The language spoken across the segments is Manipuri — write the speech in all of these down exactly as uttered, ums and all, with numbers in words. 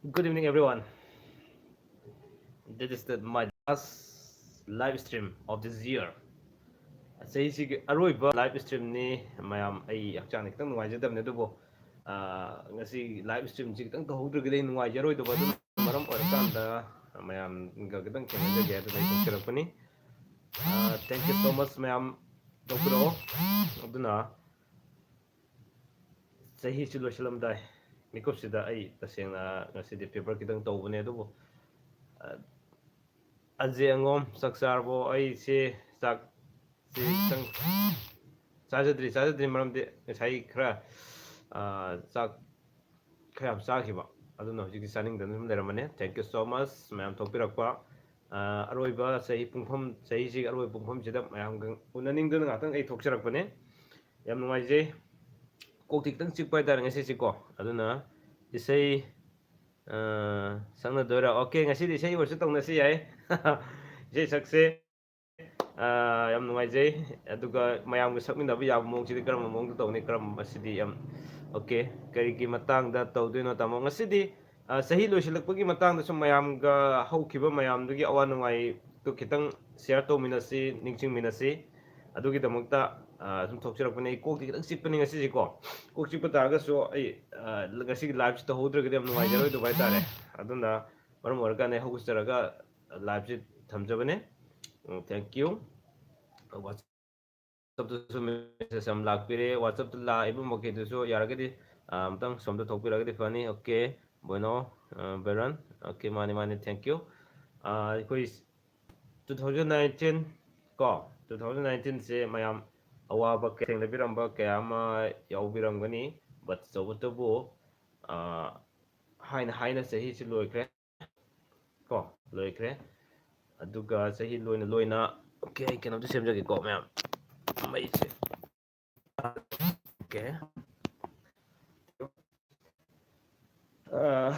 Good evening, everyone. This is the, my last live stream of this year. ꯆꯍꯤꯁꯤꯒꯤ ꯑꯔꯣꯏꯕ live streamꯅꯤ꯫ ꯃꯌꯥꯝ, ꯑꯩ ꯍꯛꯆꯥꯡꯗꯤ ꯈꯤꯇꯪ ꯅꯨꯡꯉꯥꯏꯖꯗꯕꯅꯦ, ꯑꯗꯨꯕꯨ, ꯑ, ꯉꯁꯤ live streamꯁꯤ ꯈꯤꯇꯪ ꯇꯧꯍꯧꯗ꯭ꯔꯒꯗꯤ ꯑꯩ ꯅꯨꯡꯉꯥꯏꯖꯔꯣꯏꯗꯕ, ꯑꯗꯨꯅ ꯃꯔꯝ ꯑꯣꯏꯔꯀꯥꯟꯗ ꯃꯌꯥꯝꯒ ꯈꯤꯇꯪ ꯊꯦꯡꯅꯖꯒꯦ ꯍꯥꯏꯗꯨꯅ ꯑꯩ ꯇꯧꯖꯔꯛꯄꯅꯤ꯫ ꯑ, thank you so much ꯃꯌꯥꯝ, ꯇꯧꯕꯤꯔꯛꯑꯣ꯫ ꯑꯗꯨꯅ ꯆꯍꯤꯁꯨ ꯂꯣꯏꯁꯤꯜꯂꯝꯗꯥꯏ ꯃꯤꯀꯨꯞꯁꯤꯗ ꯑꯩ ꯇꯁꯦꯡꯅ ꯉꯁꯤꯗꯤ paper ꯈꯤꯇꯪ ꯇꯧꯕꯅꯦ, ꯑꯗꯨꯕꯨ, ꯑ, ꯑꯖꯦ ꯑꯉꯣꯝ, ꯆꯥꯛ ꯆꯥꯔꯕꯣ? ꯑꯩꯁꯦ ꯆꯥꯛꯁꯦ ꯈꯤꯇꯪ ꯆꯥꯖꯗ꯭ꯔꯤ, ꯆꯥꯖꯗ꯭ꯔꯤ, ꯃꯔꯝꯗꯤ ꯉꯁꯥꯏ ꯈꯔ, ꯑ, ꯆꯥꯛ ꯈꯔ ꯌꯥꯝ ꯆꯥꯈꯤꯕ, ꯑꯗꯨꯅ ꯍꯧꯖꯤꯛꯇꯤ ꯆꯥꯅꯤꯡꯗꯅ ꯁꯨꯝ ꯂꯩꯔꯝꯕꯅꯦ꯫ Thank you so much ꯃꯌꯥꯝ ꯊꯣꯛꯄꯤꯔꯛꯄ꯫ ꯑ, ꯑꯔꯣꯏꯕ ꯆꯍꯤ ꯄꯨꯡꯐꯝ, ꯆꯍꯤꯁꯤꯒꯤ ꯑꯔꯣꯏꯕ ꯄꯨꯡꯐꯝꯁꯤꯗ ꯃꯌꯥꯝꯒ ꯎꯅꯅꯤꯡꯗꯨꯅ ꯉꯥꯛꯇꯪ ꯑꯩ ꯊꯣꯛꯆꯔꯛꯄꯅꯦ꯫ ꯌꯥꯝ ꯅꯨꯡꯉꯥꯏꯖꯩ꯫ ꯀꯣꯛꯇꯤ ꯈꯤꯇꯪ ꯆꯤꯛꯄ ꯍꯥꯏꯇꯥꯔꯦ ꯉꯁꯤꯁꯤꯀꯣ꯫ ꯑꯗꯨꯅ ꯏꯁꯩ, ꯑ, ꯁꯛꯅꯗꯣꯏꯔꯥ? Okay, ꯉꯁꯤꯗꯤ ꯏꯁꯩ ꯑꯣꯏꯔꯁꯨ ꯇꯧꯅꯁꯤ ꯌꯥꯏ꯫ ꯏꯁꯩ ꯁꯛꯁꯦ꯫ ꯑ, ꯌꯥꯝ ꯅꯨꯡꯉꯥꯏꯖꯩ꯫ ꯑꯗꯨꯒ ꯃꯌꯥꯝꯒ ꯁꯛꯃꯤꯟꯅꯕ ꯌꯥꯕ ꯃꯑꯣꯡꯁꯤꯗꯤ ꯀꯔꯝꯕ ꯃꯑꯣꯡꯗ ꯇꯧꯅꯤ? ꯀꯔꯝꯕ, ꯁꯤꯗꯤ ꯌꯥꯝ, okay, ꯀꯔꯤꯒꯤ ꯃꯇꯥꯡꯗ ꯇꯧꯗꯣꯏꯅꯣ, ꯇꯥꯃꯣ? ꯉꯁꯤꯗꯤ, ꯑ, ꯆꯍꯤ ꯂꯣꯏꯁꯤꯜꯂꯛꯄꯒꯤ ꯃꯇꯥꯡꯗ ꯁꯨꯝ ꯃꯌꯥꯝꯒ ꯍꯧꯈꯤꯕ ꯃꯌꯥꯝꯗꯨꯒꯤ ꯑꯋꯥ ꯅꯨꯡꯉꯥꯏꯗꯨ ꯈꯤꯇꯪ share ꯇꯧꯃꯤꯟꯅꯁꯤ, ꯅꯤꯡꯁꯤꯡꯃꯤꯟꯅꯁꯤ꯫ ꯑꯗꯨꯒꯤꯗꯃꯛꯇ, ꯑ, ꯁꯨꯝ ꯊꯣꯛꯆꯔꯛꯄꯅꯦ꯫ ꯑꯩ ꯀꯣꯛꯇꯤ ꯈꯤꯇꯪ ꯆꯤꯛꯄꯅꯦ ꯉꯁꯤꯁꯦꯀꯣ꯫ ꯀꯣꯛ ꯆꯤꯛꯄ ꯇꯥꯔꯒꯁꯨ ꯑꯩ, ꯑ, ꯉꯁꯤꯒꯤ liveꯁꯤ ꯇꯧꯍꯧꯗ꯭ꯔꯒꯗꯤ ꯌꯥꯝ ꯅꯨꯡꯉꯥꯏꯖꯔꯣꯏꯗꯕ ꯍꯥꯏꯇꯥꯔꯦ꯫ ꯑꯗꯨꯅ ꯃꯔꯝ ꯑꯣꯏꯔꯀꯥꯟꯗ ꯑꯩ ꯍꯧꯒꯠꯆꯔꯒ liveꯁꯤ ꯊꯝꯖꯕꯅꯦ꯫ ꯎꯝ, thank you꯫ WhatsAppꯇꯁꯨ message ꯌꯥꯝ ꯂꯥꯛꯄꯤꯔꯦ꯫ WhatsAppꯇ ꯂꯥꯛꯏꯕ ꯃꯈꯩꯗꯨꯁꯨ ꯌꯥꯔꯒꯗꯤ, ꯑ, ꯑꯝꯇꯪ ꯁꯣꯝꯗ ꯊꯣꯛꯄꯤꯔꯒꯗꯤ ꯐꯅꯤ꯫ Okay, ꯕꯣꯏꯅꯣ, ꯑ, ꯕꯦꯔꯟ꯫ Okay, ꯃꯥꯅꯤ, ꯃꯥꯅꯤ, thank you꯫ ꯑ, ꯑꯩꯈꯣꯏ two thousand nineteen ꯀꯣ, two thousand nineteenꯁꯦ ꯃꯌꯥꯝ ꯑꯋꯥꯕ ꯀꯌꯥ ꯊꯦꯡꯅꯕꯤꯔꯝꯕ ꯀꯌꯥ ꯑꯃ ꯌꯥꯎꯕꯤꯔꯝꯒꯅꯤ, but ꯇꯧꯕꯇꯕꯨ, ꯑ, ꯍꯥꯏꯅ ꯍꯥꯏꯅ ꯆꯍꯤꯁꯤ ꯂꯣꯏꯈ꯭ꯔꯦ ꯀꯣ, ꯂꯣꯏꯈ꯭ꯔꯦ꯫ ꯑꯗꯨꯒ ꯆꯍꯤ ꯂꯣꯏꯅ ꯂꯣꯏꯅ, okay, ꯑꯩ ꯀꯩꯅꯣꯝꯇ ꯁꯦꯝꯖꯒꯦꯀꯣ ꯃꯌꯥꯝ, ꯃꯩꯁꯦ꯫ Okay꯫ ꯑ,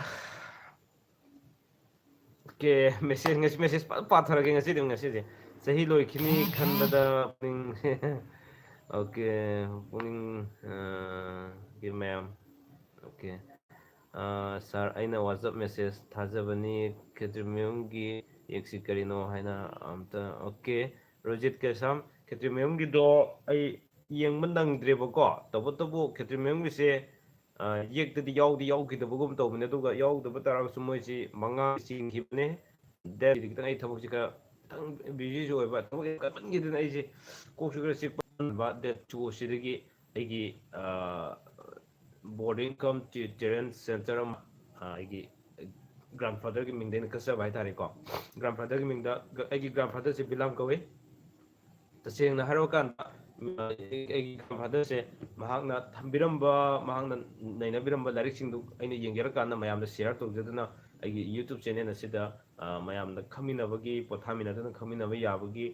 okay, message, ꯉꯁꯤ message ꯐꯖꯅ ꯄꯥꯊꯔꯒꯦ ꯉꯁꯤꯗꯤ, ꯉꯁꯤꯗꯤ꯫ ꯆꯍꯤ ꯂꯣꯏꯈꯤꯅꯤ ꯈꯟꯕꯗ ꯄꯨꯛꯅꯤꯡ, okay, ꯄꯨꯛꯅꯤꯡ, ꯑ, ꯒꯤ ꯃꯌꯥꯝ, okay꯫ ꯁꯥꯔ, ꯑꯩꯅ ꯋꯥꯆꯞ ꯃꯦꯁꯦꯖ ꯊꯥꯖꯕꯅꯤ, ꯈꯦꯇ꯭ꯔꯤꯃꯌꯨꯝꯒꯤ ꯌꯦꯛꯁꯤ ꯀꯔꯤꯅꯣ ꯍꯥꯏꯅ꯫ ꯑꯝꯇ, ꯑꯣꯀꯦ, ꯔꯣꯖꯤꯠ ꯀꯦꯁꯥꯝ, ꯈꯦꯇ꯭ꯔꯤꯃꯌꯨꯝꯒꯤꯗꯣ ꯑꯩ ꯌꯦꯡꯕ ꯅꯪꯗ꯭ꯔꯦꯕꯀꯣ꯫ ꯇꯧꯕꯇꯕꯨ ꯈꯦꯇ꯭ꯔꯤꯃꯌꯨꯝꯒꯤꯁꯦ, ꯑ, ꯌꯦꯛꯇꯗꯤ ꯌꯥꯎꯗꯤ ꯌꯥꯎꯈꯤꯗꯕꯒꯨꯝ ꯇꯧꯕꯅꯦ, ꯑꯗꯨꯒ ꯌꯥꯎꯗꯕ ꯇꯥꯔꯒꯁꯨ ꯃꯣꯏꯁꯤ ꯃꯉꯥ ꯆꯤꯡꯈꯤꯕꯅꯦ꯫ ꯗꯦꯠ ꯈꯤꯇꯪ ꯑꯩ ꯊꯕꯛꯁꯤ ꯈꯔ ꯈꯤꯇꯪ ꯕꯤꯖꯤꯁꯨ ꯑꯣꯏꯕ, ꯊꯕꯛ ꯌꯥꯝ ꯀꯟꯃꯟꯈꯤꯗꯅ ꯑꯩꯁꯦ ꯀꯣꯛꯁꯨ ꯈꯔ ꯆꯤꯛꯄ꯫ ꯗꯦꯠ ꯇꯨ ꯁꯤꯗꯒꯤ ꯑꯩꯒꯤ, ꯑ, ꯕꯣꯔꯗꯤꯡ ꯀꯝ ꯇꯤ-, ꯇꯦꯔꯦꯟ ꯁꯦꯟꯇꯔ ꯑꯃ, ꯑ, ꯑꯩꯒꯤ ꯒ꯭ꯔꯥꯟꯐꯥꯗꯔꯒꯤ ꯃꯤꯡꯗ ꯑꯩꯅ ꯀꯠꯆꯕ ꯍꯥꯏꯇꯥꯔꯦꯀꯣ꯫ ꯒ꯭ꯔꯥꯟꯐꯥꯗꯔꯒꯤ ꯃꯤꯡꯗ, ꯑꯩꯒꯤ ꯒ꯭ꯔꯥꯟꯐꯥꯗꯔꯁꯦ ꯕꯤꯂꯥꯝ ꯀꯧꯏ꯫ ꯇꯁꯦꯡꯅ ꯍꯥꯏꯔꯕꯀꯥꯟꯗ, ꯑ, ꯑꯩꯒꯤ ꯒ꯭ꯔꯥꯟꯐꯥꯗꯔꯁꯦ ꯃꯍꯥꯛꯅ ꯊꯝꯕꯤꯔꯝꯕ, ꯃꯍꯥꯛꯅ ꯅꯩꯅꯕꯤꯔꯝꯕ ꯂꯥꯏꯔꯤꯛꯁꯤꯡꯗꯨ ꯑꯩꯅ ꯌꯦꯡꯖꯔꯀꯥꯟꯗ ꯃꯌꯥꯝꯗ ꯁꯤꯌꯔ ꯇꯧꯖꯗꯨꯅ ꯑꯩꯒꯤ YouTube ꯆꯦꯅꯦꯜ ꯑꯁꯤꯗ, ꯑ, ꯃꯌꯥꯝꯅ ꯈꯪꯃꯤꯟꯅꯕꯒꯤ, ꯄꯣꯊꯥꯃꯤꯟꯅꯗꯨꯅ ꯈꯪꯃꯤꯟꯅꯕ ꯌꯥꯕꯒꯤ,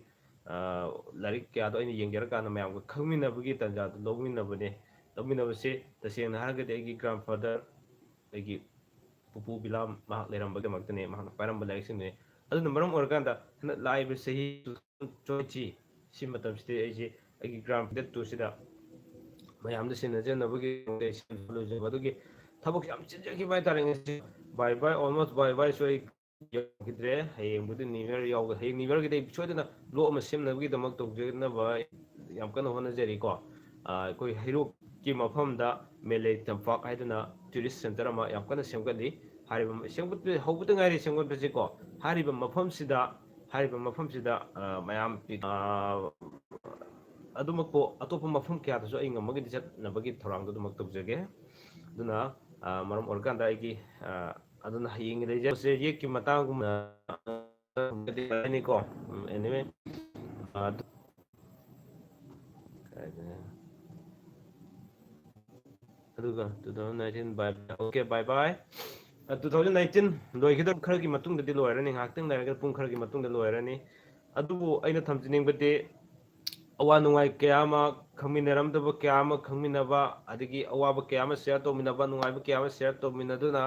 ꯑ, ꯂꯥꯏꯔꯤꯛ ꯀꯌꯥꯗꯣ ꯑꯩꯅ ꯌꯦꯡꯖꯔꯀꯥꯟꯗ ꯃꯌꯥꯝꯒ ꯈꯪꯃꯤꯟꯅꯕꯒꯤ ꯇꯥꯟꯖꯥꯗꯨ ꯂꯧꯃꯤꯟꯅꯕꯅꯦ꯫ ꯂꯧꯃꯤꯟꯅꯕꯁꯦ ꯇꯁꯦꯡꯅ ꯍꯥꯏꯔꯒꯗꯤ ꯑꯩꯒꯤ ꯒ꯭ꯔꯥꯟꯐꯥꯗꯔ, ꯑꯩꯒꯤ ꯄꯨꯄꯨ ꯕꯤꯂꯥꯝ ꯃꯍꯥꯛ ꯂꯩꯔꯝꯕꯒꯤꯗꯃꯛꯇꯅꯦ, ꯃꯍꯥꯛꯅ ꯄꯥꯏꯔꯝꯕ ꯂꯥꯏꯔꯤꯛꯁꯤꯡꯗꯨꯅꯦ꯫ ꯑꯗꯨꯅ ꯃꯔꯝ ꯑꯣꯏꯔꯀꯥꯟꯗ ꯍꯟꯗꯛ ꯂꯥꯛꯏꯕ ꯆꯍꯤ ꯇꯨ ꯊꯥꯎꯖꯟ ꯇ꯭ꯋꯦꯟꯇꯤ ꯁꯤ ꯃꯇꯝꯁꯤꯗ ꯑꯩꯁꯦ ꯑꯩꯒꯤ ꯒ꯭ꯔꯥꯟꯐꯥꯗꯔ ꯇꯨꯁꯤꯗ ꯃꯌꯥꯝꯗ ꯁꯤꯟꯅꯖꯅꯕꯒꯤ ꯂꯣꯏꯖꯕ ꯑꯗꯨꯒꯤ ꯊꯕꯛ ꯌꯥꯝ ꯆꯤꯟꯖꯈꯤꯕ ꯍꯥꯏꯇꯥꯔꯦ꯫ ꯉꯁꯤ ꯕꯥꯏ ꯕꯥꯏ, almost ꯕꯥꯏ ꯕꯥꯏꯁꯨ ꯑꯩ ꯌꯧꯈꯤꯗ꯭ꯔꯦ꯫ ꯍꯌꯦꯡꯕꯨꯗꯤ ꯅ꯭ꯌꯨ ꯌꯔ ꯌꯥꯎꯒ-, ꯍꯌꯦꯡ ꯅ꯭ꯌꯨ ꯌꯔꯒꯤꯗꯤ ꯑꯩ ꯁꯣꯏꯗꯅ ꯕ꯭ꯂꯣꯛ ꯑꯃ ꯁꯦꯝꯅꯕꯒꯤꯗꯃꯛ ꯇꯧꯖꯅꯕ ꯌꯥꯝ ꯀꯟꯅ ꯍꯣꯠꯅꯖꯔꯤꯀꯣ꯫ ꯑ, ꯑꯩꯈꯣꯏ ꯍꯩꯔꯣꯛꯀꯤ ꯃꯐꯝꯗ ꯃꯦꯂꯩ ꯇꯝꯄꯥꯛ ꯍꯥꯏꯗꯅ ꯇꯨꯔꯤꯁ ꯁꯦꯟꯇꯔ ꯑꯃ ꯌꯥꯝ ꯀꯟꯅ ꯁꯦꯝꯒꯠꯂꯤ꯫ ꯍꯥꯏꯔꯤꯕ ꯁꯦꯝꯒꯠꯄ ꯍꯧꯕꯇ ꯉꯥꯏꯔꯤ ꯁꯦꯝꯒꯠꯄꯁꯤꯀꯣ꯫ ꯍꯥꯏꯔꯤꯕ ꯃꯐꯝꯁꯤꯗ, ꯍꯥꯏꯔꯤꯕ ꯃꯐꯝꯁꯤꯗ, ꯑ, ꯃꯌꯥꯝ ꯄꯤ-, ꯑ, ꯑꯗꯨꯃꯛꯄꯨ ꯑꯇꯣꯞꯄ ꯃꯐꯝ ꯀꯌꯥꯗꯁꯨ ꯑꯩ ꯉꯝꯃꯒꯗꯤ ꯆꯠꯅꯕꯒꯤ ꯊꯧꯔꯥꯡꯗꯨ ꯑꯗꯨꯃꯛ ꯇꯧꯖꯒꯦ꯫ ꯑꯗꯨꯅ, ꯑ, ꯃꯔꯝ ꯑꯣꯏꯔꯀꯥꯟꯗ ꯑꯩꯒꯤ, ꯑ, ꯑꯗꯨꯅ ꯍꯌꯦꯡꯒꯤ ꯂꯩꯖꯕꯁꯦ ꯌꯦꯛꯀꯤ ꯃꯇꯥꯡꯒꯨꯝꯕ ꯍꯥꯏꯅꯤꯀꯣ꯫ ꯎꯝ, anyway, ꯑ, ꯑꯗꯨ-, ꯀꯥꯏꯗꯅꯣ? ꯑꯗꯨꯒ two thousand nineteen, bye bye. Okay, bye bye. ꯑ, two thousand nineteen ꯂꯣꯏꯈꯤꯗꯕ ꯈꯔꯒꯤ ꯃꯇꯨꯡꯗꯗꯤ ꯂꯣꯏꯔꯅꯤ, ꯉꯥꯏꯍꯥꯛꯇꯪ ꯂꯩꯔꯒ ꯄꯨꯡ ꯈꯔꯒꯤ ꯃꯇꯨꯡꯗ ꯂꯣꯏꯔꯅꯤ꯫ ꯑꯗꯨꯕꯨ ꯑꯩꯅ ꯊꯝꯖꯅꯤꯡꯕꯗꯤ, ꯑꯋꯥ ꯅꯨꯡꯉꯥꯏ ꯀꯌꯥ ꯑꯃ ꯈꯪꯃꯤꯟꯅꯔꯝꯗꯕ ꯀꯌꯥ ꯑꯃ ꯈꯪꯃꯤꯟꯅꯕ, ꯑꯗꯒꯤ ꯑꯋꯥꯕ ꯀꯌꯥ ꯑꯃ ꯁꯤꯌꯔ ꯇꯧꯃꯤꯟꯅꯕ, ꯅꯨꯡꯉꯥꯏꯕ ꯀꯌꯥ ꯑꯃ ꯁꯤꯌꯔ ꯇꯧꯃꯤꯟꯅꯗꯨꯅ,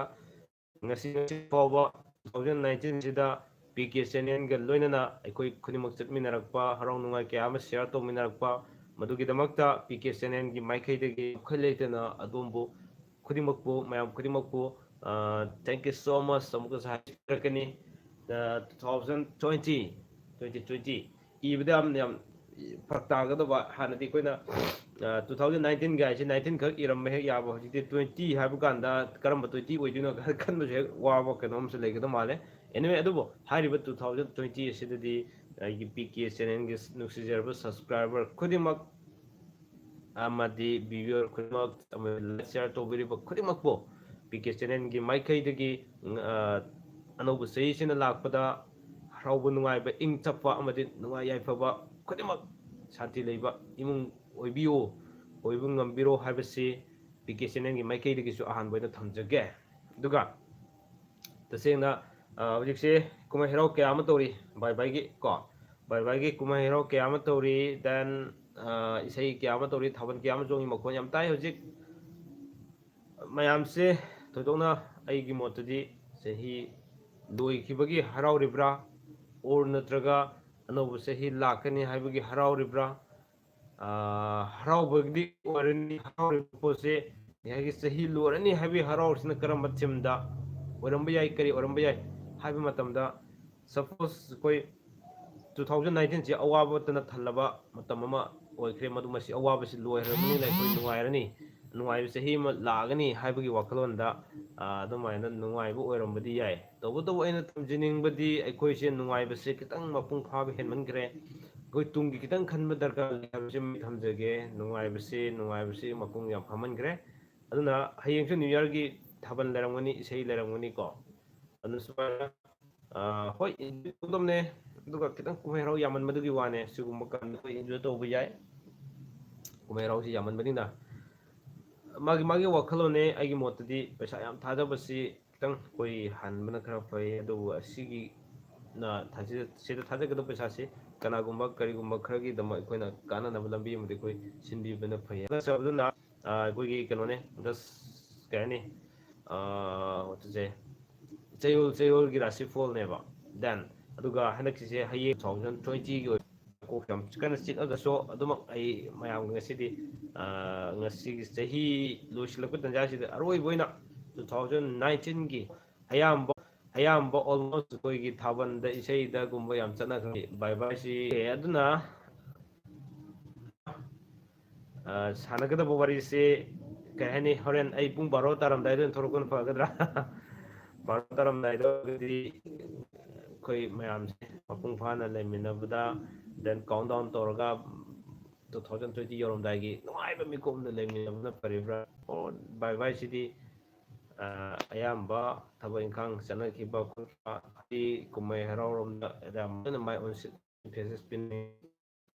ꯉꯁꯤ, ꯉꯁꯤ ꯐꯥꯎꯕ two thousand nineteen ꯁꯤꯗ ꯄꯤ ꯀꯦ ꯆꯦꯅꯦꯜꯒ ꯂꯣꯏꯅꯅ ꯑꯩꯈꯣꯏ ꯈꯨꯗꯤꯡꯃꯛ ꯆꯠꯃꯤꯟꯅꯔꯛꯄ, ꯍꯔꯥꯎ ꯅꯨꯡꯉꯥꯏ ꯀꯌꯥ ꯑꯃ ꯁꯤꯌꯔ ꯇꯧꯃꯤꯟꯅꯔꯛꯄ, ꯃꯗꯨꯒꯤꯗꯃꯛꯇ ꯄꯤ ꯀꯦ ꯆꯦꯅꯦꯜꯒꯤ ꯃꯥꯏꯀꯩꯗꯒꯤ ꯋꯥꯈꯜ ꯂꯩꯇꯅ ꯑꯗꯣꯝꯕꯨ ꯈꯨꯗꯤꯡꯃꯛꯄꯨ, ꯃꯌꯥꯝ ꯈꯨꯗꯤꯡꯃꯛꯄꯨ, ꯑ, thank you so much ꯑꯃꯨꯛꯀꯁꯨ ꯍꯥꯏꯖꯔꯛꯀꯅꯤ꯫ ꯑ, two thousand twenty, twenty twenty ꯏꯕꯗ ꯌꯥꯝ, ꯌꯥꯝ ꯐꯔꯛ ꯇꯥꯒꯗꯕ, ꯍꯥꯟꯅꯗꯤ ꯑꯩꯈꯣꯏꯅ, ꯑ, two thousand nineteen ꯒꯥꯏꯁꯦ nineteen ꯈꯛ ꯏꯔꯝꯕ ꯍꯦꯛ ꯌꯥꯕ, ꯍꯧꯖꯤꯛꯇꯤ twenty ꯍꯥꯏꯕ ꯀꯥꯟꯗ ꯀꯔꯝꯕ twenty ꯑꯣꯏꯗꯣꯏꯅꯣ ꯈꯟꯕꯁꯨ ꯍꯦꯛ ꯋꯥꯕ ꯀꯩꯅꯣꯝꯁꯨ ꯂꯩꯒꯗꯕ ꯃꯥꯜꯂꯦ꯫ Anyway, ꯑꯗꯨꯕꯨ ꯍꯥꯏꯔꯤꯕ two thousand twenty ꯑꯁꯤꯗꯗꯤ ꯑꯩꯒꯤ ꯄꯤ ꯀꯦ ꯆꯦꯅꯦꯜꯒꯤ ꯅꯨꯡꯁꯤꯖꯔꯕ subscriber ꯈꯨꯗꯤꯡꯃꯛ ꯑꯃꯗꯤ viewer ꯈꯨꯗꯤꯡꯃꯛ, ꯑꯃꯗꯤ like share ꯇꯧꯕꯤꯔꯤꯕ ꯈꯨꯗꯤꯡꯃꯛꯄꯨ ꯄꯤ ꯀꯦ ꯆꯦꯅꯦꯜꯒꯤ ꯃꯥꯏꯀꯩꯗꯒꯤ, ꯑ, ꯑꯅꯧꯕ ꯆꯍꯤꯁꯤꯅ ꯂꯥꯛꯄꯗ ꯍꯔꯥꯎꯕ ꯅꯨꯡꯉꯥꯏꯕ, ꯏꯪ ꯆꯞꯄ ꯑꯃꯗꯤ ꯅꯨꯡꯉꯥꯏ ꯌꯥꯏꯐꯕ ꯈꯨꯗꯤꯡꯃꯛ, ꯁꯥꯟꯇꯤ ꯂꯩꯕ ꯏꯃꯨꯡ ꯑꯣꯏꯕꯤꯌꯨ, ꯑꯣꯏꯕ ꯉꯝꯕꯤꯔꯣ ꯍꯥꯏꯕꯁꯤ ꯄꯤ ꯀꯦ ꯆꯦꯅꯦꯜꯒꯤ ꯃꯥꯏꯀꯩꯗꯒꯤꯁꯨ ꯑꯍꯥꯟꯕ ꯑꯣꯏꯅ ꯊꯝꯖꯒꯦ꯫ ꯑꯗꯨꯒ ꯇꯁꯦꯡꯅ, ꯑ, ꯍꯧꯖꯤꯛꯁꯦ ꯀꯨꯝꯍꯩ ꯍꯔꯥꯎ ꯀꯌꯥ ꯑꯃ ꯇꯧꯔꯤ, ꯕꯥꯏ ꯕꯥꯏꯒꯤ ꯀꯣ, ꯕꯥꯏ ꯕꯥꯏꯒꯤ ꯀꯨꯝꯍꯩ ꯍꯔꯥꯎ ꯀꯌꯥ ꯑꯃ ꯇꯧꯔꯤ, then, ꯑ, ꯏꯁꯩ ꯀꯌꯥ ꯑꯃ ꯇꯧꯔꯤ, ꯊꯥꯕꯜ ꯀꯌꯥ ꯑꯃ ꯆꯣꯡꯉꯤ, ꯃꯈꯣꯟ ꯌꯥꯝ ꯇꯥꯏ꯫ ꯍꯧꯖꯤꯛ ꯃꯌꯥꯝꯁꯦ ꯊꯣꯏꯗꯣꯛꯅ ꯑꯩꯒꯤ ꯃꯣꯠꯇꯗꯤ ꯆꯍꯤ ꯂꯣꯏꯈꯤꯕꯒꯤ ꯍꯔꯥꯎꯔꯤꯕ꯭ꯔꯥ, or ꯅꯠꯇ꯭ꯔꯒ ꯑꯅꯧꯕ ꯆꯍꯤ ꯂꯥꯛꯀꯅꯤ ꯍꯥꯏꯕꯒꯤ ꯍꯔꯥꯎꯔꯤꯕ꯭ꯔꯥ? ꯑ, ꯍꯔꯥꯎꯕꯒꯤꯗꯤ ꯑꯣꯏꯔꯅꯤ, ꯍꯔꯥꯎꯔꯤꯕ ꯄꯣꯠꯁꯦ ꯉꯁꯥꯏꯒꯤ ꯆꯍꯤ ꯂꯣꯏꯔꯅꯤ ꯍꯥꯏꯕꯒꯤ ꯍꯔꯥꯎꯔꯤꯁꯤꯅ ꯀꯔꯝꯕ theme ꯗ ꯑꯣꯏꯔꯝꯕ ꯌꯥꯏ, ꯀꯔꯤ ꯑꯣꯏꯔꯝꯕ ꯌꯥꯏ ꯍꯥꯏꯕ ꯃꯇꯝꯗ, suppose ꯑꯩꯈꯣꯏ two thousand nineteen ꯁꯦ ꯑꯋꯥꯕꯇꯅ ꯊꯜꯂꯕ ꯃꯇꯝ ꯑꯃ ꯑꯣꯏꯈ꯭ꯔꯦ, ꯃꯗꯨ ꯃꯁꯤ ꯑꯋꯥꯕꯁꯤ ꯂꯣꯏꯈ꯭ꯔꯕꯅꯤꯅ ꯑꯩꯈꯣꯏ ꯅꯨꯡꯉꯥꯏꯔꯅꯤ, ꯅꯨꯡꯉꯥꯏꯕ ꯆꯍꯤ ꯑꯃ ꯂꯥꯛꯑꯒꯅꯤ ꯍꯥꯏꯕꯒꯤ ꯋꯥꯈꯜꯂꯣꯟꯗ, ꯑ, ꯑꯗꯨꯃꯥꯏꯅ ꯅꯨꯡꯉꯥꯏꯕ ꯑꯣꯏꯔꯝꯕꯗꯤ ꯌꯥꯏ꯫ ꯇꯧꯕꯇꯕꯨ ꯑꯩꯅ ꯊꯝꯖꯅꯤꯡꯕꯗꯤ ꯑꯩꯈꯣꯏꯁꯦ ꯅꯨꯡꯉꯥꯏꯕꯁꯦ ꯈꯤꯇꯪ ꯃꯄꯨꯡ ꯐꯥꯕ ꯍꯦꯟꯃꯟꯈ꯭ꯔꯦ꯫ ꯑꯩꯈꯣꯏ ꯇꯨꯡꯒꯤ ꯈꯤꯇꯪ ꯈꯟꯕ ꯗꯔꯀꯥꯔ ꯂꯩ ꯍꯥꯏꯕꯁꯤ ꯑꯩ ꯊꯝꯖꯒꯦ꯫ ꯅꯨꯡꯉꯥꯏꯕꯁꯤ, ꯅꯨꯡꯉꯥꯏꯕꯁꯤ ꯃꯄꯨꯡ ꯌꯥꯝ ꯐꯥꯃꯟꯈ꯭ꯔꯦ꯫ ꯑꯗꯨꯅ ꯍꯌꯦꯡꯁꯨ New Year ꯒꯤ ꯊꯥꯕꯜ ꯂꯩꯔꯝꯒꯅꯤ, ꯏꯁꯩ ꯂꯩꯔꯝꯒꯅꯤꯀꯣ꯫ ꯑꯗꯨꯅ ꯁꯨꯃꯥꯏꯅ, ꯑ, ꯍꯣꯏ, enjoy ꯇꯧꯒꯗꯕꯅꯦ꯫ ꯑꯗꯨꯒ ꯈꯤꯇꯪ ꯀꯨꯝꯍꯩ ꯍꯔꯥꯎ ꯌꯥꯝꯃꯟꯕꯗꯨꯒꯤ ꯋꯥꯅꯦ꯫ ꯁꯤꯒꯨꯝꯕ ꯀꯥꯟꯗ ꯑꯩꯈꯣꯏ enjoy ꯇꯧꯕ ꯌꯥꯏ꯫ ꯀꯨꯝꯍꯩ ꯍꯔꯥꯎꯁꯤ ꯌꯥꯝꯃꯟꯕꯅꯤꯅ꯫ ꯃꯥꯒꯤ, ꯃꯥꯒꯤ ꯋꯥꯈꯜꯂꯣꯟꯅꯦ꯫ ꯑꯩꯒꯤ ꯃꯣꯠꯇꯗꯤ ꯄꯩꯁꯥ ꯌꯥꯝ ꯊꯥꯗꯕꯁꯤ ꯈꯤꯇꯪ ꯑꯩꯈꯣꯏ ꯍꯟꯕꯅ ꯈꯔ ꯐꯩ꯫ ꯑꯗꯨꯕꯨ ꯑꯁꯤꯒꯤ ꯅ ꯊꯥꯖ-, ꯁꯤꯗ ꯊꯥꯗꯒꯗꯕ ꯄꯩꯁꯥꯁꯤ ꯀꯅꯥꯒꯨꯝꯕ ꯀꯔꯤꯒꯨꯝꯕ ꯈꯔꯒꯤꯗꯃꯛ ꯑꯩꯈꯣꯏꯅ ꯀꯥꯟꯅꯅꯕ ꯂꯝꯕꯤ ꯑꯃꯗꯤ ꯑꯩꯈꯣꯏ ꯁꯤꯟꯕꯤꯕꯅ ꯐꯩ꯫ ꯑꯗꯨꯅ, ꯑ, ꯑꯩꯈꯣꯏꯒꯤ ꯀꯩꯅꯣꯅꯦ, just ꯀꯩ ꯍꯥꯏꯅꯤ, ꯑ, what to say, ꯆꯌꯣꯜ, ꯆꯌꯣꯜꯒꯤ ꯔꯥꯁꯤꯐꯣꯜꯅꯦꯕ꯫ Then, ꯑꯗꯨꯒ ꯍꯟꯗꯛꯀꯤꯁꯦ ꯍꯌꯦꯡ two thousand twenty ꯒꯤ ꯑꯣꯏꯕ ꯀꯣꯛ ꯌꯥꯝ ꯀꯟꯅ ꯆꯤꯛꯑꯒꯁꯨ ꯑꯗꯨꯃꯛ ꯑꯩ ꯃꯌꯥꯝꯒꯤ ꯉꯁꯤꯗꯤ, ꯑ, ꯉꯁꯤꯒꯤ ꯆꯍꯤ ꯂꯣꯏꯁꯤꯜꯂꯛꯄ ꯇꯥꯟꯖꯥꯁꯤꯗ ꯑꯔꯣꯏꯕ ꯑꯣꯏꯅ two thousand nineteen ꯒꯤ ꯑꯌꯥꯝꯕ, ꯑꯌꯥꯝꯕ almost ꯑꯩꯈꯣꯏꯒꯤ ꯊꯥꯕꯜꯗ, ꯏꯁꯩꯗꯒꯨꯝꯕ ꯌꯥꯝ ꯆꯠꯅꯈ꯭ꯔꯦ꯫ Bye bye ꯁꯤ꯫ ꯑꯗꯨꯅ, ꯑ, ꯁꯥꯟꯅꯒꯗꯕ ꯋꯥꯔꯤꯁꯤ ꯀꯩ ꯍꯥꯏꯅꯤ, ꯍꯣꯔꯦꯟ ꯑꯩ ꯄꯨꯡ ꯕꯥꯔꯣ ꯇꯥꯔꯝꯗꯥꯏꯗ ꯑꯣꯏꯅ ꯊꯣꯛꯂꯛꯄꯅ ꯐꯒꯗ꯭ꯔꯥ? ꯕꯥꯔꯣ ꯇꯥꯔꯝꯗꯥꯏꯗ ꯑꯣꯏꯔꯒꯗꯤ ꯑꯩꯈꯣꯏ ꯃꯌꯥꯝꯁꯦ ꯃꯄꯨꯡ ꯐꯥꯅ ꯂꯩꯃꯤꯟꯅꯕꯗ, then countdown ꯇꯧꯔꯒ two thousand twenty ꯌꯧꯔꯝꯗꯥꯏꯒꯤ ꯅꯨꯡꯉꯥꯏꯕ ꯃꯤꯀꯨꯞ ꯑꯃꯗ ꯂꯩꯃꯤꯟꯅꯕꯅ ꯐꯔꯤꯕ꯭ꯔꯥ? Or bye bye ꯁꯤꯗꯤ, ꯑ, ꯑꯌꯥꯝꯕ ꯊꯕꯛ ꯏꯪꯈꯥꯡ ꯆꯠꯅꯈꯤꯕ ꯈꯣꯠꯈꯤꯕ, ꯍꯥꯏꯗꯤ ꯀꯨꯝꯍꯩ ꯍꯔꯥꯎꯔꯣꯝꯗ ꯌꯥꯝ ꯂꯣꯏꯅ ꯃꯥꯏ ꯑꯣꯟꯁꯤꯟ emphasis ꯄꯤꯅꯤꯡꯉꯤ꯫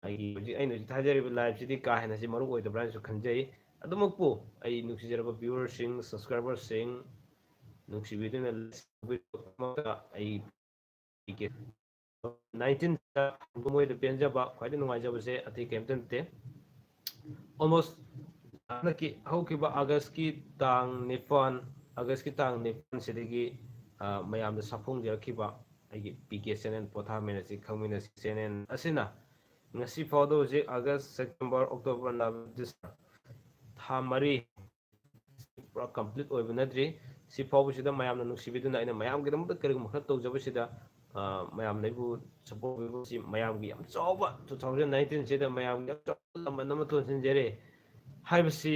ꯑꯩꯒꯤ ꯍꯧꯖꯤꯛ, ꯑꯩꯅ ꯍꯧꯖꯤꯛ ꯊꯥꯖꯔꯤꯕ live ꯁꯤꯗꯤ ꯀꯥ ꯍꯦꯟꯅ ꯁꯤ ꯃꯔꯨ ꯑꯣꯏꯗꯕ꯭ꯔꯥ ꯍꯥꯏꯅꯁꯨ ꯈꯟꯖꯩ꯫ ꯑꯗꯨꯃꯛꯄꯨ ꯑꯩ ꯅꯨꯡꯁꯤꯖꯔꯕ viewer ꯁꯤꯡ, subscriber ꯁꯤꯡ, ꯅꯨꯡꯁꯤꯕꯤꯗꯨꯅ ꯑꯩ nineteen ꯁꯤꯗ ꯃꯣꯏꯗ ꯄꯦꯟꯖꯕ, ꯈ꯭ꯋꯥꯏꯗꯒꯤ ꯅꯨꯡꯉꯥꯏꯖꯕꯁꯦ ꯑꯇꯩ ꯀꯩꯝꯇ ꯅꯠꯇꯦ꯫ Almost ꯍꯟꯗꯛꯀꯤ ꯍꯧꯈꯤꯕ August ꯀꯤ ꯇꯥꯡ ꯅꯤꯄꯥꯟ, August ꯀꯤ ꯇꯥꯡ ꯅꯤꯄꯥꯟ ꯁꯤꯗꯒꯤ, ꯑ, ꯃꯌꯥꯝꯗ ꯁꯥꯐꯣꯡꯖꯔꯛꯈꯤꯕ ꯑꯩꯒꯤ P K channel, ꯄꯣꯊꯥꯃꯤꯟꯅꯁꯤ ꯈꯪꯃꯤꯟꯅꯁꯤ channel ꯑꯁꯤꯅ ꯉꯁꯤ ꯐꯥꯎꯗ ꯍꯧꯖꯤꯛ August, September, October, November, December ꯊꯥ ꯃꯔꯤ ꯄꯨꯔꯥ complete ꯑꯣꯏꯕ ꯅꯠꯇ꯭ꯔꯤ꯫ ꯁꯤ ꯐꯥꯎꯕꯁꯤꯗ ꯃꯌꯥꯝꯅ ꯅꯨꯡꯁꯤꯕꯤꯗꯨꯅ ꯑꯩꯅ ꯃꯌꯥꯝꯒꯤꯗꯃꯛꯇ ꯀꯔꯤꯒꯨꯝꯕ ꯈꯔ ꯇꯧꯖꯕꯁꯤꯗ, ꯑ, ꯃꯌꯥꯝꯅ ꯑꯩꯕꯨ support ꯇꯧꯕꯤꯕꯁꯤ ꯃꯌꯥꯝꯒꯤ ꯌꯥꯝ ꯆꯥꯎꯕ two thousand nineteen ꯁꯤꯗ ꯃꯌꯥꯝꯒꯤ ꯌꯥꯝ ꯆꯥꯎꯕ ꯂꯃꯟ ꯑꯃ ꯊꯣꯟꯁꯤꯟꯖꯔꯦ ꯍꯥꯏꯕꯁꯤ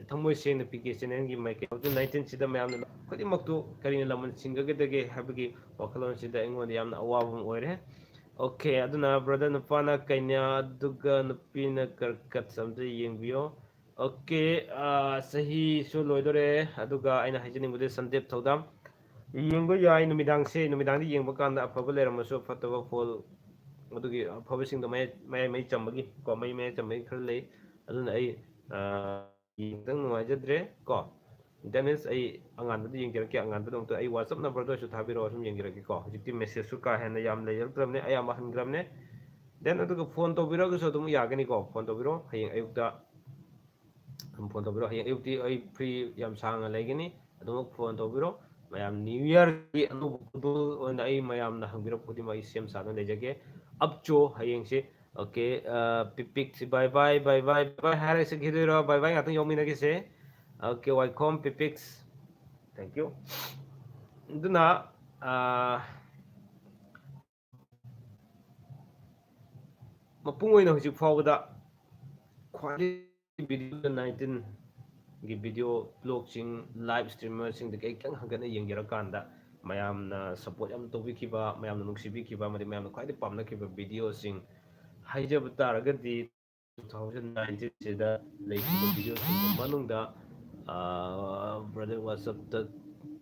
ꯊꯃꯣꯏ ꯁꯦꯡꯅ P K channel ꯒꯤ ꯃꯥꯏꯀꯩ two thousand nineteen ꯁꯤꯗ ꯃꯌꯥꯝꯅ ꯈꯨꯗꯤꯡꯃꯛꯇꯨ ꯀꯔꯤꯅ ꯂꯃꯟ ꯁꯤꯡꯒꯗꯒꯦ ꯍꯥꯏꯕꯒꯤ ꯋꯥꯈꯜꯂꯣꯟꯁꯤꯗ ꯑꯩꯉꯣꯟꯗ ꯌꯥꯝꯅ ꯑꯋꯥꯕ ꯑꯃ ꯑꯣꯏꯔꯦ꯫ Okay, ꯑꯗꯨꯅ brother, ꯅꯨꯄꯥꯅ ꯀꯩꯅꯥ ꯑꯗꯨꯒ ꯅꯨꯄꯤꯅ ꯀꯔꯀꯠ ꯑꯝꯇ ꯌꯦꯡꯕꯤꯌꯣ꯫ Okay, ꯑ, ꯆꯍꯤꯁꯨ ꯂꯣꯏꯗꯣꯔꯦ, ꯑꯗꯨꯒ ꯑꯩꯅ ꯍꯥꯏꯖꯅꯤꯡꯕꯗꯤ ꯁꯟꯗꯦꯞ ꯊꯧꯗꯥꯝ ꯌꯦꯡꯕ ꯌꯥꯏ꯫ ꯅꯨꯃꯤꯗꯥꯡꯁꯦ, ꯅꯨꯃꯤꯗꯥꯡꯗꯤ ꯌꯦꯡꯕ ꯀꯥꯟꯗ ꯑꯐꯕ ꯂꯩꯔꯝꯃꯁꯨ ꯐꯠꯇꯕ ꯐꯣꯜ, ꯑꯗꯨꯒꯤ ꯑꯐꯕꯁꯤꯡꯗꯣ ꯃꯌꯥꯏ, ꯃꯌꯥꯏ, ꯃꯌꯥꯏ ꯆꯝꯕꯒꯤ ꯀꯣ, ꯃꯌꯥꯏ, ꯃꯌꯥꯏ ꯆꯝꯕꯒꯤ ꯈꯔ ꯂꯩ꯫ ꯑꯗꯨꯅ ꯑꯩ, ꯑ, ꯌꯦꯡꯕꯗꯪ ꯅꯨꯡꯉꯥꯏꯖꯗ꯭ꯔꯦ ꯀꯣ꯫ That means ꯑꯩ ꯑꯉꯥꯟꯕꯗ ꯌꯦꯡꯖꯔꯛꯀꯦ꯫ ꯑꯉꯥꯟꯕꯗ ꯑꯃꯨꯛꯇ ꯑꯩ WhatsApp number ꯗ ꯑꯣꯏꯁꯨ ꯊꯥꯕꯤꯔꯛꯑꯣ, ꯁꯨꯝ ꯌꯦꯡꯖꯔꯛꯀꯦꯀꯣ꯫ ꯍꯧꯖꯤꯛꯇꯤ message ꯁꯨ ꯀꯥ ꯍꯦꯟꯅ ꯌꯥꯝ ꯂꯩꯔꯛꯇ꯭ꯔꯕꯅꯦ, ꯑꯌꯥꯝꯕ ꯍꯟꯈ꯭ꯔꯕꯅꯦ꯫ Then ꯑꯗꯨꯒ phone ꯇꯧꯕꯤꯔꯛꯑꯒꯁꯨ ꯑꯗꯨꯝ ꯌꯥꯒꯅꯤꯀꯣ, phone ꯇꯧꯕꯤꯔꯛꯑꯣ꯫ ꯍꯌꯦꯡ ꯑꯌꯨꯛꯇ ꯑꯗꯨꯝ phone ꯇꯧꯕꯤꯔꯛꯑꯣ꯫ ꯍꯌꯦꯡ ꯑꯌꯨꯛꯇꯤ ꯑꯩ free ꯌꯥꯝ ꯁꯥꯡꯅ ꯂꯩꯒꯅꯤ, ꯑꯗꯨꯃꯛ phone ꯇꯧꯕꯤꯔꯛꯑꯣ꯫ ꯃꯌꯥꯝ New Year ꯒꯤ ꯑꯅꯧꯕ ꯈꯨꯗꯣꯜ ꯑꯣꯏꯅ ꯑꯩ ꯃꯌꯥꯝꯅ ꯍꯪꯕꯤꯔꯛꯄ ꯈꯨꯗꯤꯡꯃꯛ ꯑꯩ ꯁꯦꯝ ꯁꯥꯗꯨꯅ ꯂꯩꯖꯒꯦ꯫ ꯑꯞꯆꯣ, ꯍꯌꯦꯡꯁꯦ Okay, uh, Pipix, bye bye, bye bye, bye bye ꯍꯥꯏꯔꯒ ꯆꯠꯈꯤꯗꯣꯏꯔꯣ? Bye bye ꯉꯥꯛꯇꯪ ꯌꯥꯎꯃꯤꯟꯅꯈꯤꯁꯦ꯫ Okay, ꯋꯥꯏꯈꯣꯝ Pipix, thank you. ꯑꯗꯨꯅ ꯑꯥ, ꯃꯄꯨꯡ ꯑꯣꯏꯅ ꯍꯧꯖꯤꯛ ꯐꯥꯎꯕꯗ ꯈ꯭ꯋꯥꯏꯗꯒꯤ video nineteen ꯒꯤ video blogꯁꯤꯡ, live streamerꯁꯤꯡꯗꯒꯤ ꯑꯩ ꯈꯤꯇꯪ ꯍꯪꯒꯠꯅ ꯌꯦꯡꯖꯔꯀꯥꯟꯗ, ꯃꯌꯥꯝꯅ support ꯌꯥꯝ ꯇꯧꯕꯤꯈꯤꯕ, ꯃꯌꯥꯝꯅ ꯅꯨꯡꯁꯤꯕꯤꯈꯤꯕ ꯑꯃꯗꯤ ꯃꯌꯥꯝꯅ ꯈ꯭ꯋꯥꯏꯗꯒꯤ ꯄꯥꯝꯅꯈꯤꯕ videoꯁꯤꯡ ꯍꯥꯏꯖꯕ ꯇꯥꯔꯒꯗꯤ, two thousand nineteen ꯁꯤꯗ ꯂꯩꯈꯤꯕ videoꯁꯤꯡꯒꯤ ꯃꯅꯨꯡꯗ, ꯑꯥ, brother WhatsAppꯇ,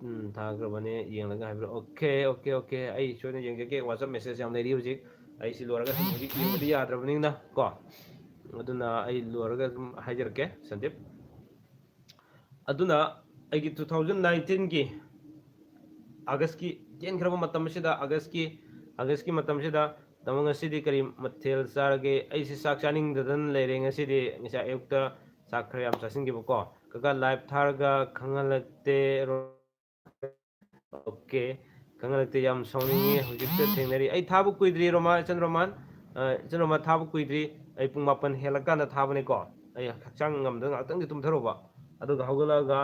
ꯎꯝ, ꯊꯥꯈ꯭ꯔꯕꯅꯦ, ꯌꯦꯡꯂꯒ ꯍꯥꯏꯕꯤꯔꯛꯑꯣ꯫ Okay, okay, okay, ꯑꯩ ꯁꯣꯏꯗꯅ ꯌꯦꯡꯖꯒꯦ꯫ WhatsApp message ꯌꯥꯝ ꯂꯩꯔꯤ ꯍꯧꯖꯤꯛ, ꯑꯩꯁꯤ ꯂꯣꯏꯔꯒ ꯑꯗꯨꯝ ꯍꯧꯖꯤꯛ ꯌꯦꯡꯕꯗꯤ ꯌꯥꯗ꯭ꯔꯕꯅꯤꯅ ꯀꯣ, ꯑꯗꯨꯅ ꯑꯩ ꯂꯣꯏꯔꯒ ꯑꯗꯨꯝ ꯍꯥꯏꯖꯔꯛꯀꯦ, ꯁꯟꯗꯤꯞ꯫ ꯑꯗꯨꯅ ꯑꯩꯒꯤ two thousand nineteenꯒꯤ Augustꯀꯤ ꯇꯦꯟꯈ꯭ꯔꯕ ꯃꯇꯝ ꯑꯁꯤꯗ, Augustꯀꯤ, Augustꯀꯤ ꯃꯇꯝꯁꯤꯗ, ꯇꯥꯃꯣ, ꯉꯁꯤꯗꯤ ꯀꯔꯤ ꯃꯊꯦꯜ ꯆꯥꯔꯒꯦ? ꯑꯩꯁꯤ ꯆꯥꯛ ꯆꯥꯅꯤꯡꯗꯗꯅ ꯂꯩꯔꯦ ꯉꯁꯤꯗꯤ, ꯉꯁꯥꯏ ꯑꯌꯨꯛꯇ ꯆꯥꯛ ꯈꯔ ꯌꯥꯝ ꯆꯥꯁꯤꯟꯈꯤꯕꯀꯣ꯫ ꯀꯀꯥ, live ꯊꯥꯔꯒ ꯈꯪꯍꯜꯂꯛꯇꯦ꯫ Okay, ꯈꯪꯍꯜꯂꯛꯇꯦ, ꯌꯥꯝ ꯁꯥꯎꯅꯤꯡꯉꯤ꯫ ꯍꯧꯖꯤꯛꯇ ꯊꯦꯡꯅꯔꯤ꯫ ꯑꯩ ꯊꯥꯕ ꯀꯨꯏꯗ꯭ꯔꯤ, ꯔꯣꯃꯥ, ꯏꯆꯟ ꯔꯣꯃꯥꯟ꯫ ꯑ, ꯏꯆꯟ ꯔꯣꯃꯥꯟ, ꯊꯥꯕ ꯀꯨꯏꯗ꯭ꯔꯤ꯫ ꯑꯩ ꯄꯨꯡ ꯃꯥꯄꯟ ꯍꯦꯜꯂꯀꯥꯟꯗ ꯊꯥꯕꯅꯤꯀꯣ꯫ ꯑꯩ ꯍꯛꯆꯥꯡ ꯉꯝꯗꯅ ꯉꯥꯛꯇꯪꯗꯤ ꯇꯨꯝꯊꯔꯨꯕ꯫ ꯑꯗꯨꯒ ꯍꯧꯒꯠꯂꯛꯑꯒ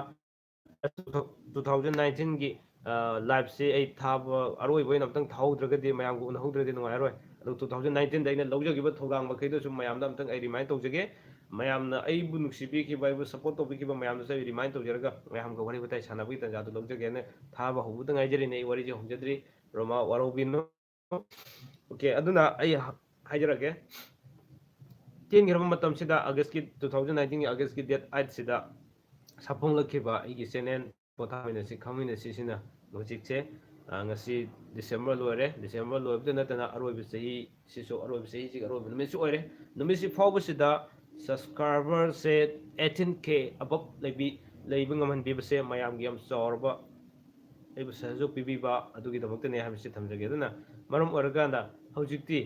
two thousand nineteenꯒꯤ, ꯑ, liveꯁꯤ ꯑꯩ ꯊꯥꯕ, ꯑꯔꯣꯏꯕ ꯑꯣꯏꯅ ꯑꯝꯇꯪ ꯊꯥꯍꯧꯗ꯭ꯔꯒꯗꯤ, ꯃꯌꯥꯝꯒ ꯎꯅꯍꯧꯗ꯭ꯔꯗꯤ ꯅꯨꯡꯉꯥꯏꯔꯣꯏ꯫ ꯑꯗꯨ two thousand nineteenꯗ ꯑꯩꯅ ꯂꯧꯖꯈꯤꯕ ꯊꯧꯗꯥꯡ ꯃꯈꯩꯗꯣ ꯁꯨꯝ ꯃꯌꯥꯝꯗ ꯑꯝꯇꯪ ꯑꯩ remind ꯇꯧꯖꯒꯦ꯫ ꯃꯌꯥꯝꯅ ꯑꯩꯕꯨ ꯅꯨꯡꯁꯤꯕꯤꯈꯤꯕ, ꯑꯩꯕꯨ support ꯇꯧꯕꯤꯈꯤꯕ ꯃꯌꯥꯝꯗꯁꯨ ꯑꯩ remind ꯇꯧꯖꯔꯒ, ꯃꯌꯥꯝꯒ ꯋꯥꯔꯤ ꯋꯥꯇꯥꯏ ꯁꯥꯟꯅꯕꯒꯤ ꯇꯥꯟꯖꯥꯗꯨ ꯂꯧꯖꯒꯦꯅ ꯊꯥꯕ ꯍꯧꯕꯗ ꯉꯥꯏꯖꯔꯤꯅꯦ꯫ ꯑꯩ ꯋꯥꯔꯤꯁꯦ ꯍꯧꯖꯗ꯭ꯔꯤ, ꯔꯣꯃꯥ, ꯋꯥꯔꯧꯕꯤꯅꯨ꯫ Okay, ꯑꯗꯨꯅ ꯑꯩ ꯍ-, ꯍꯥꯏꯖꯔꯛꯀꯦ꯫ ꯇꯦꯟꯈ꯭ꯔꯕ ꯃꯇꯝꯁꯤꯗ, Augustꯀꯤ, two thousand nineteenꯒꯤ Augustꯀꯤ date eightꯁꯤꯗ ꯁꯥꯐꯣꯡꯂꯛꯈꯤꯕ ꯑꯩꯒꯤ channel ꯄꯣꯊꯥꯃꯤꯟꯅꯁꯤ, ꯈꯪꯃꯤꯟꯅꯁꯤ ꯁꯤꯅ ꯍꯧꯖꯤꯛꯁꯦ, ꯑ, ꯉꯁꯤ December ꯂꯣꯏꯔꯦ꯫ December ꯂꯣꯏꯕꯗ ꯅꯠꯇꯅ ꯑꯔꯣꯏꯕ ꯆꯍꯤ, ꯁꯤꯁꯨ ꯑꯔꯣꯏꯕ ꯆꯍꯤꯁꯤꯒꯤ ꯑꯔꯣꯏꯕ ꯅꯨꯃꯤꯠꯁꯨ ꯑꯣꯏꯔꯦ꯫ ꯅꯨꯃꯤꯠꯁꯤ ꯐꯥꯎꯕꯁꯤꯗ subscriberꯁꯦ eighteen K above ꯂꯩꯕꯤ-, ꯂꯩꯕ ꯉꯝꯍꯟꯕꯤꯕꯁꯦ ꯃꯌꯥꯝꯒꯤ ꯌꯥꯝ ꯆꯥꯎꯔꯕ ꯑꯩꯕꯨ ꯁꯍꯖꯣꯛ ꯄꯤꯕꯤꯕ ꯑꯗꯨꯒꯤꯗꯃꯛꯇꯅꯦ ꯍꯥꯏꯕꯁꯤ ꯊꯝꯖꯒꯦ꯫ ꯑꯗꯨꯅ ꯃꯔꯝ ꯑꯣꯏꯔꯀꯥꯟꯗ ꯍꯧꯖꯤꯛꯇꯤ,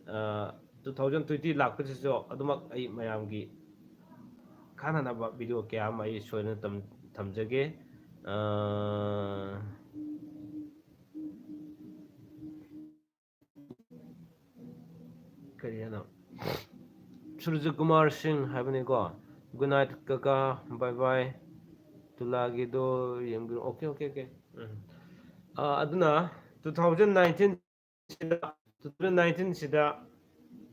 ꯑ, two thousand twenty ꯂꯥꯛꯄꯁꯤꯁꯨ ꯑꯗꯨꯃꯛ ꯑꯩ ꯃꯌꯥꯝꯒꯤ ꯀꯥꯟꯅꯅꯕ video ꯀꯌꯥ ꯑꯃ ꯑꯩ ꯁꯣꯏꯗꯅ ꯊꯝ-, ꯊꯝꯖꯒꯦ꯫ ꯑ, ꯀꯔꯤ ꯍꯥꯏꯅꯣ? ꯁꯨꯔꯖ ꯀꯨꯃꯥꯔ ꯁꯤꯡ ꯍꯥꯏꯕꯅꯤꯀꯣ꯫ Good night ꯀꯀꯥ, bye bye꯫ ꯇꯨꯂꯥꯒꯤꯗꯣ ꯌꯦꯡꯕꯤꯔꯣ꯫ Okay, okay, okay꯫ ꯎꯝ꯫ ꯑ, ꯑꯗꯨꯅ two thousand nineteen ꯁꯤꯗ, two thousand nineteen ꯁꯤꯗ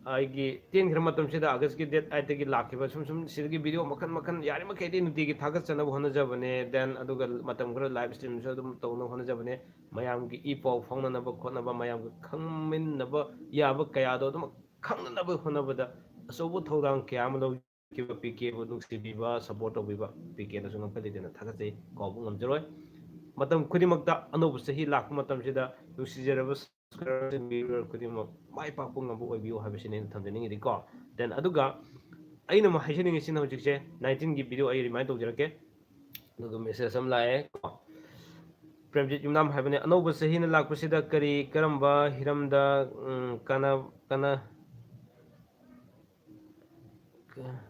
ꯑꯩꯒꯤ ꯇꯦꯟꯈ꯭ꯔ ꯃꯇꯝꯁꯤꯗ August ꯀꯤ date eight ꯇꯒꯤ ꯂꯥꯛꯈꯤꯕ ꯁꯨꯝ ꯁꯨꯝ ꯁꯤꯗꯒꯤ video ꯃꯈꯟ ꯃꯈꯟ ꯌꯥꯔꯤꯃꯈꯩꯗꯤ ꯅꯨꯡꯇꯤꯒꯤ ꯊꯥꯒꯠꯆꯅꯕ ꯍꯣꯠꯅꯖꯕꯅꯦ꯫ Then ꯑꯗꯨꯒ ꯃꯇꯝ ꯈꯔ live stream ꯁꯨ ꯑꯗꯨꯝ ꯇꯧꯅꯕ ꯍꯣꯠꯅꯖꯕꯅꯦ꯫ ꯃꯌꯥꯝꯒꯤ ꯏ ꯄꯥꯎ ꯐꯥꯎꯅꯅꯕ ꯈꯣꯠꯅꯕ, ꯃꯌꯥꯝꯒ ꯈꯪꯃꯤꯟꯅꯕ ꯌꯥꯕ ꯀꯌꯥꯗꯣ ꯑꯗꯨꯝ ꯈꯪꯅꯅꯕ ꯍꯣꯠꯅꯕꯗ ꯑꯆꯧꯕ ꯊꯧꯗꯥꯡ ꯀꯌꯥ ꯑꯃ ꯂꯧꯈꯤꯕ ꯄꯤ ꯀꯦꯕꯨ ꯅꯨꯡꯁꯤꯕꯤꯕ, support ꯇꯧꯕꯤꯕ ꯄꯤ ꯀꯦꯗꯁꯨ ꯉꯝꯈꯩ ꯂꯩꯇꯅ ꯊꯥꯒꯠꯆꯩ, ꯀꯥꯎꯕ ꯉꯝꯖꯔꯣꯏ꯫ ꯃꯇꯝ ꯈꯨꯗꯤꯡꯃꯛꯇ ꯑꯅꯧꯕ ꯆꯍꯤ ꯂꯥꯛꯄ ꯃꯇꯝꯁꯤꯗ ꯅꯨꯡꯁꯤꯖꯔꯕ subscriber, viewer ꯈꯨꯗꯤꯡꯃꯛ ꯃꯥꯏ ꯄꯥꯛꯄ ꯉꯝꯕ ꯑꯣꯏꯕꯤꯌꯨ ꯍꯥꯏꯕꯁꯤꯅꯤ ꯑꯩꯅ ꯊꯝꯖꯅꯤꯡꯉꯤꯗꯤꯀꯣ꯫ Then ꯑꯗꯨꯒ ꯑꯩꯅ ꯑꯃꯨꯛ ꯍꯥꯏꯖꯅꯤꯡꯉꯤꯁꯤꯅ ꯍꯧꯖꯤꯛꯁꯦ nineteen ꯒꯤ video ꯑꯩ remind ꯇꯧꯖꯔꯛꯀꯦ꯫ ꯑꯗꯨꯒ message ꯑꯃ ꯂꯥꯛꯑꯦ ꯀꯣ꯫ ꯄ꯭ꯔꯦꯝꯖꯤꯠ ꯌꯨꯝꯅꯥꯝ ꯍꯥꯏꯕꯅꯤ, "ꯑꯅꯧꯕ ꯆꯍꯤꯅ ꯂꯥꯛꯄꯁꯤꯗ ꯀꯔꯤ ꯀꯔꯝꯕ ꯍꯤꯔꯝꯗ, ꯎꯝ, ꯀꯥꯟꯅ-, ꯀꯥꯟꯅ-,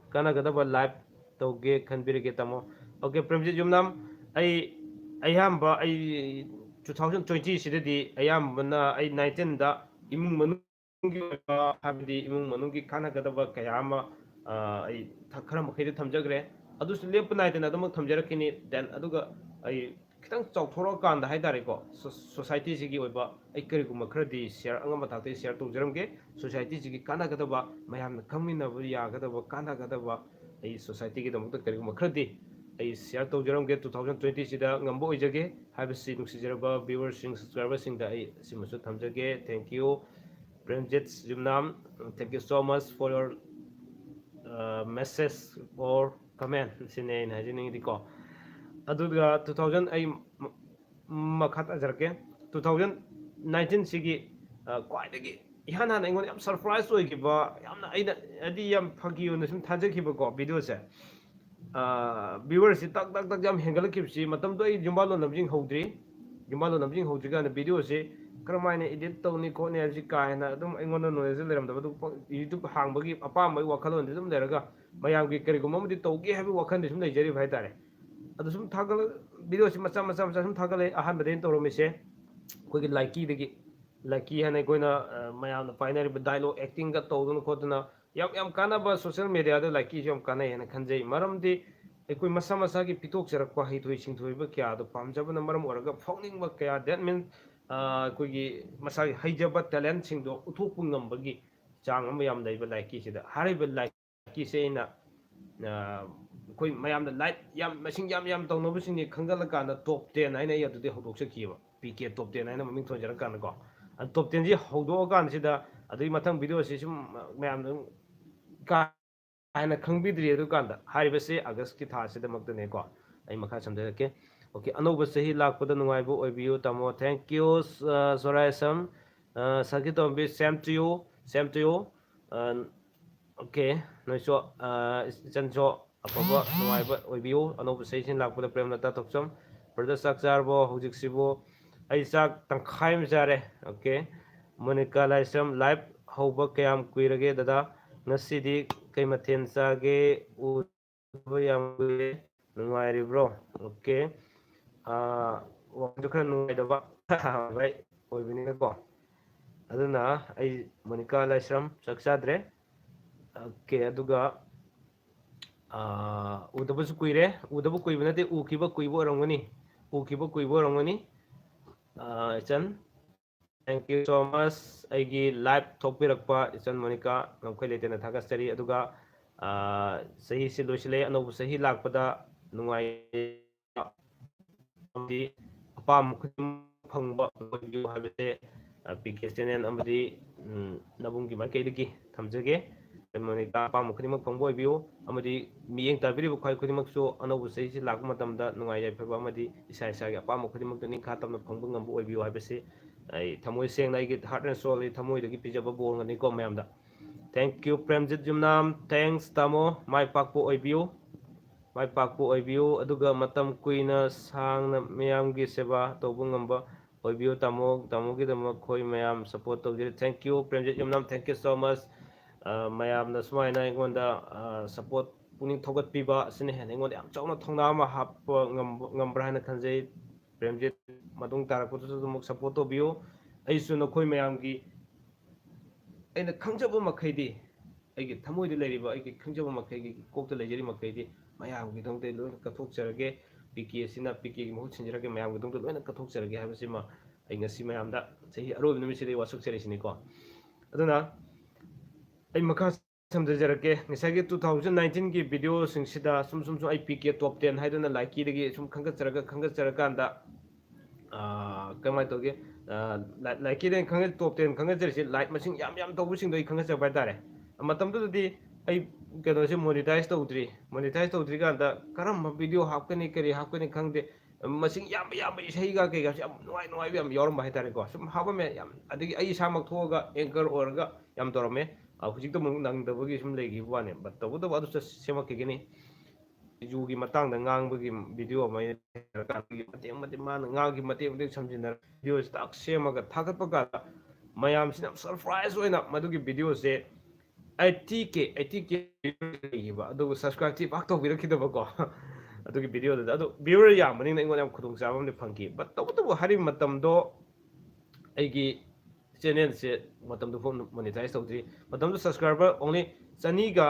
ꯀꯥꯟꯅꯒꯗꯕ live ꯇꯧꯒꯦ ꯈꯟꯕꯤꯔꯒꯦ ꯇꯥꯃꯣ?" Okay, ꯄ꯭ꯔꯦꯝꯖꯤꯠ ꯌꯨꯝꯅꯥꯝ, ꯑꯩ ꯑꯌꯥꯝꯕ ꯑꯩ two thousand twenty ꯁꯤꯗꯗꯤ ꯑꯌꯥꯝꯕꯅ ꯑꯩ nineteen ꯗ ꯏꯃꯨꯡ ꯃꯅꯨꯡꯒꯤ ꯑꯣꯏꯕ, ꯍꯥꯏꯕꯗꯤ ꯏꯃꯨꯡ ꯃꯅꯨꯡꯒꯤ ꯀꯥꯟꯅꯒꯗꯕ ꯀꯌꯥ ꯑꯃ, ꯑ, ꯑꯩ ꯊ-, ꯈꯔ ꯃꯈꯩꯗꯤ ꯊꯝꯖꯈ꯭ꯔꯦ꯫ ꯑꯗꯨꯁꯨ ꯂꯦꯞꯄ ꯅꯥꯏꯗꯅ ꯑꯗꯨꯃꯛ ꯊꯝꯖꯔꯛꯈꯤꯅꯤ꯫ Then ꯑꯗꯨꯒ ꯑꯩ ꯈꯤꯇꯪ ꯆꯥꯎꯊꯣꯔꯛꯑꯀꯥꯟꯗ ꯍꯥꯏ ꯇꯥꯔꯦꯀꯣ, so-, society ꯁꯤꯒꯤ ꯑꯣꯏꯕ ꯑꯩ ꯀꯔꯤꯒꯨꯝꯕ ꯈꯔꯗꯤ share, ꯑꯉꯝꯕ ꯊꯥꯛꯇꯒꯤ share ꯇꯧꯖꯔꯝꯒꯦ꯫ Society ꯁꯤꯒꯤ ꯀꯥꯟꯅꯒꯗꯕ, ꯃꯌꯥꯝꯅ ꯈꯪꯃꯤꯟꯅꯕ ꯌꯥꯒꯗꯕ, ꯀꯥꯟꯅꯒꯗꯕ ꯑꯩ society ꯒꯤꯗꯃꯛꯇ ꯀꯔꯤꯒꯨꯝꯕ ꯈꯔꯗꯤ ꯑꯩ share ꯇꯧꯖꯔꯝꯒꯦ꯫ Two thousand twenty ꯁꯤꯗ ꯉꯝꯕ ꯑꯣꯏꯖꯒꯦ ꯍꯥꯏꯕꯁꯤ ꯅꯨꯡꯁꯤꯖꯔꯕ viewer ꯁꯤꯡ, subscriber ꯁꯤꯡꯗ ꯑꯩ ꯁꯤꯃꯁꯨ ꯊꯝꯖꯒꯦ꯫ Thank you꯫ Premjit Yumnam, thank you so much for your, uh, message or comment ꯁꯤꯅꯦ ꯑꯩꯅ ꯍꯥꯏꯖꯅꯤꯡꯉꯤꯗꯤꯀꯣ꯫ ꯑꯗꯨꯒ two thousand, ꯑꯩ ꯃ-, ꯃꯈꯥ ꯇꯥꯖꯔꯛꯀꯦ꯫ Two thousand nineteen ꯁꯤꯒꯤ, ꯑ, ꯈ꯭ꯋꯥꯏꯗꯒꯤ ꯏꯍꯥꯟ ꯍꯥꯟꯅ ꯑꯩꯉꯣꯟꯗ ꯌꯥꯝ surprise ꯑꯣꯏꯈꯤꯕ, ꯌꯥꯝꯅ ꯑꯩꯅ, ꯍꯥꯏꯗꯤ, ꯌꯥꯝ ꯐꯥꯒꯤ ꯑꯣꯏꯅ ꯁꯨꯝ ꯊꯥꯖꯈꯤꯕꯀꯣ video ꯁꯦ꯫ ꯑ, viewer ꯁꯤ ꯇꯛ ꯇꯛ ꯇꯛ ꯌꯥꯝ ꯍꯦꯟꯒꯠꯂꯛꯈꯤꯕꯁꯤ, ꯃꯇꯝꯗꯣ ꯑꯩ ꯌꯨꯝꯕꯥꯜꯂꯣꯟ ꯂꯝꯖꯤꯡ ꯍꯧꯗ꯭ꯔꯤ꯫ ꯌꯨꯝꯕꯥꯜꯂꯣꯟ ꯂꯝꯖꯤꯡ ꯍꯧꯗ꯭ꯔꯤꯀꯥꯟꯗ video ꯁꯤ ꯀꯔꯝꯍꯥꯏꯅ edit ꯇꯧꯅꯤ ꯈꯣꯠꯅꯤ ꯍꯥꯏꯕꯁꯤ ꯀꯥ ꯍꯦꯟꯅ ꯑꯗꯨꯝ ꯑꯩꯉꯣꯟꯗ knowledge ꯂꯩꯔꯝꯗꯕ꯫ ꯑꯗꯨ ꯄ-, YouTube ꯍꯥꯡꯕꯒꯤ ꯑꯄꯥꯝꯕꯒꯤ ꯋꯥꯈꯜꯂꯣꯟꯗꯤ ꯑꯗꯨꯝ ꯂꯩꯔꯒ, ꯃꯌꯥꯝꯒꯤ ꯀꯔꯤꯒꯨꯝꯕ ꯑꯃꯗꯤ ꯇꯧꯒꯦ ꯍꯥꯏꯕꯒꯤ ꯋꯥꯈꯜꯗꯤ ꯁꯨꯝ ꯂꯩꯖꯔꯤꯕ ꯍꯥꯏꯇꯥꯔꯦ꯫ ꯑꯗꯨ ꯁꯨꯝ ꯊꯥꯒꯠꯂ-, video ꯁꯤ ꯃꯆꯥ ꯃꯆꯥ ꯃꯆꯥ ꯁꯨꯝ ꯊꯥꯒꯠꯂꯛꯑꯦ꯫ ꯑꯍꯥꯟꯕꯗ ꯑꯩꯅ ꯇꯧꯔꯝꯃꯤꯁꯦ ꯑꯩꯈꯣꯏꯒꯤ ꯂꯥꯏꯀꯤꯗꯒꯤ, ꯂꯥꯏꯀꯤ ꯍꯥꯏꯅ ꯑꯩꯈꯣꯏꯅ ꯑ, ꯃꯌꯥꯝꯅ ꯄꯥꯏꯅꯔꯤꯕ ꯗꯥꯏꯂꯣꯛ ꯑꯦꯛꯇꯤꯡꯒ ꯇꯧꯗꯅ ꯈꯣꯠꯇꯅ ꯌꯥꯝ ꯌꯥꯝ ꯀꯥꯟꯅꯕ ꯁꯣꯁꯤꯌꯦꯜ ꯃꯦꯗꯤꯌꯥꯗ ꯂꯥꯏꯀꯤꯁꯨ ꯌꯥꯝ ꯀꯥꯟꯅꯩ ꯍꯥꯏꯅ ꯈꯟꯖꯩ꯫ ꯃꯔꯝꯗꯤ ꯑꯩꯈꯣꯏ ꯃꯁꯥ ꯃꯁꯥꯒꯤ ꯄꯤꯊꯣꯛꯆꯔꯛꯄ ꯍꯩꯊꯣꯏ ꯁꯤꯡꯊꯣꯏꯕ ꯀꯌꯥꯗꯣ ꯄꯥꯝꯖꯕꯅ ꯃꯔꯝ ꯑꯣꯏꯔꯒ ꯐꯥꯎꯅꯤꯡꯕ ꯀꯌꯥ, that means ꯑꯩꯈꯣꯏꯒꯤ ꯃꯁꯥꯒꯤ ꯍꯩꯖꯕ ꯇꯦꯂꯦꯟꯁꯤꯡꯗꯣ ꯎꯠꯊꯣꯛꯄ ꯉꯝꯕꯒꯤ ꯆꯥꯡ ꯑꯃ ꯌꯥꯝ ꯂꯩꯕ ꯂꯥꯏꯀꯤꯁꯤꯗ꯫ ꯍꯥꯏꯔꯤꯕ ꯂꯥꯏꯀꯤꯁꯦ ꯑꯩꯅ ꯑ, ꯑꯩꯈꯣꯏ ꯃꯌꯥꯝꯅ ꯂꯥꯏꯛ ꯌꯥꯝ ꯃꯁꯤꯡ ꯌꯥꯝ ꯌꯥꯝ ꯇꯧꯅꯕꯁꯤꯡꯁꯦ ꯈꯪꯒꯠꯂꯀꯥꯟꯗ ꯇꯣꯞ ꯇꯦꯟ ꯍꯥꯏꯅ ꯑꯩ ꯑꯗꯨꯗꯤ ꯍꯧꯗꯣꯛꯆꯈꯤꯑꯕ꯫ ꯄꯤ ꯀꯦ ꯇꯣꯞ ꯇꯦꯟ ꯍꯥꯏꯅ ꯃꯃꯤꯡ ꯊꯣꯟꯖꯔꯀꯥꯟꯗꯀꯣ, ꯇꯣꯞ ꯇꯦꯟꯁꯤ ꯍꯧꯗꯣꯛꯑꯀꯥꯟꯁꯤꯗ ꯑꯗꯨꯒꯤ ꯃꯊꯪ ꯚꯤꯗꯤꯑꯣꯁꯤ ꯁꯨꯝ ꯃꯌꯥꯝꯗ ꯀꯥ ꯍꯦꯟꯅ ꯈꯪꯕꯤꯗ꯭ꯔꯤ꯫ ꯑꯗꯨꯀꯥꯟꯗ ꯍꯥꯏꯔꯤꯕꯁꯤ ꯑꯥꯒꯁꯀꯤ ꯊꯥꯁꯤꯗꯃꯛꯇꯅꯦꯀꯣ꯫ ꯑꯩ ꯃꯈꯥ ꯁꯝꯖꯔꯛꯀꯦ꯫ ꯑꯣꯀꯦ, ꯑꯅꯧꯕ ꯆꯍꯤ ꯂꯥꯛꯄꯗ ꯅꯨꯡꯉꯥꯏꯕ ꯑꯣꯏꯕꯤꯌꯨ ꯇꯥꯃꯣ꯫ Thank you, ꯁꯣꯔꯥꯏꯁꯝ꯫ ꯁꯈꯤꯇꯣꯝꯕꯤ, same to you, same to you꯫ Okay, ꯅꯣꯏꯁꯨ ꯏꯆꯟꯁꯨ ꯑꯐꯕ ꯅꯨꯡꯉꯥꯏꯕ ꯑꯣꯏꯕꯤꯌꯨ꯫ ꯑꯅꯧꯕ ꯆꯍꯤꯁꯤꯅ ꯂꯥꯛꯄꯗ꯫ ꯄ꯭ꯔꯦꯝꯂꯇꯥ ꯊꯣꯛꯆꯝ, ꯕ꯭ꯔꯗꯔ ꯆꯥꯛ ꯆꯥꯔꯕꯣ? ꯍꯧꯖꯤꯛꯁꯤꯕꯨ ꯑꯩ ꯆꯥꯛ ꯇꯪꯈꯥꯏ ꯑꯃ ꯆꯥꯔꯦ꯫ ꯑꯣꯀꯦ, ꯃꯣꯅꯤꯀꯥ ꯂꯥꯏꯁ꯭ꯔꯝ, ꯂꯥꯏꯐ ꯍꯧꯕ ꯀꯌꯥꯝ ꯀꯨꯏꯔꯒꯦ ꯗꯗꯥ? ꯉꯁꯤꯗꯤ ꯀꯩ ꯃꯊꯦꯜ ꯆꯥꯒꯦ? ꯎꯗꯕ ꯌꯥꯝ ꯀꯨꯏꯔꯦ꯫ ꯅꯨꯡꯉꯥꯏꯔꯤꯕ꯭ꯔꯣ? ꯑꯣꯀꯦ, ꯋꯥꯈꯜꯁꯨ ꯈꯔ ꯅꯨꯡꯉꯥꯏꯇꯕ ꯑꯣꯏꯕꯅꯤꯅꯀꯣ꯫ ꯑꯗꯨꯅ ꯑꯩ ꯃꯣꯅꯤꯀꯥ ꯂꯥꯏꯁ꯭ꯔꯝ ꯆꯥꯛ ꯆꯥꯗ꯭ꯔꯦ꯫ ꯑꯣꯀꯦ, ꯑꯗꯨꯒ ꯎꯗꯕꯁꯨ ꯀꯨꯏꯔꯦ꯫ ꯎꯗꯕ ꯀꯨꯏꯕ ꯅꯠꯇꯦ, ꯎꯈꯤꯕ ꯀꯨꯏꯕ ꯑꯣꯏꯔꯝꯒꯅꯤ꯫ ꯎꯈꯤꯕ ꯀꯨꯏꯕ ꯑꯣꯏꯔꯝꯒꯅꯤ꯫ ꯏꯆꯟ, thank you so much꯫ ꯑꯩꯒꯤ ꯂꯥꯏꯐ ꯊꯣꯛꯄꯤꯔꯛꯄ ꯏꯆꯟ ꯃꯣꯅꯤꯀꯥ ꯉꯝꯈꯩ ꯂꯩꯇꯅ ꯊꯥꯒꯠꯆꯔꯤ꯫ ꯑꯗꯨꯒ ꯆꯍꯤꯁꯤ ꯂꯣꯏꯁꯤꯜꯂꯛꯑꯦ, ꯑꯅꯧꯕ ꯆꯍꯤ ꯂꯥꯛꯄꯗ ꯅꯨꯡꯉꯥꯏ ꯑꯃꯗꯤ ꯑꯄꯥꯝꯕ ꯈꯨꯗꯤꯡꯃꯛ ꯐꯪꯕ ꯑꯣꯏꯕꯤꯌꯨ ꯍꯥꯏꯕꯁꯦ ꯄꯤ ꯀꯦ ꯆꯦꯅꯦꯜ ꯑꯃꯗꯤ ꯅꯕꯨꯡꯒꯤ ꯃꯥꯏꯀꯩꯗꯒꯤ ꯊꯝꯖꯒꯦ꯫ ꯃꯣꯅꯤꯀꯥ, ꯑꯄꯥꯝꯕ ꯈꯨꯗꯤꯡꯃꯛ ꯐꯪꯕ ꯑꯣꯏꯕꯤꯌꯨ ꯑꯃꯗꯤ ꯃꯤꯠꯌꯦꯡ ꯇꯥꯕꯤꯔꯤꯕ ꯈ꯭ꯋꯥꯏ ꯈꯨꯗꯤꯡꯃꯛꯁꯨ ꯑꯅꯧꯕ ꯆꯍꯤꯁꯤ ꯂꯥꯛꯄ ꯃꯇꯝꯗ ꯅꯨꯡꯉꯥꯏ ꯌꯥꯏꯐꯕ ꯑꯃꯗꯤ ꯏꯁꯥ ꯏꯁꯥꯒꯤ ꯑꯄꯥꯝꯕ ꯈꯨꯗꯤꯡꯃꯛꯇꯨ ꯅꯤꯡꯈꯥ ꯇꯝꯅ ꯐꯪꯕ ꯉꯝꯕ ꯑꯣꯏꯕꯤꯌꯨ ꯍꯥꯏꯕꯁꯤ ꯑꯩ ꯊꯃꯣꯏ ꯁꯦꯡꯅ ꯑꯩꯒꯤ heart and soul, ꯑꯩ ꯊꯃꯣꯏꯗꯒꯤ ꯄꯤꯖꯕ ꯕꯣꯔꯅꯤꯀꯣ ꯃꯌꯥꯝꯗ꯫ Thank you, Premjit Yumnam. Thanks ꯇꯥꯃꯣ꯫ ꯃꯥꯏ ꯄꯥꯛꯄ ꯑꯣꯏꯕꯤꯌꯨ꯫ ꯃꯥꯏ ꯄꯥꯛꯄ ꯑꯣꯏꯕꯤꯌꯨ꯫ ꯑꯗꯨꯒ ꯃꯇꯝ ꯀꯨꯏꯅ ꯁꯥꯡꯅ ꯃꯤꯌꯥꯝꯒꯤ ꯁꯦꯕꯥ ꯇꯧꯕ ꯉꯝꯕ ꯑꯣꯏꯕꯤꯌꯨ ꯇꯥꯃꯣ꯫ ꯇꯥꯃꯣꯒꯤꯗꯃꯛ ꯑꯩꯈꯣꯏ ꯃꯌꯥꯝ support ꯇꯧꯖꯔꯤ꯫ Thank you, Premjit Yumnam. Thank you so much꯫ ꯑ, ꯃꯌꯥꯝꯅ ꯁꯨꯃꯥꯏꯅ ꯑꯩꯉꯣꯟꯗ, ꯑ, support, ꯄꯨꯛꯅꯤꯡ ꯊꯧꯒꯠꯄꯤꯕ ꯑꯁꯤꯅ ꯍꯦꯟꯅ ꯑꯩꯉꯣꯟꯗ ꯌꯥꯝ ꯆꯥꯎꯅ ꯊꯧꯅꯥ ꯑꯃ ꯍꯥꯞꯄ ꯉꯝꯕ, ꯉꯝꯕ꯭ꯔꯥ ꯍꯥꯏꯅ ꯈꯟꯖꯩ꯫ ꯄ꯭ꯔꯦꯝꯖꯤꯠ, ꯃꯇꯨꯡ ꯇꯥꯔꯛꯄꯗꯁꯨ ꯑꯗꯨꯃꯛ support ꯇꯧꯕꯤꯌꯨ꯫ ꯑꯩꯁꯨ ꯅꯈꯣꯏ ꯃꯌꯥꯝꯒꯤ ꯑꯩꯅ ꯈꯪꯖꯕ ꯃꯈꯩꯗꯤ, ꯑꯩꯒꯤ ꯊꯃꯣꯏꯗ ꯂꯩꯔꯤꯕ, ꯑꯩꯒꯤ ꯈꯪꯖꯕ ꯃꯈꯩꯒꯤ ꯀꯣꯛꯇ ꯂꯩꯖꯔꯤ ꯃꯈꯩꯗꯤ ꯃꯌꯥꯝꯒꯤꯗꯃꯛꯇ ꯂꯣꯏꯅ ꯀꯠꯊꯣꯛꯆꯔꯒꯦ꯫ ꯄꯤ ꯀꯦ ꯑꯁꯤꯅ ꯄꯤ ꯀꯦꯒꯤ ꯃꯍꯨꯠ ꯁꯤꯟꯖꯔꯒꯦ, ꯃꯌꯥꯝꯒꯤꯗꯃꯛꯇ ꯂꯣꯏꯅ ꯀꯠꯊꯣꯛꯆꯔꯒꯦ ꯍꯥꯏꯕꯁꯤꯃ ꯑꯩ ꯉꯁꯤ ꯃꯌꯥꯝꯗ ꯆꯍꯤ ꯑꯔꯣꯏꯕ ꯅꯨꯃꯤꯠꯁꯤꯗ ꯑꯩ ꯋꯥꯁꯛꯆꯔꯤꯁꯤꯅꯤꯀꯣ꯫ ꯑꯗꯨꯅ ꯑꯩ ꯃꯈꯥ ꯁꯝꯊꯖꯔꯛꯀꯦ꯫ ꯉꯁꯥꯏꯒꯤ two thousand nineteenꯒꯤ videoꯁꯤꯡꯁꯤꯗ ꯁꯨꯝ ꯁꯨꯝ ꯁꯨꯝ ꯑꯩ ꯄꯤ ꯀꯦ top ten ꯍꯥꯏꯗꯨꯅ ꯂꯥꯏꯀꯤꯗꯒꯤ ꯁꯨꯝ ꯈꯟꯒꯠꯆꯔꯒ ꯈꯟꯒꯠꯆꯔꯀꯥꯟꯗ, ꯑꯥ, ꯀꯃꯥꯏꯅ ꯇꯧꯒꯦ? ꯑꯥ, ꯂꯥꯏ-, ꯂꯥꯏꯀꯤꯗ ꯑꯩꯅ ꯈꯪꯒꯠ-, top ten ꯈꯪꯒꯠꯆꯔꯤꯁꯦ like ꯃꯁꯤꯡ ꯌꯥꯝ ꯌꯥꯝ ꯇꯧꯕꯁꯤꯡꯗꯣ ꯑꯩ ꯈꯪꯒꯠꯆꯕ ꯍꯥꯏꯇꯥꯔꯦ꯫ ꯃꯇꯝꯗꯨꯗꯗꯤ ꯑꯩ ꯀꯩꯅꯣꯁꯦ monetize ꯇꯧꯗ꯭ꯔꯤ꯫ Monetize ꯇꯧꯗ꯭ꯔꯤꯀꯥꯟꯗ ꯀꯔꯝꯕ video ꯍꯥꯞꯀꯅꯤ, ꯀꯔꯤ ꯍꯥꯞꯀꯅꯤ ꯈꯪꯗꯦ꯫ ꯃꯁꯤꯡ ꯌꯥꯝꯕ ꯌꯥꯝꯕ ꯏꯁꯩꯒ ꯀꯩꯀꯥꯁꯨ ꯌꯥꯝ ꯅꯨꯡꯉꯥꯏ ꯅꯨꯡꯉꯥꯏꯕ ꯌꯥꯝ ꯌꯥꯎꯔꯝꯕ ꯍꯥꯏꯇꯥꯔꯦꯀꯣ꯫ ꯁꯨꯝ ꯍꯥꯞꯄꯝꯃꯦ ꯌꯥꯝ꯫ ꯑꯗꯒꯤ ꯑꯩ ꯏꯁꯥꯃꯛ ꯊꯣꯛꯑꯒ anchor ꯑꯣꯏꯔꯒ ꯌꯥꯝ ꯇꯧꯔꯝꯃꯦ꯫ ꯑ, ꯍꯧꯖꯤꯛꯇ ꯑꯃꯨꯛ ꯅꯪꯗꯕꯒꯤ ꯁꯨꯝ ꯂꯩꯈꯤꯕ ꯋꯥꯅꯦ꯫ But ꯇꯧꯕꯇꯕꯨ ꯑꯗꯨꯁꯨ ꯁꯦꯝꯃꯛꯈꯤꯒꯅꯤ꯫ ꯌꯨꯒꯤ ꯃꯇꯥꯡꯗ ꯉꯥꯡꯕꯒꯤ video ꯑꯃ ꯑꯩꯅ ꯃꯇꯦꯛ ꯃꯇꯦꯛ ꯃꯥꯅ ꯉꯥꯡꯈꯤ ꯃꯇꯦꯛ ꯃꯇꯦꯛ ꯁꯝꯖꯤꯟꯅꯔ videoꯁꯤ ꯇꯥꯛ ꯁꯦꯝꯃꯒ ꯊꯥꯒꯠꯄ ꯀꯥꯟꯗ ꯃꯌꯥꯝꯁꯤꯅ ꯌꯥꯝ surprise ꯑꯣꯏꯅ ꯃꯗꯨꯒꯤ videoꯁꯦ eighty K, eighty K ꯂꯩꯈꯤꯕ, ꯑꯗꯨꯕꯨ subscribeꯇꯤ ꯄꯥꯛ ꯇꯧꯕꯤꯔꯛꯈꯤꯗꯕꯀꯣ꯫ ꯑꯗꯨꯒꯤ videoꯗꯨꯗ꯫ ꯑꯗꯣ viewer ꯌꯥꯝꯕꯅꯤꯅ ꯑꯩꯉꯣꯟꯗ ꯌꯥꯝ ꯈꯨꯗꯣꯡꯆꯥꯕ ꯑꯃꯗꯤ ꯐꯪꯈꯤ꯫ But ꯇꯧꯕꯇꯕꯨ ꯍꯥꯏꯔꯤꯕ ꯃꯇꯝꯗꯣ ꯑꯩꯒꯤ channelꯁꯦ ꯃꯇꯝꯗꯨ ꯐꯥꯎ monetize ꯇꯧꯗ꯭ꯔꯤ꯫ ꯃꯇꯝꯗꯨ subscriber only ꯆꯅꯤꯒ,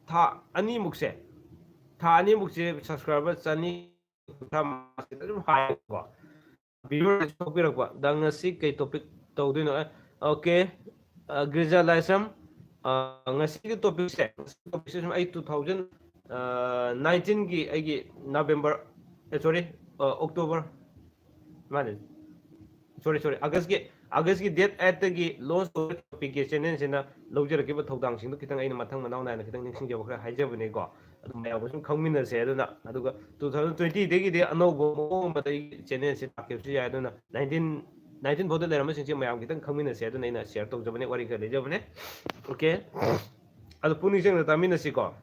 ꯊꯥ ꯑꯅꯤꯃꯨꯛꯁꯦ, ꯊꯥ ꯑꯅꯤꯃꯨꯛꯁꯦ subscriber ꯆꯅꯤ ꯀꯨꯟꯊ꯭ꯔꯥ ꯃꯉꯥ ꯑꯗꯨꯝ ꯍꯥꯏꯌꯦꯕꯀꯣ꯫ Viewer ꯊꯣꯛꯄꯤꯔꯛꯄ, "ꯗꯥ, ꯉꯁꯤ ꯀꯩ topic ꯇꯧꯗꯣꯏꯅꯣ?" ꯑꯦ, okay, ꯑ, ꯒ꯭ꯔꯤꯖꯥ ꯂꯥꯏꯁ꯭ꯔꯝ, ꯑ, ꯉꯁꯤꯒꯤ topicꯁꯦ, ꯉꯁꯤꯒꯤ topicꯁꯦ ꯁꯨꯝ ꯑꯩ two thousand nineteenꯒꯤ ꯑꯩꯒꯤ November, ꯑꯦ, sorry, ꯑ, October, ꯃꯥꯅꯦ, sorry, sorry, Augustꯀꯤ, Augustꯀꯤ date eightꯇꯒꯤ launch ꯇꯧꯕ topicꯀꯤ channelꯁꯤꯅ ꯂꯧꯖꯔꯛꯈꯤꯕ ꯊꯧꯗꯥꯡꯁꯤꯡꯗꯣ ꯈꯤꯇꯪ ꯑꯩꯅ ꯃꯊꯪ ꯃꯅꯥꯎ ꯅꯥꯏꯅ ꯈꯤꯇꯪ ꯅꯤꯡꯁꯤꯡꯖꯕ ꯈꯔ ꯍꯥꯏꯖꯕꯅꯤꯀꯣ꯫ ꯑꯗꯨ ꯃꯌꯥꯝꯒ ꯁꯨꯝ ꯈꯪꯃꯤꯟꯅꯁꯦ꯫ ꯑꯗꯨꯅ, ꯑꯗꯨꯒ two thousand twentyꯗꯒꯤꯗꯤ ꯑꯅꯧꯕ ꯃꯑꯣꯡ ꯑꯃꯗ ꯑꯩꯒꯤ channelꯁꯦ ꯂꯥꯛꯈꯤꯕꯁꯨ ꯌꯥꯏ꯫ ꯑꯗꯨꯅ nineteen, nineteen ꯐꯥꯎꯗ ꯂꯩꯔꯝꯕꯁꯤꯡꯁꯦ ꯃꯌꯥꯝ ꯈꯤꯇꯪ ꯈꯪꯃꯤꯟꯅꯁꯦ꯫ ꯑꯗꯨꯅ ꯑꯩꯅ share ꯇꯧꯖꯕꯅꯦ, ꯋꯥꯔꯤ ꯈꯔ ꯂꯩꯖꯕꯅꯦ꯫ Okay, ꯑꯗꯨ ꯄꯨꯛꯅꯤꯡ ꯆꯪꯅ ꯇꯥꯃꯤꯟꯅꯁꯤꯀꯣ꯫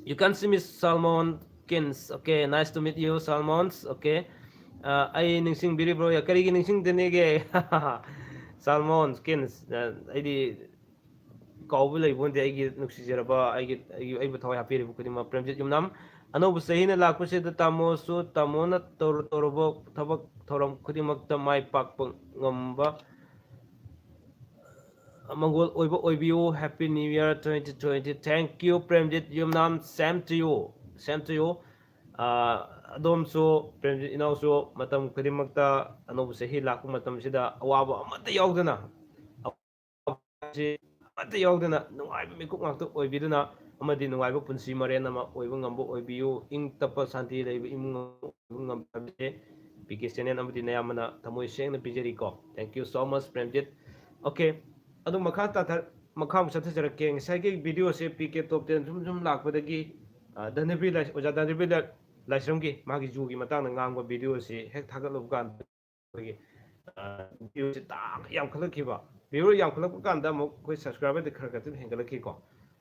You can see me, Salmon Kins. Okay, nice to meet you, Salmons. Okay. ꯑ, ꯑꯩ ꯅꯤꯡꯁꯤꯡꯕꯤꯔꯤꯕ꯭ꯔꯣ? ꯀꯔꯤꯒꯤ ꯅꯤꯡꯁꯤꯡꯗꯅꯤꯒꯦ? Salmon Kins. ꯑ, ꯑꯩꯗꯤ ꯀꯥꯎꯕ ꯂꯩꯕ ꯅꯠꯇꯦ꯫ ꯑꯩꯒꯤ ꯅꯨꯡꯁꯤꯖꯔꯕ, ꯑꯩꯒꯤ, ꯑꯩꯒꯤ, ꯑꯩꯕꯨ ꯊꯋꯥꯏ ꯍꯥꯞꯄꯤꯔꯤꯕ ꯈꯨꯗꯤꯡꯃꯛ꯫ ꯄ꯭ꯔꯦꯝꯖꯤꯠ ꯌꯨꯝꯅꯥꯝ꯫ ꯑꯅꯧꯕ ꯆꯍꯤꯅ ꯂꯥꯛꯄꯁꯤꯗ ꯇꯥꯃꯣꯁꯨ, ꯇꯥꯃꯣꯅ ꯇꯧꯔꯨ ꯇꯧꯔꯨꯕ ꯊꯕꯛ ꯊꯧꯔꯝ ꯈꯨꯗꯤꯡꯃꯛꯇ ꯃꯥꯏ ꯄꯥꯛꯄ ꯉꯝꯕ ꯃꯪꯒꯣꯜ ꯑꯣꯏꯕ ꯑꯣꯏꯕꯤꯌꯨ꯫ Happy New Year twenty twenty. Thank you, Premjit Yumnam. Same to you. Same to you. ꯑꯗꯣꯝꯁꯨ, Premjit ꯏꯅꯥꯎꯁꯨ, ꯃꯇꯝ ꯈꯨꯗꯤꯡꯃꯛꯇ ꯑꯅꯧꯕ ꯆꯍꯤ ꯂꯥꯛꯄ ꯃꯇꯝꯁꯤꯗ ꯑꯋꯥꯕ ꯑꯃꯠꯇ ꯌꯥꯎꯗꯅ, ꯑꯃꯠꯇ ꯌꯥꯎꯗꯅ ꯅꯨꯡꯉꯥꯏꯕ ꯃꯤꯀꯨꯞ ꯉꯥꯛꯇ ꯑꯣꯏꯕꯤꯗꯨꯅ ꯑꯃꯗꯤ ꯅꯨꯡꯉꯥꯏꯕ ꯄꯨꯟꯁꯤ ꯃꯔꯦꯟ ꯑꯃ ꯑꯣꯏꯕ ꯉꯝꯕ ꯑꯣꯏꯕꯤꯌꯨ꯫ ꯏꯪ ꯇꯞꯄ ꯁꯥꯟꯇꯤ ꯂꯩꯕ ꯏꯃꯨꯡ ꯑꯃ ꯑꯣꯏꯕ ꯉꯝꯕ ꯍꯥꯏꯕꯁꯦ ꯄꯤ ꯀꯦ ꯆꯦꯅꯦꯜ ꯑꯃꯗꯤ ꯅꯌꯥꯝꯕꯅ ꯊꯃꯣꯏ ꯁꯦꯡꯅ ꯄꯤꯖꯔꯤꯀꯣ꯫ Thank you so much, Premjit. Okay, ꯑꯗꯨ ꯃꯈꯥ ꯇꯥꯊ-, ꯃꯈꯥ ꯑꯃꯨꯛ ꯆꯠꯊꯖꯔꯛꯀꯦ꯫ ꯉꯁꯥꯏꯒꯤ ꯚꯤꯗꯤꯑꯣꯁꯦ ꯄꯤ ꯀꯦ ꯇꯣꯞ ꯇꯦꯟ ꯁꯨꯝ ꯁꯨꯝ ꯂꯥꯛꯄꯗꯒꯤ, ꯑ, ꯙꯅꯕꯤꯔ ꯂꯥꯏ-, ꯑꯣꯖꯥ ꯙꯅꯕꯤꯔ ꯂꯥꯏ-, ꯂꯥꯏꯁ꯭ꯔꯝꯒꯤ ꯃꯥꯒꯤ ꯖꯨꯒꯤ ꯃꯇꯥꯡꯗ ꯉꯥꯡꯕ ꯚꯤꯗꯤꯑꯣꯁꯤ ꯍꯦꯛ ꯊꯥꯒꯠꯂꯨꯕ ꯀꯥꯟꯗ ꯑꯩꯈꯣꯏꯒꯤ, ꯑ, ꯚꯤꯌꯨꯁꯦ ꯇꯥꯡꯅ ꯌꯥꯝꯈꯠꯂꯛꯈꯤꯕ꯫ ꯚꯤꯌꯨ ꯌꯥꯝꯈꯠꯂꯛꯄ ꯀꯥꯟꯗ ꯑꯃꯨꯛ ꯑꯩꯈꯣꯏ ꯁꯕꯁꯀ꯭ꯔꯥꯏꯕꯔꯗꯤ ꯈꯔ ꯈꯔ ꯑꯗꯨꯝ ꯍꯦꯟꯒꯠꯂꯛꯈꯤꯀꯣ꯫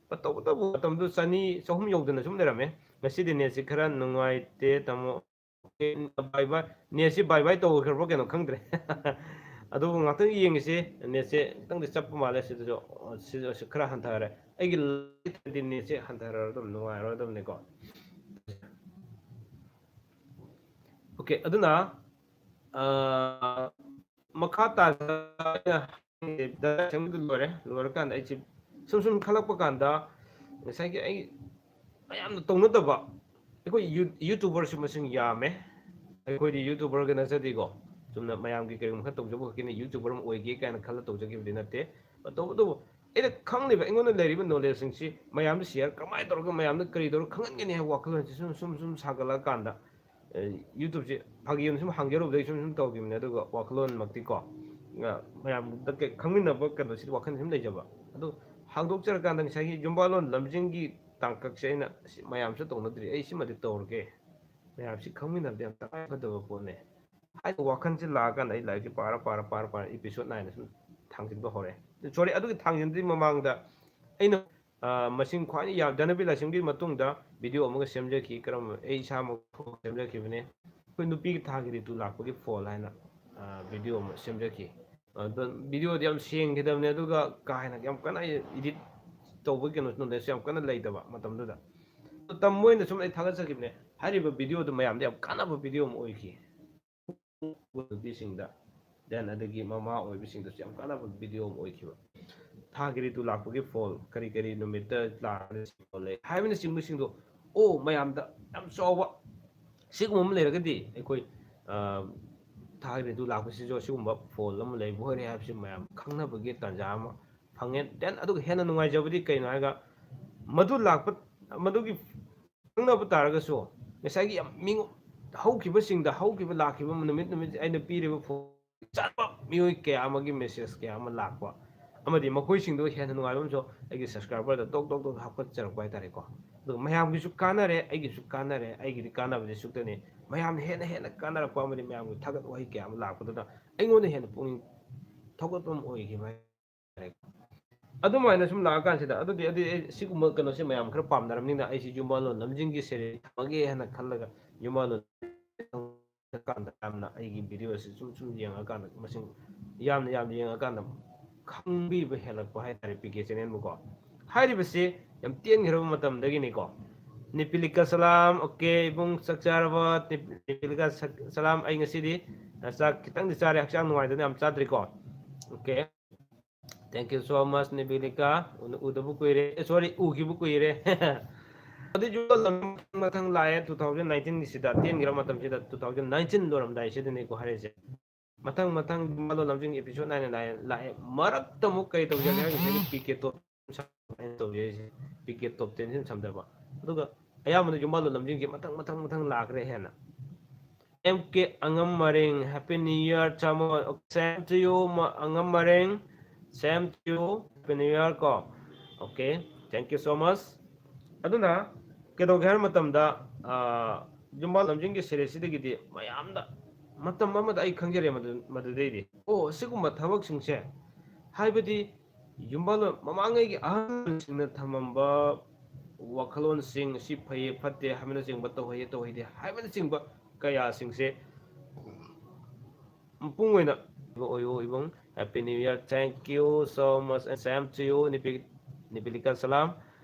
But ꯇꯧꯕꯇꯕꯨ ꯃꯇꯝꯗꯨ ꯆꯅꯤ, ꯆꯍꯨꯝ ꯌꯧꯗꯅ ꯁꯨꯝ ꯂꯩꯔꯝꯃꯦ꯫ ꯉꯁꯤꯗꯤ ꯅꯦꯠꯁꯤ ꯈꯔ ꯅꯨꯡꯉꯥꯏꯇꯦ, ꯇꯥꯃꯣ꯫ ꯕꯥꯏ ꯕꯥꯏ꯫ ꯅꯦꯠꯁꯤ ꯕꯥꯏ ꯕꯥꯏ ꯇꯧꯈ꯭ꯔꯕ꯭ꯔꯣ ꯀꯩꯅꯣ ꯈꯪꯗ꯭ꯔꯦ꯫ ꯑꯗꯨꯕꯨ ꯉꯥꯛꯇꯪ ꯌꯦꯡꯉꯤꯁꯤ, ꯅꯦꯠꯁꯦ ꯈꯤꯇꯪꯗꯤ ꯆꯞꯄ ꯃꯥꯜꯂꯦ꯫ ꯁꯤꯗꯁꯨ, ꯁꯤꯗꯁꯨ ꯈꯔ ꯍꯟꯊꯔꯦ꯫ ꯑꯩꯒꯤ ꯅꯦꯠꯁꯦ ꯍꯟꯊꯔꯒ ꯑꯗꯨꯝ ꯅꯨꯡꯉꯥꯏꯔꯣꯏꯗꯕꯅꯤꯀꯣ꯫ Okay, ꯑꯗꯨꯅ, ꯑ, ꯃꯈꯥ ꯇꯥꯅ ꯑꯩꯅ ꯍꯪꯒꯦ, ꯂꯣꯏꯔꯦ꯫ ꯂꯣꯏꯔꯀꯥꯟꯗ ꯑꯩꯁꯦ ꯁꯨꯝ ꯁꯨꯝ ꯈꯜꯂꯛꯄ ꯀꯥꯟꯗ ꯉꯁꯥꯏꯒꯤ ꯑꯩ ꯃꯌꯥꯝꯅ ꯇꯧꯅꯗꯕ, ꯑꯩꯈꯣꯏ ꯌꯨ-, ꯌꯨꯇ꯭ꯌꯨꯕꯔꯁꯨ ꯃꯁꯤꯡ ꯌꯥꯝꯃꯦ꯫ ꯑꯩꯈꯣꯏꯗꯤ ꯌꯨꯇ꯭ꯌꯨꯕꯔꯒ ꯅꯠꯆꯗꯦꯀꯣ꯫ ꯆꯨꯝꯅ ꯃꯌꯥꯝꯒꯤ ꯀꯔꯤꯒꯨꯝꯕ ꯈꯔ ꯇꯧꯖꯕ ꯈꯛꯀꯤꯅꯤ, ꯌꯨꯇ꯭ꯌꯨꯕꯔ ꯑꯃ ꯑꯣꯏꯒꯦ ꯀꯥꯏꯅ ꯈꯜꯂ ꯇꯧꯖꯈꯤꯕꯗꯤ ꯅꯠꯇꯦ꯫ ꯇꯧꯕꯇꯕꯨ ꯑꯩꯅ ꯈꯪꯂꯤꯕ, ꯑꯩꯉꯣꯟꯗ ꯂꯩꯔꯤꯕ ꯅꯣꯂꯦꯖꯁꯤꯡꯁꯤ ꯃꯌꯥꯝꯗ ꯁꯤꯌꯔ ꯀꯃꯥꯏꯅ ꯇꯧꯔꯒ ꯃꯌꯥꯝꯗ ꯀꯔꯤ ꯇꯧꯔꯒ ꯈꯪꯍꯟꯒꯅꯤ ꯍꯥꯏꯕ ꯋꯥꯈꯜꯂꯣꯟꯁꯤ ꯁꯨꯝ, ꯁꯨꯝ, ꯁꯨꯝ ꯁꯥꯒꯠꯂꯛꯑꯀꯥꯟꯗ, ꯑ, ꯌꯨꯇ꯭ꯌꯨꯕꯁꯦ ꯐꯥꯒꯤ ꯑꯣꯏꯅ ꯁꯨꯝ ꯍꯥꯡꯖꯔꯨꯕꯗꯒꯤ ꯁꯨꯝ, ꯁꯨꯝ ꯇꯧꯈꯤꯕꯅꯦ꯫ ꯑꯗꯨꯒ ꯋꯥꯈꯜꯂꯣꯟꯃꯛꯇꯤꯀꯣ, ꯑ, ꯃꯌꯥꯝꯗ ꯀꯩ-, ꯈꯪꯃꯤꯟꯅꯕ ꯀꯩꯅꯣꯁꯤꯗꯤ ꯋꯥꯈꯜ ꯁꯨꯝ ꯂꯩꯖꯕ꯫ ꯑꯗꯨ ꯍꯥꯡꯗꯣꯛꯆꯔꯀꯥꯟꯗ ꯉꯁꯥꯏꯒꯤ ꯌꯨꯝꯕꯥꯜꯂꯣꯟ ꯂꯝꯖꯤꯡꯒꯤ ꯇꯥꯡꯀꯛꯁꯦ ꯑꯩꯅ ꯁꯤ ꯃꯌꯥꯝꯁꯨ ꯇꯧꯅꯗ꯭ꯔꯤ, ꯑꯩ ꯁꯤꯃꯗꯤ ꯇꯧꯔꯒꯦ, ꯃꯌꯥꯝꯁꯤ ꯈꯪꯃꯤꯟꯅꯕꯗꯤ ꯌꯥꯝ ꯇꯉꯥꯏ ꯐꯗꯕ ꯄꯣꯠꯅꯦ ꯍꯥꯏꯕ ꯋꯥꯈꯜꯁꯦ ꯂꯥꯛꯑꯀꯥꯟꯗ ꯑꯩ ꯂꯥꯏꯔꯤꯛꯁꯦ ꯄꯥꯔ, ꯄꯥꯔ, ꯄꯥꯔ, ꯄꯥꯔ episode nine ꯁꯨꯝ ꯊꯥꯡꯖꯤꯟꯕ ꯍꯧꯔꯦ꯫ Sorry, ꯑꯗꯨꯒꯤ ꯊꯥꯡꯖꯤꯟꯗ꯭ꯔꯤ ꯃꯃꯥꯡꯗ ꯑꯩꯅ, ꯑ, ꯃꯁꯤꯡ ꯈ꯭ꯋꯥꯏꯗꯒꯤ ꯌꯥꯝ, ꯙꯅꯕꯤꯔ ꯂꯥꯏꯁ꯭ꯔꯝꯒꯤ ꯃꯇꯨꯡꯗ ꯚꯤꯗꯤꯑꯣ ꯑꯃꯒ ꯁꯦꯝꯖꯈꯤ꯫ ꯀꯔꯝꯕ? ꯑꯩ ꯏꯁꯥꯃꯛ ꯁꯦꯝꯖꯈꯤꯕꯅꯦ꯫ ꯑꯩꯈꯣꯏ ꯅꯨꯄꯤꯒꯤ ꯊꯥꯒꯤ ꯔꯤꯇꯨ ꯂꯥꯛꯄꯒꯤ ꯐꯣꯜ ꯍꯥꯏꯅ, ꯑ, ꯚꯤꯗꯤꯑꯣ ꯑꯃ ꯁꯦꯝꯖꯈꯤ꯫ ꯑꯗꯣ ꯚꯤꯗꯤꯑꯣꯗꯤ ꯌꯥꯝ ꯁꯦꯡꯈꯤꯗꯕꯅꯦ, ꯑꯗꯨꯒ ꯀꯥ ꯍꯦꯟꯅ ꯌꯥꯝ ꯀꯟꯅ edit ꯇꯧꯕꯒꯤ ꯀꯩꯅꯣ, knowledge ꯌꯥꯝ ꯀꯟꯅ ꯂꯩꯇꯕ ꯃꯇꯝꯗꯨꯗ꯫ ꯑꯗꯣ ꯇꯝꯕ ꯑꯣꯏꯅ ꯁꯨꯝ ꯑꯩ ꯊꯥꯒꯠꯆꯈꯤꯕꯅꯦ꯫ ꯍꯥꯏꯔꯤꯕ ꯚꯤꯗꯤꯑꯣꯗꯨ ꯃꯌꯥꯝꯗ ꯌꯥꯝ ꯀꯥꯟꯅꯕ ꯚꯤꯗꯤꯑꯣ ꯑꯃ ꯑꯣꯏꯈꯤ꯫ ꯅꯨꯄꯤꯁꯤꯡꯗ then ꯑꯗꯒꯤ ꯃꯃꯥ ꯑꯣꯏꯕꯁꯤꯡꯗꯁꯨ ꯌꯥꯝ ꯀꯥꯟꯅꯕ video ꯑꯃ ꯑꯣꯏꯈꯤꯕ꯫ ꯊꯥꯒꯤ ꯔꯤꯇꯨ ꯂꯥꯛꯄꯒꯤ ꯐꯣꯜ, ꯀꯔꯤ ꯀꯔꯤ ꯅꯨꯃꯤꯠꯇ ꯂꯥꯛꯑꯒ ꯁꯤ ꯐꯣꯜ ꯂꯩ ꯍꯥꯏꯕꯅꯆꯤꯡꯕꯁꯤꯡꯗꯣ, ꯑꯣ, ꯃꯌꯥꯝꯗ ꯌꯥꯝ ꯆꯥꯎꯕ ꯁꯤꯒꯨꯝꯕ ꯑꯃ ꯂꯩꯔꯒꯗꯤ ꯑꯩꯈꯣꯏ, ꯑ, ꯊꯥꯒꯤ ꯔꯤꯇꯨ ꯂꯥꯛꯄꯁꯤꯁꯨ ꯑꯁꯤꯒꯨꯝꯕ ꯐꯣꯜ ꯑꯃ ꯂꯩꯕ ꯑꯣꯏꯔꯦ ꯍꯥꯏꯕꯁꯤ ꯃꯌꯥꯝ ꯈꯪꯅꯕꯒꯤ ꯇꯥꯟꯖꯥ ꯑꯃ ꯐꯪꯉꯦ꯫ Then ꯑꯗꯨꯒ ꯍꯦꯟꯅ ꯅꯨꯡꯉꯥꯏꯖꯕꯗꯤ ꯀꯩꯅꯣ ꯍꯥꯏꯔꯒ, ꯃꯗꯨ ꯂꯥꯛꯄ, ꯃꯗꯨꯒꯤ ꯈꯪꯅꯕ ꯇꯥꯔꯒꯁꯨ, ꯉꯁꯥꯏꯒꯤ ꯌꯥꯝ ꯃꯤꯉꯣ-, ꯍꯧꯈꯤꯕꯁꯤꯡꯗ, ꯍꯧꯈꯤꯕ ꯂꯥꯛꯈꯤꯕ ꯅꯨꯃꯤꯠ ꯅꯨꯃꯤꯠ ꯑꯩꯅ ꯄꯤꯔꯤꯕ ꯐꯣꯟ ꯆꯥꯅꯕ ꯃꯤꯑꯣꯏ ꯀꯌꯥ ꯑꯃꯒꯤ message ꯀꯌꯥ ꯑꯃ ꯂꯥꯛꯄ, ꯑꯃꯗꯤ ꯃꯈꯣꯏꯁꯤꯡꯗꯨ ꯍꯦꯟꯅ ꯅꯨꯡꯉꯥꯏꯕ ꯑꯃꯁꯨ ꯑꯩꯒꯤ subscriberꯗ ꯇꯣꯛ ꯇꯣꯛ ꯇꯣꯛ ꯍꯥꯞꯀꯠꯆꯔꯛꯄ ꯍꯥꯏꯇꯥꯔꯦꯀꯣ꯫ ꯑꯗꯨꯒ ꯃꯌꯥꯝꯒꯤꯁꯨ ꯀꯥꯟꯅꯔꯦ, ꯑꯩꯒꯤꯁꯨ ꯀꯥꯟꯅꯔꯦ, ꯑꯩꯒꯤꯗꯤ ꯀꯥꯟꯅꯕꯗꯤ ꯁꯨꯛꯇꯅꯤ꯫ ꯃꯌꯥꯝꯅ ꯍꯦꯟꯅ ꯍꯦꯟꯅ ꯀꯥꯟꯅꯔꯛꯄ ꯑꯃꯗꯤ ꯃꯌꯥꯝꯒꯤ ꯊꯥꯒꯠ ꯋꯥꯍꯩ ꯀꯌꯥ ꯑꯃ ꯂꯥꯛꯄꯗꯨꯅ ꯑꯩꯉꯣꯟꯗ ꯍꯦꯟꯅ ꯄꯨꯛꯅꯤꯡ ꯊꯧꯒꯠꯄ ꯑꯃ ꯑꯣꯏꯈꯤꯕ ꯍꯥꯏꯇꯥꯔꯦ꯫ ꯑꯗꯨꯃꯥꯏꯅ ꯁꯨꯝ ꯂꯥꯛꯑꯀꯥꯟꯁꯤꯗ, ꯑꯗꯨꯗꯤ, ꯑꯗꯨꯗꯤ ꯑꯩ ꯁꯤꯒꯨꯝꯕ ꯀꯩꯅꯣꯁꯦ ꯃꯌꯥꯝ ꯈꯔ ꯄꯥꯝꯅꯔꯕꯅꯤꯅ ꯑꯩꯁꯤ ꯌꯨꯝꯕꯥꯜꯂꯣꯟ ꯂꯝꯖꯤꯡꯒꯤ series ꯊꯝꯃꯒꯦ ꯍꯥꯏꯅ ꯈꯜꯂꯒ ꯌꯨꯝꯕꯥꯜꯂꯣꯟ ꯀꯥꯟꯗ ꯌꯥꯝꯅ ꯑꯩꯒꯤ videoꯁꯦ ꯁꯨꯝ ꯁꯨꯝ ꯌꯦꯡꯉꯀꯥꯟꯗ ꯃꯁꯤꯡ ꯌꯥꯝꯅ ꯌꯥꯝꯅ ꯌꯦꯡꯉꯀꯥꯟꯗ ꯈꯪꯕꯤꯕ ꯍꯦꯜꯂꯛꯄ ꯍꯥꯏꯇꯥꯔꯦ, ꯄꯤ ꯀꯦ channelꯕꯨꯀꯣ꯫ ꯍꯥꯏꯔꯤꯕꯁꯤ ꯌꯥꯝ ꯇꯦꯟꯈ꯭ꯔꯕ ꯃꯇꯝꯗꯒꯤꯅꯤꯀꯣ꯫ ꯅꯤꯄꯤꯂꯤꯀꯥ ꯁꯂꯥꯝ, okay, ꯏꯕꯨꯡ ꯆꯥꯛ ꯆꯥꯔꯕ? ꯅꯤꯄꯤꯂꯤꯀꯥ ꯁ-, ꯁꯂꯥꯝ, ꯑꯩ ꯉꯁꯤꯗꯤ, ꯑ, ꯆꯥꯛ ꯈꯤꯇꯪꯗꯤ ꯆꯥꯔꯦ, ꯍꯛꯆꯥꯡ ꯅꯨꯡꯉꯥꯏꯗꯅ ꯌꯥꯝ ꯆꯥꯗ꯭ꯔꯤꯀꯣ꯫ Okay, thank you so much, ꯅꯤꯄꯤꯂꯤꯀꯥ꯫ ꯎꯅ-, ꯎꯗꯕ ꯀꯨꯏꯔꯦ, ꯑꯦ, sorry, ꯎꯈꯤꯕ ꯀꯨꯏꯔꯦ꯫ ꯑꯗꯨꯏꯁꯨ ꯃꯊꯪ ꯃꯊꯪ ꯂꯥꯛꯑꯦ, two thousand nineteenꯒꯤꯁꯤꯗ, ꯇꯦꯟꯈ꯭ꯔ ꯃꯇꯝꯁꯤꯗ, two thousand nineteen ꯂꯣꯏꯔꯝꯗꯥꯏꯁꯤꯗꯅꯤꯀꯣ ꯍꯥꯏꯔꯤꯁꯦ꯫ ꯃꯊꯪ ꯃꯊꯪ ꯌꯨꯝꯕꯥꯜꯂꯣꯟ ꯂꯝꯖꯤꯡ episode ꯅꯥꯏꯅ ꯅꯥꯏꯅ ꯂꯥꯛꯑꯦ꯫ ꯃꯔꯛꯇ ꯑꯃꯨꯛ ꯀꯔꯤ ꯇꯧꯖꯒꯦ ꯍꯥꯏꯔꯒ ꯉꯁꯥꯏꯒꯤ ꯄꯤ ꯀꯦ ꯇꯣꯞ ꯑꯩꯅ ꯇꯧꯖꯔꯤꯁꯦ, ꯄꯤ ꯀꯦ ꯇꯣꯞ ꯇꯦꯟꯁꯤꯅ ꯁꯝꯊꯕ꯫ ꯑꯗꯨꯒ ꯑꯌꯥꯝꯕꯅ ꯌꯨꯝꯕꯥꯜꯂꯣꯟ ꯂꯝꯖꯤꯡꯁꯦ ꯃꯊꯪ ꯃꯊꯪ ꯃꯊꯪ ꯂꯥꯛꯈ꯭ꯔꯦ ꯍꯦꯟꯅ꯫ ꯑꯦꯝ ꯀꯦ ꯑꯉꯝ ꯃꯔꯤꯡ, Happy New Year ꯆꯥꯃꯣ꯫ Same to you, ꯃ-, ꯑꯉꯝ ꯃꯔꯤꯡ, same to you, Happy New Year ꯀꯣ꯫ Okay, thank you so much꯫ ꯑꯗꯨꯅ ꯀꯩꯗꯧꯒꯦ ꯍꯥꯏꯕ ꯃꯇꯝꯗ, ꯑꯥ, ꯌꯨꯝꯕꯥꯜ ꯂꯝꯖꯤꯡꯒꯤ seriesꯁꯤꯗꯒꯤꯗꯤ ꯃꯌꯥꯝꯗ ꯃꯇꯝ ꯑꯃꯗ ꯑꯩ ꯈꯪꯖꯔꯦ ꯃꯗꯨ-, ꯃꯗꯨꯗꯩꯗꯤ꯫ ꯑꯣ, ꯑꯁꯤꯒꯨꯝꯕ ꯊꯕꯛꯁꯤꯡꯁꯦ, ꯍꯥꯏꯕꯗꯤ ꯌꯨꯝꯕꯥꯜꯂꯣꯟ ꯃꯃꯥꯡꯉꯩꯒꯤ ꯑꯍꯜꯁꯤꯡꯅ ꯊꯝꯃꯝꯕ ꯋꯥꯈꯜꯂꯣꯟꯁꯤꯡ, ꯁꯤ ꯐꯩꯌꯦ ꯐꯠꯇꯦ ꯍꯥꯏꯕꯅꯆꯤꯡꯕ, ꯇꯧꯍꯩꯌꯦ ꯇꯧꯍꯩꯗꯦ ꯍꯥꯏꯕꯅꯆꯤꯡꯕ ꯀꯌꯥꯁꯤꯡꯁꯦ ꯃꯄꯨꯡ ꯑꯣꯏꯅ ꯑꯣꯏꯌꯨ ꯏꯕꯨꯡ꯫ Happy New Year, thank you so much and same to you, ꯅꯤꯄꯤ-, ꯅꯤꯄꯤꯂꯤꯀꯥ ꯁꯂꯥꯝ꯫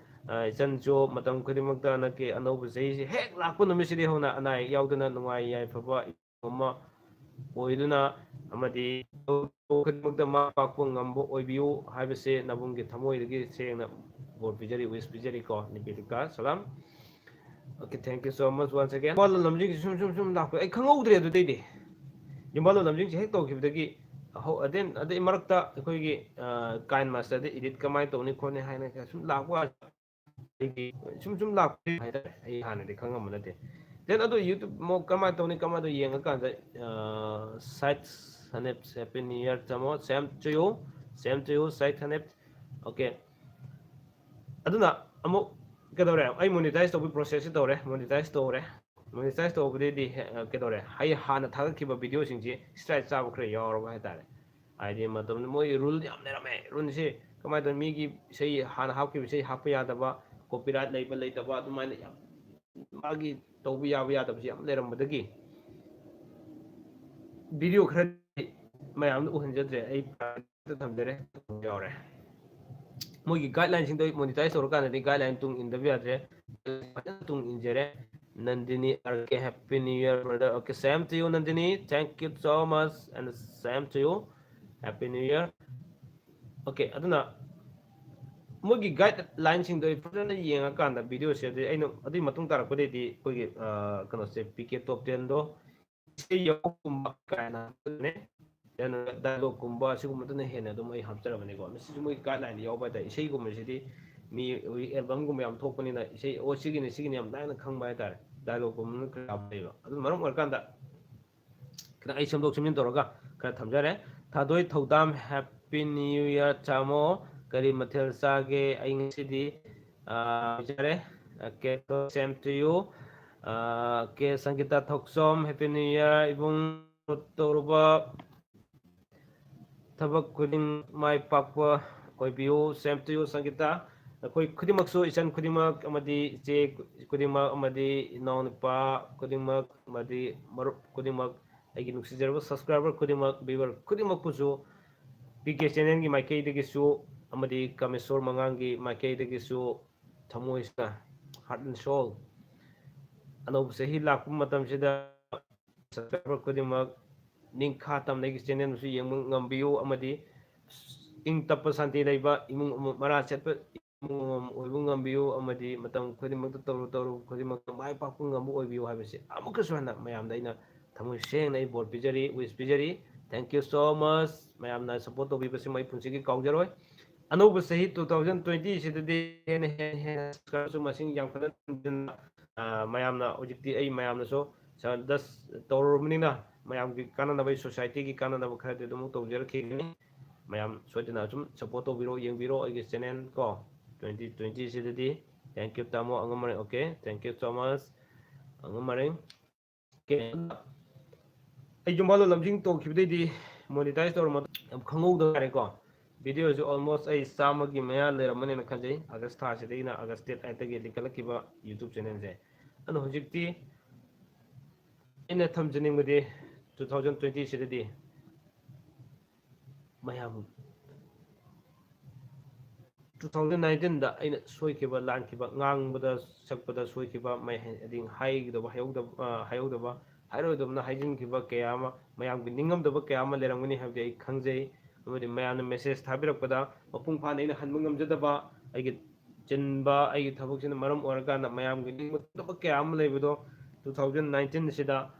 ꯑ, ꯏꯆꯟꯁꯨ ꯃꯇꯝ ꯈꯨꯗꯤꯡꯃꯛꯇ ꯍꯟꯗꯛꯀꯤ ꯑꯅꯧꯕ ꯆꯍꯤꯁꯤ ꯍꯦꯛ ꯂꯥꯛꯄ ꯅꯨꯃꯤꯠꯁꯤꯗꯤ ꯍꯧꯅ ꯑꯅꯥ ꯑꯌꯦꯛ ꯌꯥꯎꯗꯅ ꯅꯨꯡꯉꯥꯏ ꯌꯥꯏꯐꯕ ꯑꯃ ꯑꯣꯏꯗꯨꯅ ꯑꯃꯗꯤ ꯈꯨꯗꯤꯡꯃꯛꯇ ꯃꯥꯏ ꯄꯥꯛꯄ ꯉꯝꯕ ꯑꯣꯏꯕꯤꯌꯨ ꯍꯥꯏꯕꯁꯦ ꯅꯕꯨꯡꯒꯤ ꯊꯃꯣꯏꯗꯒꯤ ꯁꯦꯡꯅ ꯕꯣꯔ ꯄꯤꯖꯔꯤ, wish ꯄꯤꯖꯔꯤꯀꯣ, ꯅꯤꯕꯦꯗꯤꯀꯥ꯫ Salam. Okay, thank you so much once again. ꯌꯨꯝꯕꯥꯜꯂꯣꯟ ꯂꯝꯖꯤꯡꯁꯤ ꯁꯨꯝ, ꯁꯨꯝ, ꯁꯨꯝ ꯂꯥꯛꯄ ꯑꯩ ꯈꯪꯍꯧꯗ꯭ꯔꯦ꯫ ꯑꯗꯨꯗꯩꯗꯤ ꯌꯨꯝꯕꯥꯜꯂꯣꯟ ꯂꯝꯖꯤꯡꯁꯤ ꯍꯦꯛ ꯇꯧꯈꯤꯕꯗꯒꯤ, ꯍꯧ-, ꯑꯗꯩ, ꯑꯗꯩ ꯃꯔꯛꯇ ꯑꯩꯈꯣꯏꯒꯤ, ꯑ, KineMaster ꯗ edit ꯀꯃꯥꯏꯅ ꯇꯧꯅꯤ ꯈꯣꯠꯅꯤ ꯍꯥꯏꯅ ꯁꯨꯝ ꯂꯥꯛꯄ ꯋꯥꯅꯤ꯫ ꯑꯩꯒꯤ ꯁꯨꯝ, ꯁꯨꯝ ꯂꯥꯛꯄ ꯍꯥꯏꯇꯥꯔꯦ꯫ ꯑꯩ ꯍꯥꯟꯅꯗꯤ ꯈꯪꯉꯝꯕ ꯅꯠꯇꯦ꯫ Then ꯑꯗꯨ YouTube ꯃꯨꯛ ꯀꯃꯥꯏꯅ ꯇꯧꯅꯤ, ꯀꯃꯥꯏꯅ ꯇꯧꯅꯤ ꯌꯦꯡꯉꯀꯥꯟꯗ, ꯑ, side snap, Happy New Year ꯆꯪꯉꯣ, same to you, same to you, site snap. Okay꯫ ꯑꯗꯨꯅ ꯑꯃꯨꯛ ꯀꯩꯗꯧꯔꯦ? ꯑꯩ monetize ꯇꯧꯕꯒꯤ process ꯁꯤ ꯇꯧꯔꯦ, monetize ꯇꯧꯔꯦ꯫ Monetize ꯇꯧꯕꯗꯩꯗꯤ ꯍꯦ-, ꯀꯩꯗꯧꯔꯦ? ꯑꯩ ꯍꯥꯟꯅ ꯊꯥꯒꯠꯈꯤꯕ video ꯁꯤꯡꯁꯤ strike ꯆꯥꯕ ꯈꯔ ꯌꯥꯎꯔꯕ ꯍꯥꯏꯇꯥꯔꯦ꯫ ꯍꯥꯏꯗꯤ ꯃꯇꯝꯗꯨ ꯃꯣꯏ rule ꯌꯥꯝ ꯂꯩꯔꯝꯃꯦ꯫ Rule ꯁꯤ ꯀꯃꯥꯏꯅ ꯇꯧꯅꯤ? ꯃꯤꯒꯤ ꯏꯁꯩ ꯍꯥꯟꯅ ꯍꯥꯞꯈꯤꯕ ꯏꯁꯩ ꯍꯥꯞꯄ ꯌꯥꯗꯕ, copyright ꯂꯩꯕ ꯂꯩꯇꯕ, ꯑꯗꯨꯃꯥꯏꯅ ꯌꯥꯝ ꯃꯥꯒꯤ ꯇꯧꯕ ꯌꯥꯕ ꯌꯥꯗꯕꯁꯤ ꯌꯥꯝ ꯂꯩꯔꯝꯕꯗꯒꯤ video ꯈꯔꯗꯤ ꯃꯌꯥꯝꯗ ꯎꯍꯟꯖꯗ꯭ꯔꯦ, ꯑꯩ private ꯇ ꯊꯝꯖꯔꯦ꯫ ꯌꯥꯎꯔꯦ꯫ ꯃꯣꯏꯒꯤ guideline ꯁꯤꯡꯗꯣ ꯑꯩ monetize ꯇꯧꯔꯀꯥꯟꯗꯗꯤ guideline ꯇꯨꯡ ꯏꯟꯗꯕ ꯌꯥꯗ꯭ꯔꯦ꯫ ꯐꯖꯅ ꯇꯨꯡ ꯏꯟꯖꯔꯦ꯫ Nandini, okay, Happy New Year, brother. Okay, same to you, Nandini. Thank you so much and same to you. Happy New Year. Okay, ꯑꯗꯨꯅ ꯃꯣꯏꯒꯤ guideline ꯁꯤꯡꯗꯣ ꯑꯩ ꯐꯖꯅ ꯌꯦꯡꯉꯀꯥꯟꯗ video ꯁꯦ ꯑꯗꯨꯗꯤ ꯑꯩꯅ ꯑꯗꯨꯒꯤ ꯃꯇꯨꯡ ꯇꯥꯔꯛꯄꯗꯩꯗꯤ ꯑꯩꯈꯣꯏꯒꯤ, ꯑ, ꯀꯩꯅꯣꯁꯦ, ꯄꯤ ꯀꯦ Top Ten ꯗꯣ ꯏꯁꯩ ꯌꯥꯎꯕꯒꯨꯝꯕ ꯀꯥꯏꯅ ꯍꯥꯞꯆꯕꯅꯦ꯫ Then dialogue ꯀꯨꯝꯕ ꯁꯤꯒꯨꯝꯕꯗꯨꯅ ꯍꯦꯟꯅ ꯑꯗꯨꯝ ꯑꯩ ꯍꯥꯞꯆꯔꯕꯅꯤꯀꯣ꯫ ꯃꯁꯤꯁꯨ ꯃꯣꯏ guideline ꯗ ꯌꯥꯎꯕ ꯍꯥꯏꯇꯥꯔꯦ꯫ ꯏꯁꯩꯒꯨꯝꯕꯁꯤꯗꯤ ꯃꯤ ꯍꯧꯖꯤꯛ album ꯒꯨꯝꯕ ꯌꯥꯝ ꯊꯣꯛꯄꯅꯤꯅ ꯏꯁꯩ, ꯑꯣ, ꯁꯤꯒꯤꯅꯤ, ꯁꯤꯒꯤꯅꯤ ꯌꯥꯝ ꯂꯥꯏꯅ ꯈꯪꯕ ꯍꯥꯏꯇꯥꯔꯦ꯫ Dialogue ꯀꯨꯝꯕꯅ ꯈꯔ ꯌꯥꯝ ꯂꯩꯕ꯫ ꯑꯗꯨꯅ ꯃꯔꯝ ꯑꯣꯏꯔꯀꯥꯟꯗ ꯈꯤꯇꯪ ꯑꯩ ꯁꯦꯝꯗꯣꯛ ꯁꯦꯝꯖꯤꯟ ꯇꯧꯔꯒ ꯈꯔ ꯊꯝꯖꯔꯦ꯫ ꯊꯥꯗꯣꯏ ꯊꯧꯗꯥꯝ, Happy New Year ꯆꯥꯃꯣ, ꯀꯔꯤ ꯃꯊꯦꯜ ꯆꯥꯒꯦ? ꯑꯩ ꯉꯁꯤꯗꯤ, ꯑꯥ, ꯆꯥꯔꯦ꯫ Okay, same to you꯫ Ah, K ꯁꯪꯒꯤꯇꯥ Thokchom, Happy New Year ꯏꯕꯨꯡ꯫ ꯇꯧꯔꯨꯕ ꯊꯕꯛ ꯈꯨꯗꯤꯡ ꯃꯥꯏ ꯄꯥꯛꯄ ꯑꯣꯏꯕꯤꯌꯨ꯫ Same to you, ꯁꯪꯒꯤꯇꯥ꯫ ꯑꯩꯈꯣꯏ ꯈꯨꯗꯤꯡꯃꯛꯁꯨ, ꯏꯆꯟ ꯈꯨꯗꯤꯡꯃꯛ ꯑꯃꯗꯤ ꯏꯆꯦ ꯈꯨꯗꯤꯡꯃꯛ ꯑꯃꯗꯤ ꯏꯅꯥꯎꯅꯨꯄꯥ ꯈꯨꯗꯤꯡꯃꯛ ꯑꯃꯗꯤ ꯃꯔꯨꯞ ꯈꯨꯗꯤꯡꯃꯛ, ꯑꯩꯒꯤ ꯅꯨꯡꯁꯤꯖꯔꯕ subscriber ꯈꯨꯗꯤꯡꯃꯛ, viewer ꯈꯨꯗꯤꯡꯃꯛꯄꯨꯁꯨ ꯄꯤ ꯀꯦ channel ꯒꯤ ꯃꯥꯏꯀꯩꯗꯒꯤꯁꯨ ꯑꯃꯗꯤ ꯀꯥꯃꯦꯁꯣꯔ ꯃꯉꯥꯡꯒꯤ ꯃꯥꯏꯀꯩꯗꯒꯤꯁꯨ ꯊꯃꯣꯏꯁꯤꯅ, heart and soul, ꯑꯅꯧꯕ ꯆꯍꯤ ꯂꯥꯛꯄ ꯃꯇꯝꯁꯤꯗ subscriber ꯈꯨꯗꯤꯡꯃꯛ ꯅꯤꯡꯈꯥ ꯇꯝꯅ ꯑꯩꯒꯤ ꯆꯦꯅꯦꯜꯗꯨꯁꯨ ꯌꯦꯡꯕ ꯉꯝꯕꯤꯌꯨ, ꯑꯃꯗꯤ ꯏꯪ ꯇꯞꯄ ꯁꯥꯟꯇꯤ ꯂꯩꯕ ꯏꯃꯨꯡ ꯑꯃ, ꯃꯔꯥ ꯆꯠꯄ ꯏꯃꯨꯡ ꯑꯃ ꯑꯣꯏꯕ ꯉꯝꯕꯤꯌꯨ, ꯑꯃꯗꯤ ꯃꯇꯝ ꯈꯨꯗꯤꯡꯃꯛꯇ ꯇꯧꯔꯨ ꯇꯧꯔꯨ ꯈꯨꯗꯤꯡꯃꯛꯇ ꯃꯥꯏ ꯄꯥꯛꯄ ꯉꯝꯕ ꯑꯣꯏꯕꯤꯌꯨ ꯍꯥꯏꯕꯁꯤ ꯑꯃꯨꯛꯀꯁꯨ ꯍꯟꯅ ꯃꯌꯥꯝꯗ ꯑꯩꯅ ꯊꯃꯣꯏ ꯁꯦꯡꯅ ꯑꯩ ꯕꯣꯔ ꯄꯤꯖꯔꯤ, wish ꯄꯤꯖꯔꯤ꯫ Thank you so much꯫ ꯃꯌꯥꯝꯅ support ꯇꯧꯕꯤꯕꯁꯤ ꯑꯩ ꯄꯨꯟꯁꯤꯒꯤ ꯀꯥꯎꯖꯔꯣꯏ꯫ ꯑꯅꯧꯕ ꯆꯍꯤ two thousand twenty ꯁꯤꯗꯗꯤ ꯍꯦꯟꯅ ꯍꯦꯟꯅ ꯍꯦꯟꯅ subscriberꯁꯨ ꯃꯁꯤꯡ ꯌꯥꯝꯈꯠꯂꯛꯇꯨꯅ, ꯑ, ꯃꯌꯥꯝꯅ ꯍꯧꯖꯤꯛꯇꯤ ꯑꯩ ꯃꯌꯥꯝꯅꯁꯨ ꯁ-, ꯗꯁ ꯇꯧꯔꯨꯔꯕꯅꯤꯅ ꯃꯌꯥꯝꯒꯤ ꯀꯥꯟꯅꯅꯕ, ꯑꯩ societyꯒꯤ ꯀꯥꯟꯅꯅꯕ ꯈꯔꯗꯤ ꯑꯗꯨꯝ ꯇꯧꯖꯔꯛꯈꯤꯒꯅꯤ꯫ ꯃꯌꯥꯝ ꯁꯣꯏꯗꯅ ꯑꯁꯨꯝ support ꯇꯧꯕꯤꯔꯣ, ꯌꯦꯡꯕꯤꯔꯣ ꯑꯩꯒꯤ channel ꯀꯣ, twenty twenty ꯁꯤꯗꯗꯤ꯫ Thank you ꯇꯥꯃꯣ ꯑꯉꯝ ꯃꯔꯦꯡ꯫ Okay, thank you so much ꯑꯉꯝ ꯃꯔꯦꯡ꯫ Okay, ꯑꯩ ꯌꯨꯝꯕꯥꯜ ꯂꯝꯖꯤꯡ ꯇꯧꯈꯤꯕꯗꯩꯗꯤ monetize ꯇꯧꯔꯝꯃ ꯌꯥꯝ ꯈꯪꯍꯧꯗ ꯍꯥꯏꯔꯦꯀꯣ꯫ Videoꯁꯨ almost ꯑꯩ ꯆꯥꯝꯃꯒꯤ ꯃꯌꯥ ꯂꯩꯔꯝꯃꯅꯤꯅ ꯈꯟꯖꯩ꯫ August ꯊꯥꯁꯤꯗꯒꯤꯅ August date eight ꯇꯒꯤ ꯂꯤꯡꯈꯠꯂꯛꯈꯤꯕ YouTube channelꯁꯦ꯫ ꯑꯗꯣ ꯍꯧꯖꯤꯛꯇꯤ ꯑꯩꯅ ꯊꯝꯖꯅꯤꯡꯕꯗꯤ two thousand twenty ꯁꯤꯗꯗꯤ ꯃꯌꯥꯝ two thousand nineteenꯗ ꯑꯩꯅ ꯁꯣꯏꯈꯤꯕ, ꯂꯥꯟꯈꯤꯕ, ꯉꯥꯡꯕꯗ, ꯁꯛꯄꯗ ꯁꯣꯏꯈꯤꯕ, ꯃꯌꯥꯝ, ꯍꯥꯏꯗꯤ ꯍꯥꯏꯒꯗꯕ, ꯍꯥꯏꯍꯧꯗꯕ, ꯑ, ꯍꯥꯏꯍꯧꯗꯕꯅ ꯍꯥꯏꯖꯤꯟꯈꯤꯕ ꯀꯌꯥ ꯑꯃ, ꯃꯌꯥꯝꯒꯤ ꯅꯤꯡꯉꯝꯗꯕ ꯀꯌꯥ ꯑꯃ ꯂꯩꯔꯝꯒꯅꯤ ꯍꯥꯏꯕꯗꯤ ꯑꯩ ꯈꯪꯖꯩ꯫ ꯑꯃꯗꯤ ꯃꯌꯥꯝꯅ message ꯊꯥꯕꯤꯔꯛꯄꯗ ꯃꯄꯨꯡ ꯐꯥꯅ ꯑꯩꯅ ꯍꯟꯕ ꯉꯝꯖꯗꯕ, ꯑꯩꯒꯤ ꯆꯤꯟꯕ, ꯑꯩꯒꯤ ꯊꯕꯛꯁꯤꯅ ꯃꯔꯝ ꯑꯣꯏꯔꯀꯥꯟꯗ ꯃꯌꯥꯝꯒꯤ ꯅꯤꯡꯕ ꯊꯨꯡꯗꯕ ꯀꯌꯥ ꯑꯃ ꯂꯩꯕꯗꯣ two thousand nineteenꯁꯤꯗ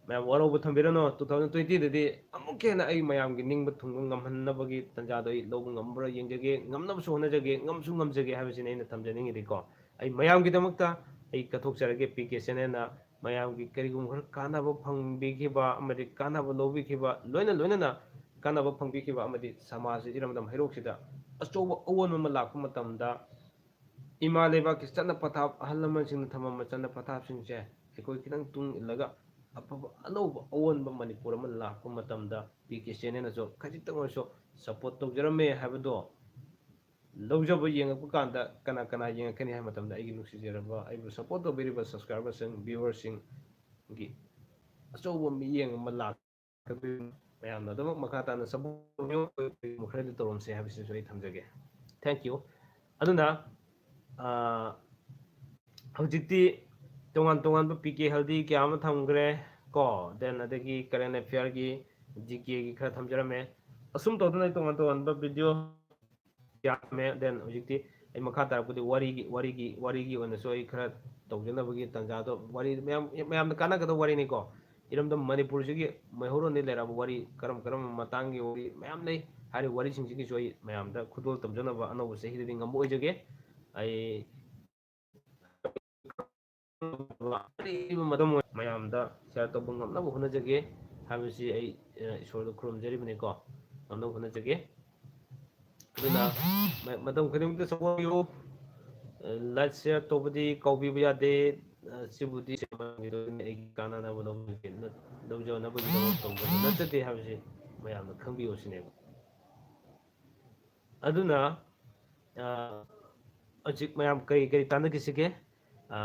ꯃꯌꯥꯝ ꯋꯥꯔꯧꯕ ꯊꯝꯕꯤꯔꯅꯨ꯫ Two thousand twentyꯗꯗꯤ ꯑꯃꯨꯛꯀ ꯍꯦꯟꯅ ꯑꯩ ꯃꯌꯥꯝꯒꯤ ꯅꯤꯡꯕ ꯊꯨꯡꯕ ꯉꯝꯍꯟꯅꯕꯒꯤ ꯇꯥꯟꯖꯥꯗꯣ ꯑꯩ ꯂꯧꯕ ꯉꯝꯕ꯭ꯔꯥ ꯌꯦꯡꯖꯒꯦ, ꯉꯝꯅꯕꯁꯨ ꯍꯣꯠꯅꯖꯒꯦ, ꯉꯝꯁꯨ ꯉꯝꯖꯒꯦ ꯍꯥꯏꯕꯁꯤꯅꯤ ꯑꯩꯅ ꯊꯝꯖꯅꯤꯡꯉꯤꯗꯤꯀꯣ꯫ ꯑꯩ ꯃꯌꯥꯝꯒꯤꯗꯃꯛꯇ ꯑꯩ ꯀꯠꯊꯣꯛꯆꯔꯒꯦ ꯄꯤ ꯀꯦ channelꯅ꯫ ꯃꯌꯥꯝꯒꯤ ꯀꯔꯤꯒꯨꯝꯕ ꯈꯔ ꯀꯥꯟꯅꯕ ꯐꯪꯕꯤꯈꯤꯕ ꯑꯃꯗꯤ ꯀꯥꯟꯅꯕ ꯂꯧꯕꯤꯈꯤꯕ, ꯂꯣꯏꯅ ꯂꯣꯏꯅꯅ ꯀꯥꯟꯅꯕ ꯐꯪꯕꯤꯈꯤꯕ ꯑꯃꯗꯤ ꯁꯃꯥꯖ ꯏꯔꯝꯗꯝ ꯍꯩꯔꯣꯛꯁꯤꯗ ꯑꯆꯧꯕ ꯑꯑꯣꯟꯕ ꯑꯃ ꯂꯥꯛꯄ ꯃꯇꯝꯗ ꯏꯃꯥ ꯂꯩꯕꯥꯛꯀꯤ ꯆꯠꯅ ꯄꯊꯥꯞ, ꯑꯍꯜ ꯂꯃꯟꯁꯤꯡꯅ ꯊꯝꯃꯝꯕ ꯆꯠꯅ ꯄꯊꯥꯞꯁꯤꯡꯁꯦ ꯑꯩꯈꯣꯏ ꯈꯤꯇꯪ ꯇꯨꯡ ꯏꯜꯂꯒ ꯑꯐꯕ ꯑꯅꯧꯕ ꯑꯑꯣꯟꯕ ꯃꯅꯤꯄꯨꯔ ꯑꯃ ꯂꯥꯛꯄ ꯃꯇꯝꯗ ꯄꯤ ꯀꯦ channelꯅꯁꯨ ꯈꯖꯤꯛꯇꯪ ꯑꯣꯏꯔꯁꯨ support ꯇꯧꯖꯔꯝꯃꯦ ꯍꯥꯏꯕꯗꯣ ꯂꯧꯖꯕ ꯌꯦꯡꯉꯛꯄ ꯀꯥꯟꯗ ꯀꯅꯥ ꯀꯅꯥ ꯌꯦꯡꯉꯛꯀꯅꯤ ꯍꯥꯏꯕ ꯃꯇꯝꯗ ꯑꯩꯒꯤ ꯅꯨꯡꯁꯤꯖꯔꯕ ꯑꯩꯕꯨ support ꯇꯧꯕꯤꯔꯤꯕ subscriberꯁꯤꯡ, viewerꯁꯤꯡꯒꯤ ꯑꯆꯧꯕ ꯃꯤꯠꯌꯦꯡ ꯑꯃ ꯂꯥꯛ-, ꯃꯌꯥꯝꯅ ꯑꯗꯨꯃꯛ ꯃꯈꯥ ꯇꯥꯅ support ꯇꯧꯕꯤꯌꯨ, ꯈꯔꯗꯤ ꯇꯧꯔꯝꯁꯦ ꯍꯥꯏꯕꯁꯤꯁꯨ ꯑꯩ ꯊꯝꯖꯒꯦ꯫ Thank you꯫ ꯑꯗꯨꯅ, ꯑ, ꯍꯧꯖꯤꯛꯇꯤ ꯇꯣꯉꯥꯟ ꯇꯣꯉꯥꯟꯕ ꯄꯤ ꯀꯦ healthy ꯀꯌꯥ ꯑꯃ ꯊꯝꯈ꯭ꯔꯦ꯫ ꯀꯣ, then ꯑꯗꯒꯤ current affairꯒꯤ, GKꯒꯤ ꯈꯔ ꯊꯝꯖꯔꯝꯃꯦ꯫ ꯑꯁꯨꯝ ꯇꯧꯗꯅ ꯑꯩ ꯇꯣꯉꯥꯟ ꯇꯣꯉꯥꯟꯕ video ꯌꯥꯝꯃꯦ꯫ Then ꯍꯧꯖꯤꯛꯇꯤ ꯑꯩ ꯃꯈꯥ ꯇꯥꯔꯛꯄꯗꯤ ꯋꯥꯔꯤꯒꯤ, ꯋꯥꯔꯤꯒꯤ, ꯋꯥꯔꯤꯒꯤ ꯑꯣꯏꯅꯁꯨ ꯑꯩ ꯈꯔ ꯇꯧꯖꯅꯕꯒꯤ ꯇꯥꯟꯖꯥꯗꯣ, ꯋꯥꯔꯤ ꯃꯌꯥꯝ, ꯃꯌꯥꯝꯗ ꯀꯥꯟꯅꯒꯗꯕ ꯋꯥꯔꯤꯅꯤꯀꯣ꯫ ꯏꯔꯝꯗꯝ ꯃꯅꯤꯄꯨꯔꯁꯤꯒꯤ ꯃꯩꯍꯧꯔꯣꯟꯗꯒꯤ ꯂꯩꯔꯛꯑꯕ ꯋꯥꯔꯤ, ꯀꯔꯝ ꯀꯔꯝꯕ ꯃꯇꯥꯡꯒꯤ ꯋꯥꯔꯤ ꯃꯌꯥꯝ ꯂꯩ꯫ ꯍꯥꯏꯔꯤꯕ ꯋꯥꯔꯤꯁꯤꯡꯁꯤꯒꯤꯁꯨ ꯑꯩ ꯃꯌꯥꯝꯗ ꯈꯨꯗꯣꯜ ꯇꯝꯖꯅꯕ ꯑꯅꯧꯕ ꯆꯍꯤꯗꯗꯤ ꯉꯝꯕ ꯑꯣꯏꯖꯒꯦ꯫ ꯑꯩ ꯑꯔꯤꯕ ꯃꯇꯝ ꯑꯣꯏ ꯃꯌꯥꯝꯗ share ꯇꯧꯕ ꯉꯝꯅꯕ ꯍꯣꯠꯅꯖꯒꯦ ꯍꯥꯏꯕꯁꯤ ꯑꯩ, ꯑ, ꯏꯁꯣꯔꯗ ꯈꯨꯔꯨꯝꯖꯔꯤꯕꯅꯤꯀꯣ꯫ ꯉꯝꯅꯕ ꯍꯣꯠꯅꯖꯒꯦ꯫ ꯑꯗꯨꯅ ꯃ-, ꯃꯇꯝ ꯈꯨꯗꯤꯡꯃꯛꯇ support ꯇꯧꯕꯤꯌꯨ꯫ ꯑ, like, share ꯇꯧꯕꯗꯤ ꯀꯥꯎꯕꯤꯕ ꯌꯥꯗꯦ꯫ ꯑ, ꯁꯤꯕꯨꯗꯤ ꯑꯩꯒꯤ ꯀꯥꯟꯅꯅꯕ ꯂꯧꯖꯒꯦ, ꯅ-, ꯂꯧꯖꯅꯕꯒꯤꯗꯃꯛ ꯇꯧꯖꯕ ꯅꯠꯆꯗꯦ ꯍꯥꯏꯕꯁꯤ ꯃꯌꯥꯝꯅ ꯈꯪꯕꯤꯌꯨ ꯁꯤꯅꯦꯕ꯫ ꯑꯗꯨꯅ, ꯑ, ꯍꯧꯖꯤꯛ ꯃꯌꯥꯝ ꯀꯔꯤ ꯀꯔꯤ ꯇꯥꯟꯅꯈꯤꯁꯤꯒꯦ? ꯑ,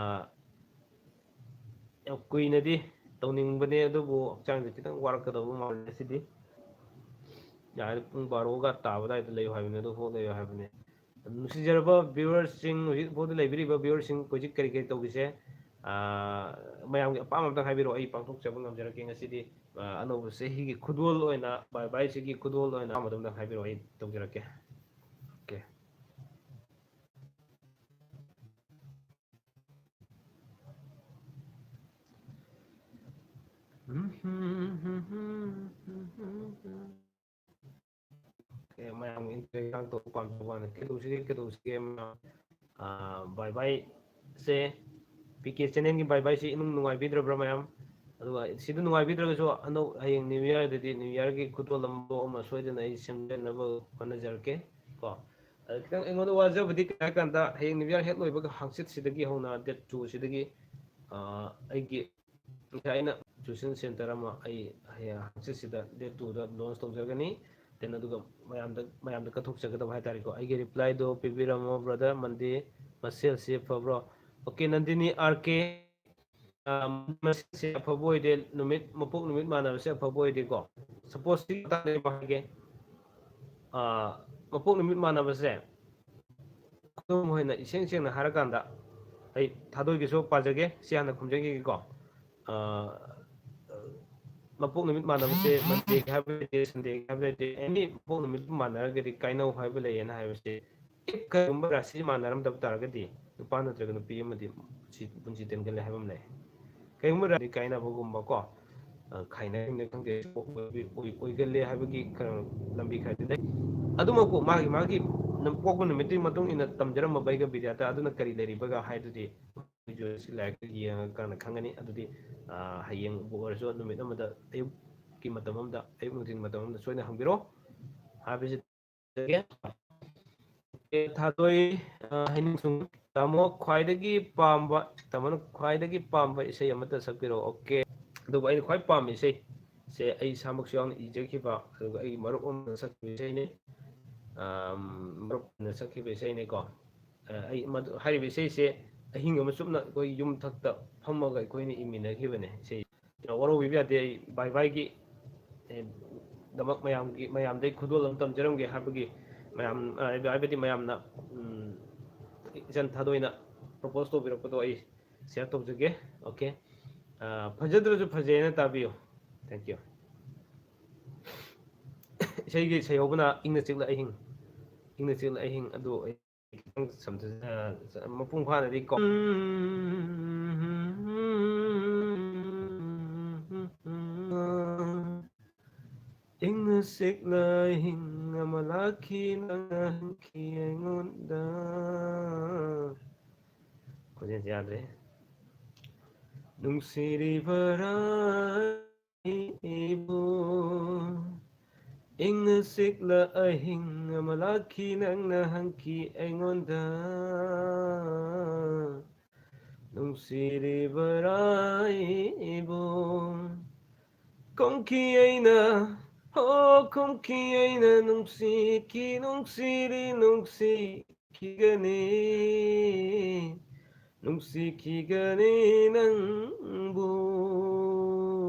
ꯌꯥꯝ ꯀꯨꯏꯅꯗꯤ ꯇꯧꯅꯤꯡꯕꯅꯦ, ꯑꯗꯨꯕꯨ ꯍꯛꯆꯥꯡꯁꯦ ꯈꯤꯇꯪ ꯋꯥꯔꯛꯀꯗꯧꯕ ꯃꯥꯜꯂꯦ ꯉꯁꯤꯗꯤ꯫ ꯌꯥꯔꯦ, ꯄꯨꯡ ꯕꯥꯔꯣꯒ ꯇꯥꯕ ꯑꯗꯨꯋꯥꯏꯗ ꯂꯩꯌꯨ ꯍꯥꯏꯕꯅꯦ, ꯑꯗꯨ ꯐꯥꯎ ꯂꯩꯌꯨ ꯍꯥꯏꯕꯅꯦ꯫ ꯅꯨꯡꯁꯤꯖꯔꯕ viewersꯁꯤꯡ, ꯍꯧꯖꯤꯛ ꯐꯥꯎꯗ ꯂꯩꯕꯤꯔꯤꯕ viewersꯁꯤꯡ, ꯍꯧꯖꯤꯛ ꯀꯔꯤ ꯀꯔꯤ ꯇꯧꯈꯤꯁꯦ? ꯑ, ꯃꯌꯥꯝꯒꯤ ꯑꯄꯥꯝꯕ ꯑꯝꯇꯪ ꯍꯥꯏꯕꯤꯔꯛꯑꯣ, ꯑꯩ ꯄꯥꯡꯊꯣꯛꯆꯕ ꯉꯝꯖꯔꯛꯀꯦ ꯉꯁꯤꯗꯤ꯫ ꯑ, ꯑꯅꯧꯕ ꯆꯍꯤꯒꯤ ꯈꯨꯗꯣꯜ ꯑꯣꯏꯅ, bye byeꯁꯤꯒꯤ ꯈꯨꯗꯣꯜ ꯑꯣꯏꯅ ꯑꯄꯥꯝꯕ ꯑꯗꯨꯝꯇꯪ ꯍꯥꯏꯕꯤꯔꯛꯑꯣ, ꯑꯩ ꯇꯧꯖꯔꯛꯀꯦ꯫ Okay꯫ Okay, ꯃꯌꯥꯝꯒꯤ interest ꯇꯧꯕ ꯄꯥꯝꯖꯕ ꯋꯥꯅꯤ꯫ ꯀꯩꯗꯧꯁꯤꯒꯦ, ꯀꯩꯗꯧꯁꯤꯒꯦ, ꯃꯌꯥꯝ? ꯑ, bye byeꯁꯦ, PK channelꯒꯤ bye byeꯁꯤ ꯏꯅꯨꯡ ꯅꯨꯡꯉꯥꯏꯕꯤꯗ꯭ꯔꯕ꯭ꯔꯥ ꯃꯌꯥꯝ? ꯑꯗꯨꯒ ꯁꯤꯗ ꯅꯨꯡꯉꯥꯏꯕꯤꯗ꯭ꯔꯒꯁꯨ ꯑꯅꯧ-, ꯍꯌꯦꯡ New Yearꯗꯗꯤ New Yearꯒꯤ ꯈꯨꯗꯣꯜ ꯑꯃ ꯑꯃ ꯁꯣꯏꯗꯅ ꯑꯩ ꯁꯦꯝꯖꯅꯕ ꯍꯣꯠꯅꯖꯔꯛꯀꯦ ꯀꯣ꯫ ꯑꯗ ꯈꯤꯇꯪ ꯑꯩꯉꯣꯟꯗ ꯋꯥꯖꯕꯗꯤ ꯀꯩ ꯍꯥꯏ ꯀꯥꯟꯗ, ꯍꯌꯦꯡ New Year ꯍꯦꯛ ꯂꯣꯏꯕꯒ ꯍꯪꯆꯤꯠꯁꯤꯗꯒꯤ ꯍꯧꯅ, date twoꯁꯤꯗꯒꯤ, ꯑ, ꯑꯩꯒꯤ ꯉꯁꯥꯏ ꯑꯩꯅ tuition center ꯑꯃ ꯑꯩ ꯍꯌꯦꯡ ꯍꯪꯆꯤꯠꯁꯤꯗ date twoꯗ launch ꯇꯧꯖꯒꯅꯤ꯫ Then ꯑꯗꯨꯒ ꯃꯌꯥꯝꯗ, ꯃꯌꯥꯝꯗ ꯀꯠꯊꯣꯛꯆꯒꯗꯕ ꯍꯥꯏꯇꯥꯔꯦꯀꯣ꯫ ꯑꯩꯒꯤ replyꯗꯣ ꯄꯤꯕꯤꯔꯝꯃꯣ brother, Monday ꯃꯁꯦꯜꯁꯤ ꯐꯕ꯭ꯔꯣ? Okay, ꯅꯟꯗꯤꯅꯤ RK, ꯑ, ꯃꯁꯦꯜꯁꯤ ꯑꯐꯕ ꯑꯣꯏꯗꯦ, ꯅꯨꯃꯤꯠ, ꯃꯄꯣꯛ ꯅꯨꯃꯤꯠ ꯃꯥꯟꯅꯕꯁꯦ ꯑꯐꯕ ꯑꯣꯏꯗꯦꯀꯣ꯫ Suppose ꯁꯤꯒꯤ ꯃꯇꯥꯡꯗ ꯑꯩ ꯍꯥꯏꯒꯦ꯫ ꯑ, ꯃꯄꯣꯛ ꯅꯨꯃꯤꯠ ꯃꯥꯟꯅꯕꯁꯦ, ꯈꯨꯗꯝ ꯑꯣꯏꯅ ꯏꯁꯦꯡ ꯁꯦꯡꯅ ꯍꯥꯏꯔꯀꯥꯟꯗ, ꯑꯩ ꯊꯥꯗꯣꯏꯒꯤꯁꯨ ꯄꯥꯖꯒꯦ, ꯁꯤ ꯍꯥꯟꯅ ꯈꯨꯝꯖꯟꯈꯤꯒꯦꯀꯣ꯫ ꯑ, ꯃꯄꯣꯛ ꯅꯨꯃꯤꯠ ꯃꯥꯟꯅꯕꯁꯦ Monday ꯍꯥꯏꯕ ꯂꯩꯇꯦ, Sunday ꯍꯥꯏꯕ ꯂꯩꯇꯦ, ꯑꯦꯅꯤ ꯃꯄꯣꯛ ꯅꯨꯃꯤꯠ ꯃꯥꯟꯅꯔꯒꯗꯤ ꯀꯥꯏꯅꯧ ꯍꯥꯏꯕ ꯂꯩꯌꯦꯅ ꯍꯥꯏꯕꯁꯦ, if ꯀꯔꯤꯒꯨꯝꯕ ꯔꯥꯁꯤ ꯃꯥꯟꯅꯔꯝꯗꯕ ꯇꯥꯔꯒꯗꯤ ꯅꯨꯄꯥ ꯅꯠꯇ꯭ꯔꯒ ꯅꯨꯄꯤ ꯑꯃꯗꯤ ꯄꯨꯟꯁꯤ, ꯄꯨꯟꯁꯤ ꯇꯦꯟꯒꯜꯂꯦ ꯍꯥꯏꯕ ꯑꯃ ꯂꯩ꯫ ꯀꯔꯤꯒꯨꯝꯕ ꯔꯥꯁꯤ ꯀꯥꯏꯅꯕꯒꯨꯝꯕ ꯀꯣ, ꯑ, ꯈꯥꯏꯅꯔꯤꯕꯅꯤ ꯈꯪꯗꯦ, ꯑꯣꯏ-, ꯑꯣꯏꯒꯜꯂꯦ ꯍꯥꯏꯕꯒꯤ ꯈꯔ ꯂꯝꯕꯤ ꯈꯔꯗꯤ ꯂꯩ꯫ ꯑꯗꯨꯃꯛꯄꯨ ꯃꯥꯒꯤ, ꯃꯥꯒꯤ ꯅꯝ-, ꯄꯣꯛꯄ ꯅꯨꯃꯤꯠꯇꯨꯒꯤ ꯃꯇꯨꯡ ꯏꯟꯅ ꯇꯝꯖꯔꯝꯕ ꯚꯩꯒ ꯕꯤꯗ꯭ꯌꯥꯇ ꯑꯗꯨꯅ ꯀꯔꯤ ꯂꯩꯔꯤꯕꯒ ꯍꯥꯏꯗꯨꯗꯤ ꯂꯥꯏꯔꯤꯛꯇ ꯌꯦꯡꯉꯀꯥꯟꯗ ꯈꯪꯒꯅꯤ꯫ ꯑꯗꯨꯗꯤ, ꯑ, ꯍꯌꯦꯡꯕꯨ ꯑꯣꯏꯔꯁꯨ ꯅꯨꯃꯤꯠ ꯑꯃꯗ ꯑꯌꯨꯛꯀꯤ ꯃꯇꯝ ꯑꯃꯗ, ꯑꯌꯨꯛ ꯅꯨꯡꯊꯤꯜ ꯃꯇꯝ ꯑꯃꯗ ꯁꯣꯏꯗꯅ ꯍꯪꯕꯤꯔꯣ ꯍꯥꯏꯕꯁꯤ ꯊꯥꯗꯣꯏ, ꯑ, ꯍꯩꯅꯤꯡꯁꯨꯡ꯫ ꯇꯥꯃꯣ, ꯈ꯭ꯋꯥꯏꯗꯒꯤ ꯄꯥꯝꯕ, ꯇꯥꯃꯣꯅ ꯈ꯭ꯋꯥꯏꯗꯒꯤ ꯄꯥꯝꯕ ꯏꯁꯩ ꯑꯃꯠꯇ ꯁꯛꯄꯤꯔꯛꯑꯣ꯫ ꯑꯣꯀꯦ꯫ ꯑꯗꯨꯕꯨ ꯑꯩꯅ ꯈ꯭ꯋꯥꯏ ꯄꯥꯝꯕ ꯏꯁꯩꯁꯦ ꯑꯩ ꯏꯁꯥꯃꯛꯁꯨ ꯌꯥꯎꯅ ꯏꯖꯈꯤꯕ, ꯑꯗꯨꯒ ꯑꯩꯒꯤ ꯃꯔꯨꯞ ꯑꯃꯅ ꯁꯛꯈꯤꯕ ꯏꯁꯩꯅꯤ꯫ ꯑꯝ, ꯃꯔꯨꯞꯅ ꯁꯛꯈꯤꯕ ꯏꯁꯩꯅꯤꯀꯣ꯫ ꯑ, ꯑꯩ ꯃꯗꯨ, ꯍꯥꯏꯔꯤꯕ ꯏꯁꯩꯁꯦ ꯑꯍꯤꯡ ꯑꯃ ꯆꯨꯞꯅ ꯑꯩꯈꯣꯏ ꯌꯨꯝꯊꯛꯇ ꯐꯝꯃꯒ ꯑꯩꯈꯣꯏꯅ ꯏꯃꯤꯟꯅꯈꯤꯕꯅꯦ ꯏꯁꯩ꯫ ꯋꯥꯔꯧꯕꯤꯕ ꯌꯥꯗꯦ꯫ ꯑꯩ ꯚꯥꯏ ꯚꯥꯏꯒꯤ, ꯑꯦ, ꯗꯃꯛ ꯃꯌꯥꯝꯒꯤ, ꯃꯌꯥꯝꯗꯩ ꯈꯨꯗꯣꯜ ꯑꯃ ꯇꯝꯖꯔꯝꯒꯦ ꯍꯥꯏꯕꯒꯤ ꯃꯌꯥꯝ, ꯑ, ꯍꯥꯏꯕꯗꯤ ꯃꯌꯥꯝꯅ, ꯎꯝ, ꯏꯆꯟ ꯊꯥꯗꯣꯏꯅ propose ꯇꯧꯕꯤꯔꯛꯄꯗꯣ ꯑꯩ share ꯇꯧꯖꯒꯦ꯫ ꯑꯣꯀꯦ꯫ ꯑ, ꯐꯖꯗ꯭ꯔꯁꯨ ꯐꯖꯩꯅ ꯇꯥꯕꯤꯌꯨ꯫ Thank you꯫ ꯏꯁꯩꯒꯤ ꯁꯩꯍꯧꯕꯅ ꯏꯪꯅ ꯆꯤꯛꯂ ꯑꯍꯤꯡ, ꯏꯪꯅ ꯆꯤꯛꯂ ꯑꯍꯤꯡ ꯑꯗꯨ ꯑꯩ ꯈꯤꯇꯪ ꯁꯝꯊ-, ꯑ, ꯃꯄꯨꯡ ꯐꯥꯅꯗꯤ ꯀꯣ-, ꯏꯪꯅ ꯆꯤꯛꯅ ꯑꯍꯤꯡ ꯑꯃ ꯂꯥꯛꯈꯤ, ꯅꯪꯅ ꯍꯟꯈꯤ ꯑꯩꯉꯣꯟꯗ꯫ ꯈꯣꯟꯖꯦꯜꯁꯦ ꯌꯥꯗ꯭ꯔꯦ꯫ ꯅꯨꯡꯁꯤꯔꯤꯕꯔꯥ ꯑꯩꯕꯨ? ꯏꯪꯅ ꯆꯤꯛꯂ ꯑꯍꯤꯡ ꯑꯃ ꯂꯥꯛꯈꯤ, ꯅꯪꯅ ꯍꯪꯈꯤ ꯑꯩꯉꯣꯟꯗ, ꯅꯨꯡꯁꯤꯔꯤꯕꯔꯥ ꯑꯩꯕꯨ? ꯈꯨꯝꯈꯤ ꯑꯩꯅ, ꯍꯣ, ꯈꯨꯝꯈꯤ ꯑꯩꯅ, ꯅꯨꯡꯁꯤꯈꯤ, ꯅꯨꯡꯁꯤꯔꯤ, ꯅꯨꯡꯁꯤꯈꯤꯒꯅꯤ, ꯅꯨꯡꯁꯤꯈꯤꯒꯅꯤ ꯅꯪꯕꯨ,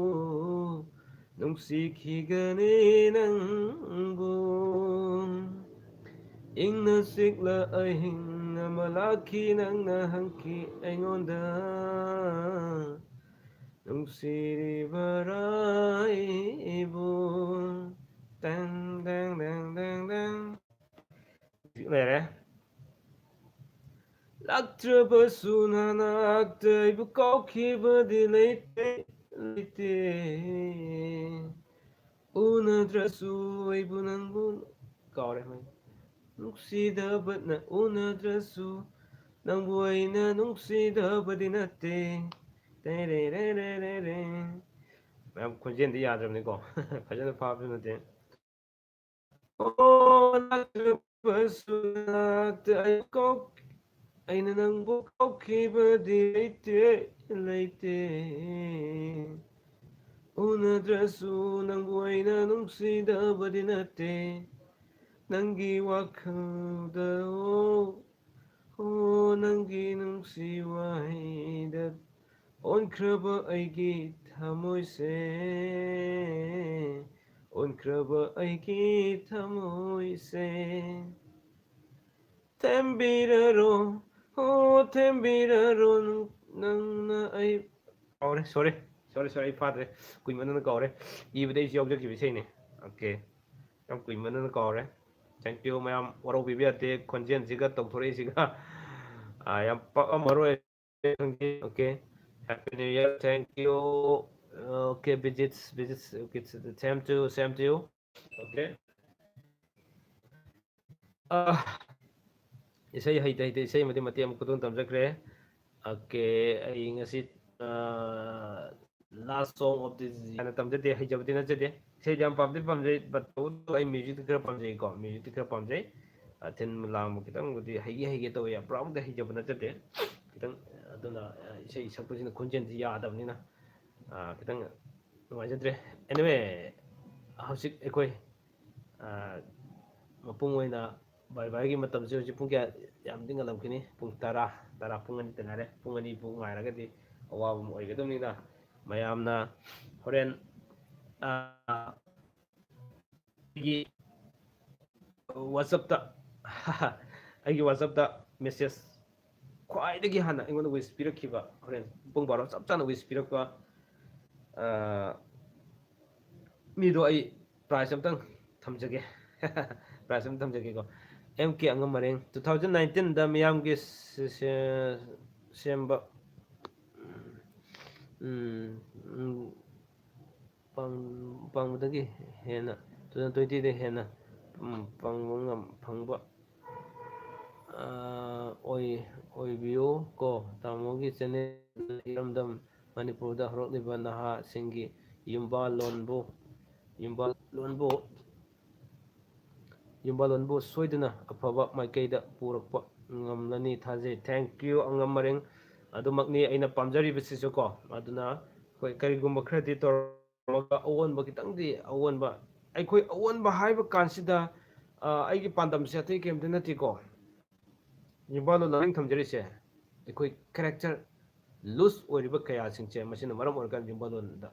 ꯅꯨꯡꯁꯤꯈꯤꯒꯅꯤ ꯅꯪꯕꯨ꯫ ꯏꯪꯅ ꯆꯤꯛꯂ ꯑꯍꯤꯡ ꯑꯃ ꯂꯥꯛꯈꯤ, ꯅꯪꯅ ꯍꯪꯈꯤ ꯑꯩꯉꯣꯟꯗ, ꯅꯨꯡꯁꯤꯔꯤꯕꯔꯥ ꯅꯠꯇ꯭ꯔꯕꯁꯨ ꯅꯅꯥꯛꯇ ꯑꯩꯕꯨ ꯀꯥꯎꯈꯤꯕꯗꯤ ꯂꯩꯇꯦ, ꯂꯩꯇꯦ꯫ ꯎꯅꯗ꯭ꯔꯁꯨ ꯑꯩꯕꯨ ꯅꯪꯕꯨ ꯀꯥꯎꯔꯦ ꯃꯩ꯫ ꯅꯨꯡꯁꯤꯗꯕꯅ ꯎꯅꯗ꯭ꯔꯁꯨ ꯅꯪꯕꯨ ꯑꯩꯅ ꯅꯨꯡꯁꯤꯗꯕꯗꯤ ꯅꯠꯇꯦ꯫ ꯇꯦꯔꯦꯔꯦꯔꯦꯔꯦ꯫ ꯃꯌꯥꯝ ꯈꯣꯟꯖꯦꯜꯗꯤ ꯌꯥꯗ꯭ꯔꯕꯅꯤꯀꯣ꯫ ꯐꯖꯅ ꯐꯥꯕꯁꯨ ꯅꯠꯇꯦ꯫ ꯑꯣ, ꯅꯠꯇ꯭ꯔꯕꯁꯨ ꯅꯅꯥꯛꯇ ꯑꯩ ꯀꯥꯎ-, ꯑꯩꯅ ꯅꯪꯕꯨ ꯀꯥꯎꯈꯤꯕꯗꯤ ꯂꯩꯇꯦ, ꯂꯩꯇꯦ꯫ ꯎꯅꯗ꯭ꯔꯁꯨ ꯅꯪꯕꯨ ꯑꯩꯅ ꯅꯨꯡꯁꯤꯗꯕꯗꯤ ꯅꯠꯇꯦ꯫ ꯅꯪꯒꯤ ꯋꯥꯈꯜꯗ, ꯑꯣ, ꯑꯣ, ꯅꯪꯒꯤ ꯅꯨꯡꯁꯤ ꯋꯥꯍꯩꯗ ꯑꯣꯟꯈ꯭ꯔꯕ ꯑꯩꯒꯤ ꯊꯃꯣꯏꯁꯦ, ꯑꯣꯟꯈ꯭ꯔꯕ ꯑꯩꯒꯤ ꯊꯃꯣꯏꯁꯦ꯫ ꯊꯦꯝꯕꯤꯔꯔꯣ, ꯑꯣ, ꯊꯦꯝꯕꯤꯔꯔꯣ, ꯅꯪ-, ꯅꯪꯅ ꯑꯩ ꯀꯥꯎꯔꯦ, sorry, sorry, sorry, ꯑꯩ ꯐꯥꯗ꯭ꯔꯦ꯫ ꯀꯨꯏꯃꯟꯗꯅ ꯀꯥꯎꯔꯦ꯫ ꯏꯕꯗ ꯑꯩꯁꯨ ꯌꯥꯎꯖꯈꯤꯕ ꯏꯁꯩꯅꯦ꯫ Okay꯫ ꯌꯥꯝ ꯀꯨꯏꯃꯟꯗꯅ ꯀꯥꯎꯔꯦ꯫ Thank you ꯃꯌꯥꯝ, ꯋꯥꯔꯧꯕꯤꯕ ꯌꯥꯗꯦ꯫ ꯈꯣꯟꯖꯦꯜꯁꯤꯒ ꯇꯧꯊꯣꯔꯛꯏꯁꯤꯒ, ꯑꯥ, ꯌꯥꯝ ꯄꯛꯑꯝꯃꯔꯣꯏ꯫ Okay꯫ Happy New Year. Thank you꯫ Okay, visits, visits. Okay, same to, same to you꯫ Okay꯫ ꯑꯥ, ꯏꯁꯩ ꯍꯩꯇ ꯍꯩꯇ ꯏꯁꯩ ꯃꯇꯦꯛ ꯃꯇꯦꯛ ꯑꯃ ꯈꯨꯇꯣꯟ ꯇꯝꯖꯈ꯭ꯔꯦ꯫ Okay, ꯑꯩ ꯉꯁꯤ, ꯑꯥ, last song of the year ꯍꯥꯏꯅ ꯇꯝꯖꯗꯦ, ꯍꯩꯖꯕꯗꯤ ꯅꯠꯆꯗꯦ꯫ ꯏꯁꯩꯗꯤ ꯌꯥꯝ ꯄꯥꯝꯗꯤ ꯄꯥꯝꯖꯩ, but ꯇꯧꯕꯇꯕꯨ ꯑꯩ musicꯇꯤ ꯈꯔ ꯄꯥꯝꯖꯩꯀꯣ, musicꯇꯤ ꯈꯔ ꯄꯥꯝꯖꯩ꯫ ꯑꯥ, ꯊꯤꯟ ꯂꯥꯡꯕ ꯈꯤꯇꯪꯕꯨꯗꯤ ꯍꯩꯒꯦ ꯍꯩꯒꯦ ꯇꯧꯋꯦ, ꯌꯥꯝ ꯄꯨꯔꯥꯃꯛꯇꯤ ꯍꯩꯖꯕ ꯅꯠꯆꯗꯦ꯫ ꯈꯤꯇꯪ, ꯑꯗꯨꯅ, ꯑꯥ, ꯏꯁꯩ ꯁꯛꯄꯁꯤꯅ ꯈꯣꯟꯖꯦꯜꯁꯤ ꯌꯥꯗꯕꯅꯤꯅ, ꯑꯥ, ꯈꯤꯇꯪ ꯅꯨꯡꯉꯥꯏꯖꯗ꯭ꯔꯦ꯫ Anyway, ꯍꯧꯖꯤꯛ ꯑꯩꯈꯣꯏ, ꯑꯥ, ꯃꯄꯨꯡ ꯑꯣꯏꯅ bye byeꯒꯤ ꯃꯇꯝꯁꯦ ꯍꯧꯖꯤꯛ ꯄꯨꯡ ꯀꯌꯥ? ꯌꯥꯝꯗꯤ ꯉꯜꯂꯝꯈꯤꯅꯤ, ꯄꯨꯡ ꯇꯔꯥ, ꯇꯔꯥ, ꯄꯨꯡ ꯑꯅꯤꯇ ꯉꯥꯏꯔꯦ꯫ ꯄꯨꯡ ꯑꯅꯤꯕꯨ ꯉꯥꯏꯔꯒꯗꯤ ꯑꯋꯥꯕ ꯑꯃ ꯑꯣꯏꯒꯗꯕꯅꯤꯅ, ꯃꯌꯥꯝꯅ ꯍꯣꯔꯦꯟ, ꯑꯥ, ꯑꯩꯒꯤ WhatsAppꯇ, ꯑꯩꯒꯤ WhatsAppꯇ message ꯈ꯭ꯋꯥꯏꯗꯒꯤ ꯍꯥꯟꯅ ꯑꯩꯉꯣꯟꯗ wish ꯄꯤꯔꯛꯈꯤꯕ, ꯍꯣꯔꯦꯟ ꯄꯨꯡ ꯕꯥꯔꯣ ꯆꯞ ꯆꯥꯅ wish ꯄꯤꯔꯛꯄ, ꯑꯥ, ꯃꯤꯗꯣ ꯑꯩ prize ꯑꯝꯇꯪ ꯊꯝꯖꯒꯦ꯫ Prize ꯑꯝꯇꯪ ꯊꯝꯖꯒꯦꯀꯣ꯫ ꯑꯦꯝ ꯀꯦ ꯑꯉꯝ ꯃꯔꯦꯡ, two thousand nineteenꯗ ꯃꯤꯌꯥꯝꯒꯤ ꯁꯦ-, ꯁꯦ-, ꯁꯦꯝꯕ, ꯎꯝ, ꯎꯝ, ꯄꯪ-, ꯄꯪꯕꯗꯒꯤ ꯍꯦꯟꯅ, two thousand twentyꯗ ꯍꯦꯟꯅ, ꯎꯝ, ꯄꯪꯕ ꯉꯝ-, ꯐꯪꯕ, ꯑꯥ, ꯑꯣꯏ-, ꯑꯣꯏꯕꯤꯌꯨ ꯀꯣ꯫ ꯇꯥꯃꯣꯒꯤ channel ꯏꯔꯝꯗꯝ ꯃꯅꯤꯄꯨꯔꯗ ꯍꯧꯔꯛꯂꯤꯕ ꯅꯍꯥꯁꯤꯡꯒꯤ ꯌꯨꯝꯕꯥꯜꯂꯣꯟꯕꯨ, ꯌꯨꯝꯕꯥꯜꯂꯣꯟꯕꯨ, ꯌꯨꯝꯕꯥꯜꯂꯣꯟꯕꯨ ꯁꯣꯏꯗꯅ ꯑꯐꯕ ꯃꯥꯏꯀꯩꯗ ꯄꯨꯔꯛꯄ ꯉꯝꯂꯅꯤ ꯊꯥꯖꯩ꯫ Thank you, ꯑꯉꯝ ꯃꯔꯦꯡ꯫ ꯑꯗꯨꯃꯛꯅꯤ ꯑꯩꯅ ꯄꯥꯝꯖꯔꯤꯕꯁꯤꯁꯨ ꯀꯣ꯫ ꯑꯗꯨꯅ ꯑꯩꯈꯣꯏ ꯀꯔꯤꯒꯨꯝꯕ ꯈꯔꯗꯤ ꯇꯧꯔꯝꯃꯒ ꯑꯑꯣꯟꯕ ꯈꯤꯇꯪꯗꯤ, ꯑꯑꯣꯟꯕ, ꯑꯩꯈꯣꯏ ꯑꯑꯣꯟꯕ ꯍꯥꯏꯕ ꯀꯥꯟꯁꯤꯗ, ꯑ, ꯑꯩꯒꯤ ꯄꯥꯟꯗꯝꯁꯦ ꯑꯇꯩ ꯀꯔꯤꯝꯇ ꯅꯠꯇꯦꯀꯣ꯫ ꯌꯨꯝꯕꯥꯜꯂꯣꯟ ꯂꯥꯡꯅꯤꯡ ꯊꯝꯖꯔꯤꯁꯦ ꯑꯩꯈꯣꯏ character loose ꯑꯣꯏꯔꯤꯕ ꯀꯌꯥꯁꯤꯡꯁꯦ, ꯃꯁꯤꯅ ꯃꯔꯝ ꯑꯣꯏꯔꯀꯥꯟꯗ ꯌꯨꯝꯕꯥꯜꯂꯣꯟꯗ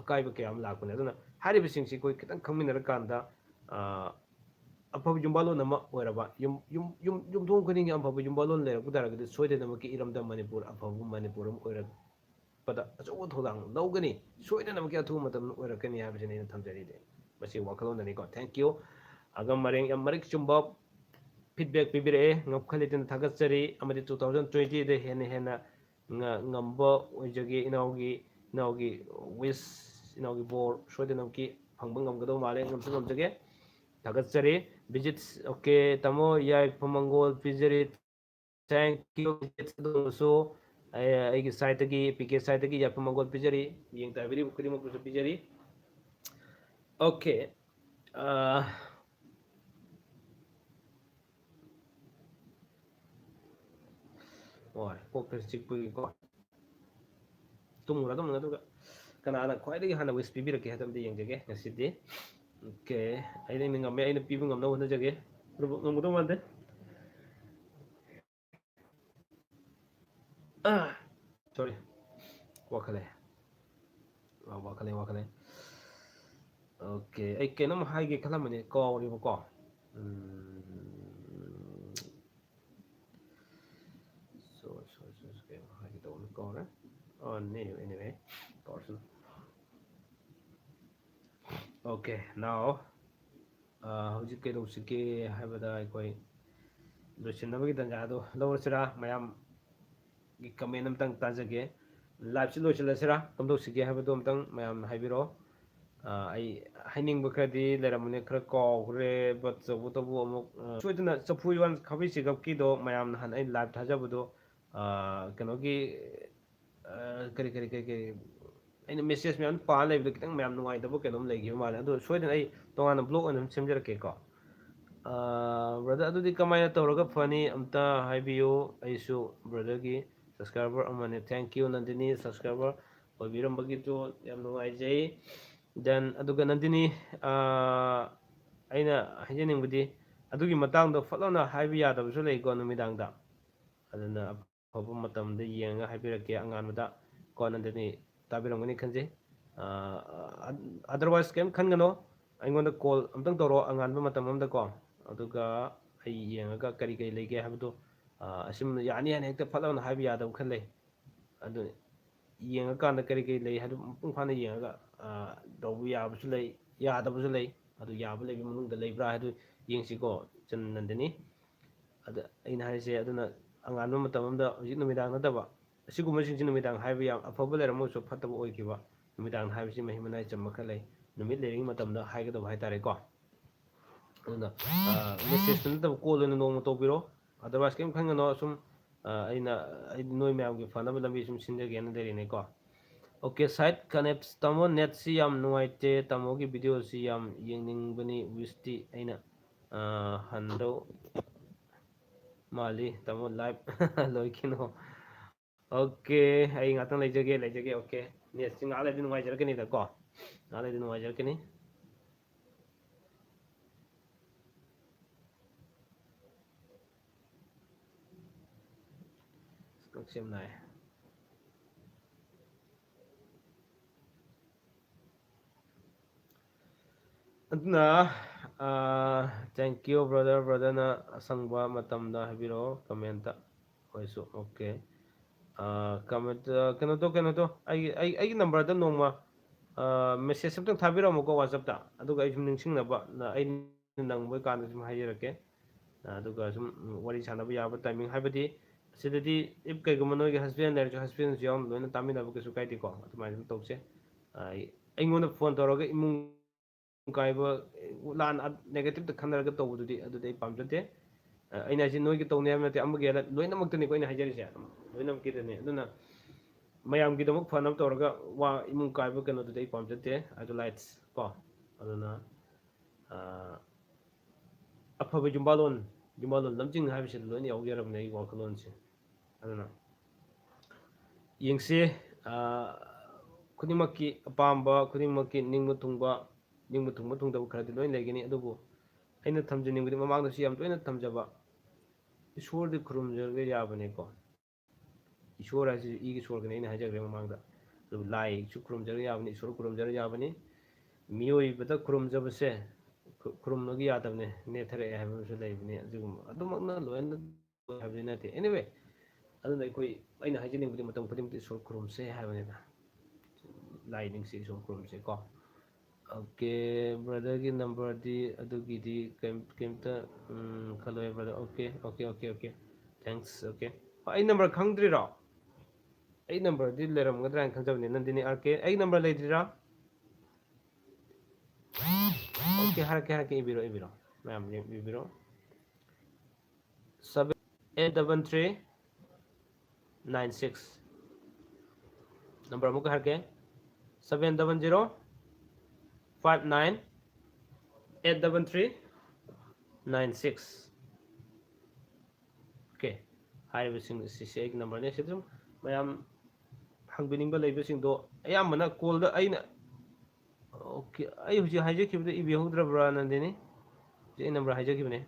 ꯑꯀꯥꯏꯕ ꯀꯌꯥ ꯑꯃ ꯂꯥꯛꯄꯅꯦ꯫ ꯑꯗꯨꯅ ꯍꯥꯏꯔꯤꯕꯁꯤꯡꯁꯤ ꯑꯩꯈꯣꯏ ꯈꯤꯇꯪ ꯈꯪꯃꯤꯟꯅꯔꯀꯥꯟꯗ, ꯑ, ꯑꯐꯕ ꯌꯨꯝꯕꯥꯜꯂꯣꯟ ꯑꯃ ꯑꯣꯏꯔꯕ, ꯌꯨꯝ, ꯌꯨꯝ, ꯌꯨꯝ, ꯌꯨꯝꯊꯣꯡ ꯈꯨꯗꯤꯡꯒꯤ ꯑꯐꯕ ꯌꯨꯝꯕꯥꯜꯂꯣꯟ ꯂꯩꯔꯛꯄ ꯇꯥꯔꯒꯗꯤ ꯁꯣꯏꯗꯅꯃꯛꯀꯤ ꯏꯔꯝꯗꯝ ꯃꯅꯤꯄꯨꯔ ꯑꯐꯕ ꯃꯅꯤꯄꯨꯔ ꯑꯃ ꯑꯣꯏꯔꯛꯄꯗ ꯑꯆꯧꯕ ꯊꯧꯗꯥꯡ ꯂꯧꯒꯅꯤ꯫ ꯁꯣꯏꯗꯅꯃꯛꯀꯤ ꯑꯊꯨꯕ ꯃꯇꯝꯗ ꯑꯣꯏꯔꯛꯀꯅꯤ ꯍꯥꯏꯕꯁꯤꯅꯤ ꯑꯩꯅ ꯊꯝꯖꯔꯤꯗꯤ꯫ ꯃꯁꯤ ꯋꯥꯈꯜꯂꯣꯟꯗꯅꯤꯀꯣ꯫ Thank you꯫ ꯑꯉꯝ ꯃꯔꯦꯡ ꯌꯥꯝ ꯃꯔꯤꯛ ꯆꯨꯝꯕ feedback ꯄꯤꯕꯤꯔꯛꯑꯦ꯫ ꯉꯝꯈꯩ ꯂꯩꯇꯅ ꯊꯥꯒꯠꯆꯔꯤ꯫ ꯑꯃꯗꯤ two thousand twentyꯗ ꯍꯦꯟꯅ ꯍꯦꯟꯅ ꯉ-, ꯉꯝꯕ ꯑꯣꯏꯖꯒꯦ꯫ ꯏꯅꯥꯎꯒꯤ, ꯏꯅꯥꯎꯒꯤ wish, ꯏꯅꯥꯎꯒꯤ ꯕꯣꯔ ꯁꯣꯏꯗꯅꯃꯛꯀꯤ ꯐꯪꯕ ꯉꯝꯒꯗꯧ ꯃꯥꯜꯂꯦ꯫ ꯉꯝꯁꯨ ꯉꯝꯖꯒꯦ꯫ ꯊꯥꯒꯠꯆꯔꯤ꯫ Visit, okay, ꯇꯥꯃꯣ, ꯌꯥꯏꯐ ꯃꯪꯒꯣꯜ ꯄꯤꯖꯔꯤ꯫ Thank you, visit ꯑꯗꯣꯝꯕꯨꯁꯨ꯫ ꯑꯩ, ꯑꯩꯒꯤ siteꯇꯒꯤ, ꯄꯤ ꯀꯦ siteꯇꯒꯤ ꯌꯥꯏꯐ ꯃꯪꯒꯣꯜ ꯄꯤꯖꯔꯤ꯫ ꯌꯦꯡ ꯇꯥꯕꯤꯔꯤꯕ ꯈꯨꯗꯤꯡꯃꯛꯄꯨꯁꯨ ꯄꯤꯖꯔꯤ꯫ Okay꯫ ꯑꯥ, ꯍꯣꯏ, ꯀꯣꯛꯇ ꯆꯤꯛꯄꯒꯤꯀꯣ꯫ ꯇꯨꯝꯃꯨꯔꯗꯧꯅꯤ꯫ ꯑꯗꯨꯒ ꯀꯅꯥꯅ ꯈ꯭ꯋꯥꯏꯗꯒꯤ ꯍꯥꯟꯅ wish ꯄꯤꯕꯤꯔꯛꯀꯦ ꯍꯥꯏꯕꯗꯨ ꯌꯦꯡꯖꯒꯦ ꯉꯁꯤꯗꯤ꯫ Okay, ꯑꯩꯅ ꯉꯝꯃꯦ, ꯑꯩꯅ ꯄꯤꯕ ꯉꯝꯅꯕ ꯍꯣꯠꯅꯖꯒꯦ꯫ ꯉꯝꯒꯗꯧ ꯃꯥꯟꯗꯦ꯫ ꯑꯥ, sorry, ꯋꯥꯈꯠꯂꯦ꯫ ꯑꯥ, ꯋꯥꯈꯠꯂꯦ, ꯋꯥꯈꯠꯂꯦ꯫ Okay, ꯑꯩ ꯀꯩꯅꯣꯝ ꯍꯥꯏꯒꯦ ꯈꯜꯂꯝꯕꯅꯦ, ꯀꯥꯎꯔꯦꯕꯀꯣ꯫ ꯎꯝ, sorry, sorry, sorry, ꯀꯩꯅꯣꯝ ꯍꯥꯏꯒꯦ ꯇꯧꯕꯅꯦ, ꯀꯥꯎꯔꯦ꯫ ꯑꯣ, anyway, anyway, ꯀꯥꯎꯔꯁꯅꯨ꯫ Okay, now, ꯑ, ꯍꯧꯖꯤꯛ ꯀꯩꯗꯧꯁꯤꯒꯦ ꯍꯥꯏꯕꯗ ꯑꯩꯈꯣꯏ ꯂꯣꯏꯁꯤꯟꯅꯕꯒꯤ ꯇꯥꯟꯖꯥꯗꯣ ꯂꯧꯔꯁꯤꯔꯥ? ꯃꯌꯥꯝꯒꯤ comment ꯑꯝꯇꯪ ꯇꯥꯖꯒꯦ꯫ Liveꯁꯤ ꯂꯣꯏꯁꯤꯜꯂꯁꯤꯔꯥ? ꯀꯝꯗꯧꯁꯤꯒꯦ ꯍꯥꯏꯕꯗꯣ ꯑꯝꯇꯪ ꯃꯌꯥꯝꯅ ꯍꯥꯏꯕꯤꯔꯛꯑꯣ꯫ ꯑ, ꯑꯩ ꯍꯥꯏꯅꯤꯡꯕ ꯈꯔꯗꯤ ꯂꯩꯔꯝꯕꯅꯦ, ꯈꯔ ꯀꯥꯎꯈ꯭ꯔꯦ, but ꯇꯧꯕꯇꯕꯨ ꯑꯃꯨꯛ, ꯑ, ꯁꯣꯏꯗꯅ ꯆꯐꯨ ꯎꯌꯥꯟ ꯈꯥꯕꯩ ꯆꯦꯒꯞꯀꯤꯗꯣ ꯃꯌꯥꯝ ꯅꯍꯥꯟ ꯑꯩ live ꯊꯥꯖꯕꯗꯣ, ꯑ, ꯀꯩꯅꯣꯒꯤ, ꯑ, ꯀꯔꯤ, ꯀꯔꯤ, ꯀꯔꯤ, ꯀꯔꯤ, ꯑꯩꯅ message ꯃꯌꯥꯝ ꯄꯥ ꯂꯩꯕꯗꯣ ꯈꯤꯇꯪ ꯃꯌꯥꯝ ꯅꯨꯡꯉꯥꯏꯇꯕ ꯀꯩꯅꯣꯝ ꯂꯩꯈꯤꯕ ꯃꯥꯜꯂꯦ꯫ ꯑꯗꯣ ꯁꯣꯏꯗꯅ ꯑꯩ ꯇꯣꯉꯥꯟꯅ blog ꯑꯣꯏꯅ ꯑꯗꯨꯝ ꯁꯦꯝꯖꯔꯛꯀꯦꯀꯣ꯫ ꯑ, brother, ꯑꯗꯨꯗꯤ ꯀꯃꯥꯏꯅ ꯇꯧꯔꯒ ꯐꯅꯤ? ꯑꯝꯇ ꯍꯥꯏꯕꯤꯌꯨ꯫ ꯑꯩꯁꯨ brotherꯒꯤ subscriber ꯑꯃꯅꯦ꯫ Thank you, ꯅꯟꯗꯤꯅꯤ, subscriber ꯑꯣꯏꯕꯤꯔꯝꯕꯒꯤꯁꯨ ꯌꯥꯝ ꯅꯨꯡꯉꯥꯏꯖꯩ꯫ Then, ꯑꯗꯨꯒ ꯅꯟꯗꯤꯅꯤ, ꯑ, ꯑꯩꯅ ꯍꯥꯏꯖꯅꯤꯡꯕꯗꯤ, ꯑꯗꯨꯒꯤ ꯃꯇꯥꯡꯗꯣ ꯐꯠ ꯂꯥꯎꯅ ꯍꯥꯏꯕ ꯌꯥꯗꯕꯁꯨ ꯂꯩꯀꯣ ꯅꯨꯃꯤꯗꯥꯡꯗ꯫ ꯑꯗꯨꯅ ꯑꯐꯕ ꯃꯇꯝꯗ ꯌꯦꯡꯉꯒ ꯍꯥꯏꯕꯤꯔꯛꯀꯦ ꯑꯉꯥꯟꯕꯗ꯫ ꯀꯣ ꯅꯟꯗꯤꯅꯤ ꯇꯥꯕꯤꯔꯝꯒꯅꯤ ꯈꯟꯖꯩ꯫ ꯑ, otherwise ꯀꯩꯝ ꯈꯟꯒꯅꯣ, ꯑꯩꯉꯣꯟꯗ call ꯑꯝꯇꯪ ꯇꯧꯔꯣ ꯑꯉꯥꯟꯕ ꯃꯇꯝ ꯑꯃꯗꯀꯣ, ꯑꯗꯨꯒ ꯑꯩ ꯌꯦꯡꯉꯒ ꯀꯔꯤ ꯀꯔꯤ ꯂꯩꯒꯦ ꯍꯥꯏꯕꯗꯣ, ꯑ, ꯑꯁꯨꯝ ꯌꯥꯅꯤ ꯍꯥꯏꯅ ꯍꯦꯛꯇ ꯐꯠ ꯂꯥꯎꯅ ꯍꯥꯏꯕ ꯌꯥꯗꯕ ꯈꯔ ꯂꯩ꯫ ꯑꯗꯨ ꯌꯦꯡꯉꯀꯥꯟꯗ ꯀꯔꯤ ꯀꯔꯤ ꯂꯩ ꯍꯥꯏꯗꯨ ꯃꯄꯨꯡ ꯐꯥꯅ ꯌꯦꯡꯉꯒ, ꯑ, ꯇꯧꯕ ꯌꯥꯕꯁꯨ ꯂꯩ, ꯌꯥꯗꯕꯁꯨ ꯂꯩ꯫ ꯑꯗꯨ ꯌꯥꯕ ꯂꯩꯕ ꯃꯅꯨꯡꯗ ꯂꯩꯕ꯭ꯔꯥ ꯍꯥꯏꯗꯨ ꯌꯦꯡꯁꯤꯀꯣ, ꯏꯆꯟ ꯅꯟꯗꯤꯅꯤ꯫ ꯑꯗ ꯑꯩꯅ ꯍꯥꯏꯔꯤꯁꯦ, ꯑꯗꯨꯅ ꯑꯉꯥꯟꯕ ꯃꯇꯝ ꯑꯃꯗ, ꯍꯧꯖꯤꯛ ꯅꯨꯃꯤꯗꯥꯡ ꯅꯠꯇꯕ, ꯑꯁꯤꯒꯨꯝꯕꯁꯤꯡꯁꯤ ꯅꯨꯃꯤꯗꯥꯡ ꯍꯥꯏꯕ ꯌꯥꯝ ꯑꯐꯕ ꯂꯩꯔꯝꯃꯒꯁꯨ ꯐꯠꯇꯕ ꯑꯣꯏꯈꯤꯕ꯫ ꯅꯨꯃꯤꯗꯥꯡ ꯍꯥꯏꯕꯁꯤ ꯃꯍꯤꯛ ꯃꯅꯥꯏ ꯆꯝꯕ ꯈꯔ ꯂꯩ, ꯅꯨꯃꯤꯠ ꯂꯩꯔꯤꯉꯩ ꯃꯇꯝꯗ ꯍꯥꯏꯒꯗꯕ ꯍꯥꯏꯇꯥꯔꯦꯀꯣ꯫ ꯑꯗꯨꯅ, ꯑ, message ꯇ ꯅꯠꯇꯕ call ꯑꯣꯏꯅ ꯅꯣꯡꯃ ꯇꯧꯕꯤꯔꯣ꯫ Otherwise ꯀꯩꯝ ꯈꯟꯒꯅꯣ꯫ ꯁꯨꯝ, ꯑ, ꯑꯩꯅ, ꯑꯩ ꯅꯣꯏ ꯃꯌꯥꯝꯒꯤ ꯐꯅꯕ ꯂꯝꯕꯤ ꯁꯨꯝ ꯁꯤꯟꯖꯒꯦꯅ ꯂꯩꯔꯤꯅꯦꯀꯣ꯫ Okay, side connect, ꯇꯥꯃꯣ, net ꯁꯤ ꯌꯥꯝ ꯅꯨꯡꯉꯥꯏꯇꯦ꯫ ꯇꯥꯃꯣꯒꯤ video ꯁꯤ ꯌꯥꯝ ꯌꯦꯡꯅꯤꯡꯕꯅꯤ꯫ Wish ꯇꯤ ꯑꯩꯅ, ꯑ, ꯍꯟꯗꯧ ꯃꯥꯜꯂꯤ꯫ ꯇꯥꯃꯣ, live ꯂꯣꯏꯈꯤꯅꯣ꯫ Okay, ꯑꯩ ꯉꯥꯛꯇꯪ ꯂꯩꯖꯒꯦ, ꯂꯩꯖꯒꯦ꯫ Okay, net ꯁꯤ ꯉꯥꯏꯍꯥꯛ ꯂꯩꯔꯗꯤ ꯅꯨꯡꯉꯥꯏꯖꯔꯛꯀꯅꯤꯗꯀꯣ, ꯉꯥꯏꯍꯥꯛ ꯂꯩꯔꯗꯤ ꯅꯨꯡꯉꯥꯏꯖꯔꯛꯀꯅꯤ꯫ ꯀꯛꯁꯦꯝ ꯅꯥꯏ꯫ ꯑꯗꯨꯅ, ꯑ, thank you, brother꯫ Brother ꯅ ꯑꯁꯪꯕ ꯃꯇꯝꯗ ꯍꯥꯏꯕꯤꯔꯛꯑꯣ comment ꯇ꯫ ꯑꯩꯈꯣꯏꯁꯨ, okay꯫ ꯑ, comment, ꯑ, ꯀꯩꯅꯣ ꯇꯧ, ꯀꯩꯅꯣ ꯇꯧ꯫ ꯑꯩꯒꯤ, ꯑꯩ, ꯑꯩꯒꯤ number ꯗ ꯅꯣꯡꯃ, ꯑ, message ꯑꯝꯇꯪ ꯊꯥꯕꯤꯔꯝꯃꯨꯀꯣ WhatsApp ꯇ꯫ ꯑꯗꯨꯒ ꯑꯩ ꯁꯨꯝ ꯅꯤꯡꯁꯤꯡꯅꯕ, ꯅ-, ꯑꯩ ꯅꯪꯕ ꯀꯥꯟꯗ ꯁꯨꯝ ꯍꯥꯏꯖꯔꯛꯀꯦ꯫ ꯑꯗꯨꯒ ꯁꯨꯝ ꯋꯥꯔꯤ ꯁꯥꯟꯅꯕ ꯌꯥꯕ timing, ꯍꯥꯏꯕꯗꯤ ꯁꯤꯗꯗꯤ if ꯀꯩꯒꯨꯝꯕ ꯅꯣꯏꯒꯤ husband ꯂꯩꯔꯁꯨ, husbandꯁꯨ ꯌꯥꯎꯅ ꯂꯣꯏꯅ ꯇꯥꯃꯤꯟꯅꯕ ꯀꯩꯁꯨ ꯀꯥꯏꯗꯦꯀꯣ꯫ ꯑꯗꯨꯃꯥꯏꯅ ꯑꯗꯨꯝ ꯇꯧꯁꯦ꯫ ꯑꯩꯉꯣꯟꯗ phone ꯇꯧꯔꯒ ꯏꯃꯨꯡ ꯀꯥꯏꯕ, ꯂꯥꯟ negative ꯈꯟꯅꯔꯒ ꯇꯧꯕꯗꯨꯗꯤ, ꯑꯗꯨꯗꯤ ꯑꯩ ꯄꯥꯝꯖꯗꯦ꯫ ꯑꯩꯅ ꯍꯥꯏꯁꯦ ꯅꯣꯏꯒꯤ ꯇꯧꯅꯤ ꯍꯥꯏꯕ ꯅꯠꯇꯦ, ꯑꯃꯒꯤ ꯍꯥꯏꯅ ꯂꯣꯏꯅꯃꯛꯇꯅꯤꯀꯣ ꯑꯩꯅ ꯍꯥꯏꯖꯔꯤꯁꯦ, ꯂꯣꯏꯅꯃꯛꯀꯤꯗꯅꯤ꯫ ꯑꯗꯨꯅ ꯃꯌꯥꯝꯒꯤꯗꯃꯛ ꯐꯅꯕ ꯇꯧꯔꯒ ꯋꯥ ꯏꯃꯨꯡ ꯀꯥꯏꯕ ꯀꯩꯅꯣꯗꯨꯗꯤ ꯑꯩ ꯄꯥꯝꯖꯗꯦ꯫ I do like ꯀꯣ꯫ ꯑꯗꯨꯅ ꯑꯐꯕ ꯌꯨꯝꯕꯥꯂꯣꯟ, ꯌꯨꯝꯕꯥꯂꯣꯟ ꯂꯝꯖꯤꯡ ꯍꯥꯏꯕꯁꯤꯗ ꯂꯣꯏꯅ ꯌꯥꯎꯖꯔꯕꯅꯦ ꯑꯩꯒꯤ ꯋꯥꯈꯜꯂꯣꯟꯁꯦ꯫ ꯑꯗꯨꯅ ꯌꯦꯡꯁꯤ, ꯈꯨꯗꯤꯡꯃꯛꯀꯤ ꯑꯄꯥꯝꯕ, ꯈꯨꯗꯤꯡꯃꯛꯀꯤ ꯅꯤꯡꯕ ꯊꯨꯡꯕ, ꯅꯤꯡꯕ ꯊꯨꯡꯕ ꯊꯨꯡꯗꯕ ꯈꯔꯗꯤ ꯂꯣꯏꯅ ꯂꯩꯒꯅꯤ꯫ ꯑꯗꯨꯕꯨ ꯑꯩꯅ ꯊꯝꯖꯅꯤꯡꯕꯗꯤ, ꯃꯃꯥꯡꯗꯁꯨ ꯌꯥꯝ ꯇꯣꯏꯅ ꯊꯝꯖꯕ, ꯏꯁꯣꯔꯗꯤ ꯈꯨꯔꯨꯝꯖꯔꯒ ꯌꯥꯕꯅꯦꯀꯣ꯫ ꯏꯁꯣꯔ ꯍꯥꯏꯁꯤꯁꯨ ꯏꯒꯤ ꯁꯣꯔꯒꯅꯤ, ꯑꯩꯅ ꯍꯥꯏꯖꯈ꯭ꯔꯦ ꯃꯃꯥꯡꯗ꯫ ꯑꯗꯨꯕꯨ ꯂꯥꯏꯁꯨ ꯈꯨꯔꯨꯝꯖꯔꯒ ꯌꯥꯕꯅꯤ, ꯏꯁꯣꯔ ꯈꯨꯔꯨꯝꯖꯔꯒ ꯌꯥꯕꯅꯤ꯫ ꯃꯤꯑꯣꯏꯕꯗ ꯈꯨꯔꯨꯝꯖꯕꯁꯦ, ꯈꯨ-, ꯈꯨꯔꯨꯝꯕꯒꯤ ꯌꯥꯗꯕꯅꯦ, ꯅꯦꯠꯊꯔꯛꯑꯦ ꯍꯥꯏꯕ ꯑꯃꯁꯨ ꯂꯩꯕꯅꯤ꯫ ꯑꯗꯨꯒꯨꯝꯕ ꯑꯗꯨꯃꯛꯅ ꯂꯣꯏꯅ ꯍꯥꯏꯕꯗꯤ ꯅꯠꯇꯦ꯫ Anyway, ꯑꯗꯨꯅ ꯑꯩꯈꯣꯏ, ꯑꯩꯅ ꯍꯥꯏꯖꯅꯤꯡꯕꯗꯤ ꯃꯇꯝ ꯈꯨꯗꯤꯡꯃꯛꯇ ꯏꯁꯣꯔ ꯈꯨꯔꯨꯝꯁꯦ ꯍꯥꯏꯕꯅꯤꯗ꯫ ꯂꯥꯏ ꯅꯤꯡꯁꯤ, ꯏꯁꯣꯔ ꯈꯨꯔꯨꯝꯁꯦ ꯀꯣ꯫ Okay, brotherꯒꯤ numberꯗꯤ ꯑꯗꯨꯒꯤꯗꯤ ꯀꯩꯝ-, ꯀꯩꯝꯇ, ꯎꯝ, ꯈꯜꯂꯣꯏ brother꯫ Okay, okay, okay, okay. Thanks, okay. ꯑꯩ number ꯈꯪꯗ꯭ꯔꯤꯔꯣ? ꯑꯩ numberꯗꯤ ꯂꯩꯔꯝꯒꯗ꯭ꯔꯥ ꯍꯥꯏꯅ ꯈꯟꯖꯕꯅꯤ, ꯅꯟꯗꯤꯅꯤ R K꯫ ꯑꯩ number ꯂꯩꯇ꯭ꯔꯤꯔꯥ? Okay, ꯍꯥꯏꯔꯛꯀꯦ, ꯍꯥꯏꯔꯛꯀꯦ, ꯏꯕꯤꯔꯣ, ꯏꯕꯤꯔꯣ꯫ ꯃꯌꯥꯝ ꯌꯦꯡ-, ꯏꯕꯤꯔꯣ꯫ Seven eight double three nine six꯫ Number ꯑꯃꯨꯛꯀ ꯍꯥꯏꯔꯛꯀꯦ, seven double zero five nine eight double three nine six꯫ Okay, ꯍꯥꯏꯔꯤꯕꯁꯤꯡ ꯑꯁꯤꯁꯦ ꯑꯩꯒꯤ numberꯅꯦ꯫ ꯁꯤꯗ ꯁꯨꯝ ꯃꯌꯥꯝ ꯍꯪꯕꯤꯅꯤꯡꯕ ꯂꯩꯕꯁꯤꯡꯗꯣ ꯑꯌꯥꯝꯕꯅ callꯗ ꯑꯩꯅ, okay, ꯑꯩ ꯍꯧꯖꯤꯛ ꯍꯥꯏꯖꯈꯤꯕꯗ ꯏꯕꯤꯍꯧꯗ꯭ꯔꯕ꯭ꯔꯥ ꯅꯟꯗꯤꯅꯤ? ꯍꯧꯖꯤꯛ ꯑꯩ number ꯍꯥꯏꯖꯈꯤꯕꯅꯦ꯫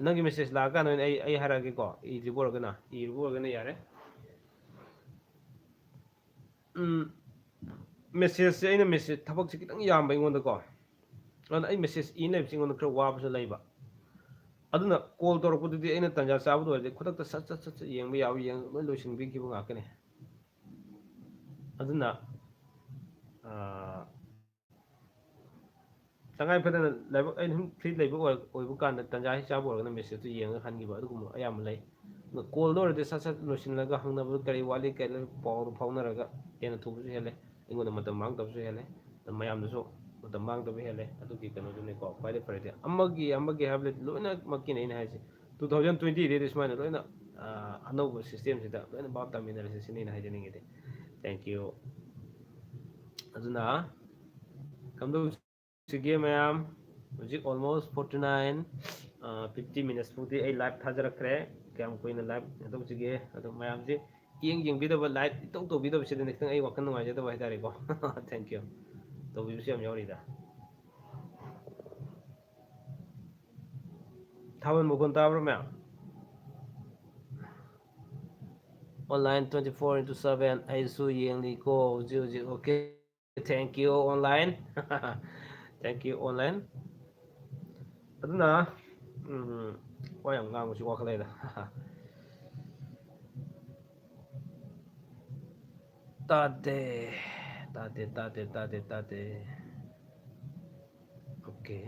ꯅꯪꯒꯤ message ꯂꯥꯛꯑꯀꯥꯟꯗ ꯑꯣꯏꯅ ꯑꯩ, ꯑꯩ ꯍꯥꯏꯔꯛꯑꯒꯦꯀꯣ, ꯏꯗ꯭ꯔꯤꯕ ꯑꯣꯏꯔꯒꯅ, ꯏꯔꯤꯕ ꯑꯣꯏꯔꯒꯅ ꯌꯥꯔꯦ꯫ ꯎꯝ, messageꯁꯦ ꯑꯩꯅ message, ꯊꯕꯛꯁꯦ ꯈꯤꯇꯪ ꯌꯥꯝꯕ ꯑꯩꯉꯣꯟꯗꯀꯣ, ꯑꯗꯨꯅ ꯑꯩ message ꯏꯅꯕꯁꯦ ꯑꯩꯉꯣꯟꯗ ꯈꯔ ꯋꯥꯕꯁꯨ ꯂꯩꯕ꯫ ꯑꯗꯨꯅ call ꯇꯧꯔꯛꯄꯗꯨꯗꯤ ꯑꯩꯅ ꯇꯟꯖꯥ ꯆꯥꯕꯗ ꯑꯣꯏꯔꯗꯤ ꯈꯨꯗꯛꯇ ꯁꯠ ꯁꯠ ꯁꯠ ꯁꯠ ꯌꯦꯡꯕ ꯌꯥꯕ ꯌꯦꯡ ꯂꯣꯏ ꯂꯣꯏꯁꯤꯟꯕꯤꯈꯤꯕ ꯉꯥꯛꯇꯅꯦ꯫ ꯑꯗꯨꯅ, ꯑꯥ, ꯇꯉꯥꯏ ꯐꯗꯅ ꯂꯥꯏꯕꯛ ꯑꯩꯅ ꯁꯨꯝ ꯐ꯭ꯔꯤ ꯂꯩꯕ ꯑꯣꯏꯔ- ꯑꯣꯏꯕ ꯀꯥꯟꯗ ꯇꯟꯖꯥ ꯍꯦꯛ ꯆꯥꯕ ꯑꯣꯏꯔꯒꯅ ꯃꯦꯁꯦꯖꯇꯨ ꯌꯦꯡꯉꯒ ꯍꯟꯈꯤꯕ ꯑꯗꯨꯒꯨꯝꯕ ꯑꯌꯥꯝꯕ ꯂꯩ꯫ ꯀꯣꯜꯗ ꯑꯣꯏꯔꯗꯤ ꯁꯠ ꯁꯠ ꯂꯣꯏꯁꯤꯜꯂꯒ ꯍꯪꯅꯕꯗꯨ ꯀꯔꯤ ꯋꯥꯠꯂꯤ ꯀꯔꯤ ꯂꯩ ꯄꯥꯎꯗꯨ ꯐꯥꯎꯅꯔꯒ ꯍꯦꯟꯅ ꯊꯨꯕꯁꯨ ꯍꯦꯜꯂꯦ꯫ ꯑꯩꯉꯣꯟꯗ ꯃꯇꯝ ꯃꯥꯡꯗꯕꯁꯨ ꯍꯦꯜꯂꯦ꯫ ꯃꯌꯥꯝꯗꯁꯨ ꯃꯇꯝ ꯃꯥꯡꯗꯕ ꯍꯦꯜꯂꯦ꯫ ꯑꯗꯨꯒꯤ ꯀꯩꯅꯣꯗꯨꯅꯤꯀꯣ ꯈ꯭ꯋꯥꯏꯗꯒꯤ ꯐꯔꯗꯤ꯫ ꯑꯃꯒꯤ ꯑꯃꯒꯤ ꯍꯥꯏꯕ ꯂꯩꯇꯦ, ꯂꯣꯏꯅꯃꯛꯀꯤꯅꯦ ꯑꯩꯅ ꯍꯥꯏꯁꯦ꯫ Two thousand twenty ꯗꯩꯗꯤ ꯁꯨꯃꯥꯏꯅ ꯂꯣꯏꯅ, ꯑ, ꯑꯅꯧꯕ ꯁꯤꯁꯇꯦꯝꯁꯤꯗ ꯂꯣꯏꯅ ꯚꯥꯞ ꯇꯥꯃꯤꯟꯅꯔꯁꯦ ꯁꯤꯅꯤ ꯑꯩꯅ ꯍꯥꯏꯖꯅꯤꯡꯉꯤꯗꯤ꯫ Thank you꯫ ꯑꯗꯨꯅ ꯀꯝꯗꯧꯁꯤꯒꯦ ꯃꯌꯥꯝ? ꯍꯧꯖꯤꯛ almost forty nine, ꯑ, fifty minutes ꯐꯥꯎꯗꯤ ꯑꯩ ꯂꯥꯏꯚ ꯊꯥꯖꯔꯛꯈ꯭ꯔꯦ꯫ ꯀꯌꯥꯝ ꯀꯨꯏꯅ ꯂꯥꯏꯚ ꯇꯧꯁꯤꯒꯦ? ꯑꯗꯣ ꯃꯌꯥꯝꯁꯦ ꯌꯦꯡ ꯌꯦꯡꯕꯤꯗꯕ, ꯂꯥꯏꯚ ꯏꯇꯧ ꯇꯧꯕꯤꯗꯕꯁꯤꯗꯅꯦ ꯈꯤꯇꯪ ꯑꯩ ꯋꯥꯈꯜ ꯅꯨꯡꯉꯥꯏꯖꯗꯕ ꯍꯥꯏꯇꯥꯔꯦꯀꯣ꯫ Thank you꯫ ꯇꯧꯕꯤꯕꯁꯨ ꯌꯥꯝ ꯌꯥꯎꯔꯤꯗ꯫ ꯊꯥꯕꯜ ꯃꯈꯣꯟ ꯇꯥꯕ꯭ꯔꯣ ꯃꯌꯥꯝ? Online twenty four into seven ꯑꯩꯁꯨ ꯌꯦꯡꯂꯤꯀꯣ ꯍꯧꯖꯤꯛ ꯍꯧꯖꯤꯛ꯫ Okay, thank you online꯫ Thank you online꯫ ꯑꯗꯨꯅ, ꯎꯝ, ꯋꯥ ꯌꯥꯝ ꯉꯥꯡꯕꯁꯤ ꯋꯥꯈꯜ ꯂꯩꯗ꯫ ꯇꯥꯗꯦ, ꯇꯥꯗꯦ, ꯇꯥꯗꯦ, ꯇꯥꯗꯦ, ꯇꯥꯗꯦ꯫ Okay꯫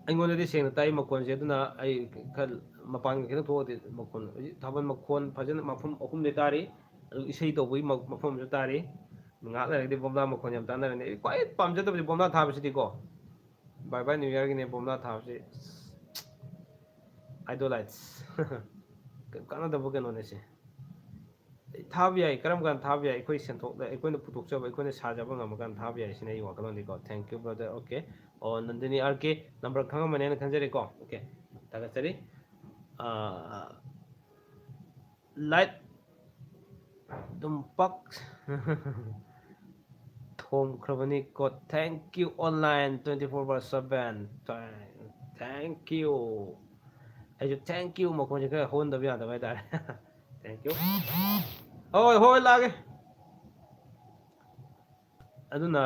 ꯑꯩꯉꯣꯟꯗꯗꯤ ꯁꯦꯡꯅ ꯇꯥꯏ ꯃꯈꯣꯟꯁꯦ, ꯑꯗꯨꯅ ꯑꯩ ꯈꯔ ꯃꯄꯥꯟꯒ ꯈꯤꯇꯪ ꯊꯣꯛꯑꯗꯤ ꯃꯈꯣꯟ, ꯍꯧꯖꯤꯛ ꯊꯥꯕꯜ ꯃꯈꯣꯟ ꯐꯖꯅ ꯃꯐꯝ ꯑꯍꯨꯝꯗꯤ ꯇꯥꯔꯤ, ꯑꯗꯨ ꯏꯁꯩ ꯇꯧꯕꯒꯤ ꯃ-, ꯃꯐꯝ ꯑꯃꯁꯨ ꯇꯥꯔꯤ꯫ ꯉꯥꯏꯍꯥꯛ ꯂꯩꯔꯒꯗꯤ ꯕꯣꯝꯂꯥ ꯃꯈꯣꯟ ꯌꯥꯝ ꯇꯥꯟꯅꯔꯅꯤ꯫ ꯑꯩ ꯈ꯭ꯋꯥꯏ ꯄꯥꯝꯖꯗꯕꯁꯦ ꯕꯣꯝꯂꯥ ꯊꯥꯕꯁꯤꯗꯤꯀꯣ꯫ Bye bye New Yearꯒꯤꯅꯦ ꯕꯣꯝꯂꯥ ꯊꯥꯕꯁꯤ꯫ Idolites꯫ ꯀꯥꯟꯅꯗꯕ ꯀꯩꯅꯣꯅꯦ ꯁꯤ꯫ ꯊꯥꯕ ꯌꯥꯏ, ꯀꯔꯝ ꯀꯥꯟꯗ ꯊꯥꯕ ꯌꯥꯏ? ꯑꯩꯈꯣꯏ ꯁꯦꯟꯊꯣꯛ, ꯑꯩꯈꯣꯏꯅ ꯄꯨꯊꯣꯛꯆꯕ, ꯑꯩꯈꯣꯏꯅ ꯁꯥꯖꯕ ꯉꯝꯃꯀꯥꯟꯗ ꯊꯥꯕ ꯌꯥꯏ ꯁꯤꯅ ꯑꯩꯒꯤ ꯋꯥꯈꯜꯂꯣꯟꯗꯤꯀꯣ꯫ Thank you brother꯫ Okay꯫ ꯑꯣ, Nandini R K, number ꯈꯪꯉꯝꯃꯅꯦꯅ ꯈꯟꯖꯔꯦꯀꯣ꯫ Okay, ꯊꯥꯒꯠꯆꯔꯤ꯫ ꯑꯥ, light ꯑꯗꯨꯝ ꯄꯛ ꯊꯣꯝꯈ꯭ꯔꯕꯅꯤꯀꯣ꯫ Thank you online twenty four bar seven꯫ Thank you꯫ ꯑꯩꯁꯨ thank you ꯃꯈꯣꯟꯁꯦ ꯈꯔ ꯍꯧꯍꯟꯗꯕ ꯌꯥꯗꯕ ꯍꯥꯏꯇꯥꯔꯦ꯫ Thank you꯫ ꯍꯣꯏ, ꯍꯣꯏ, ꯂꯥꯛꯑꯒꯦ꯫ ꯑꯗꯨꯅ,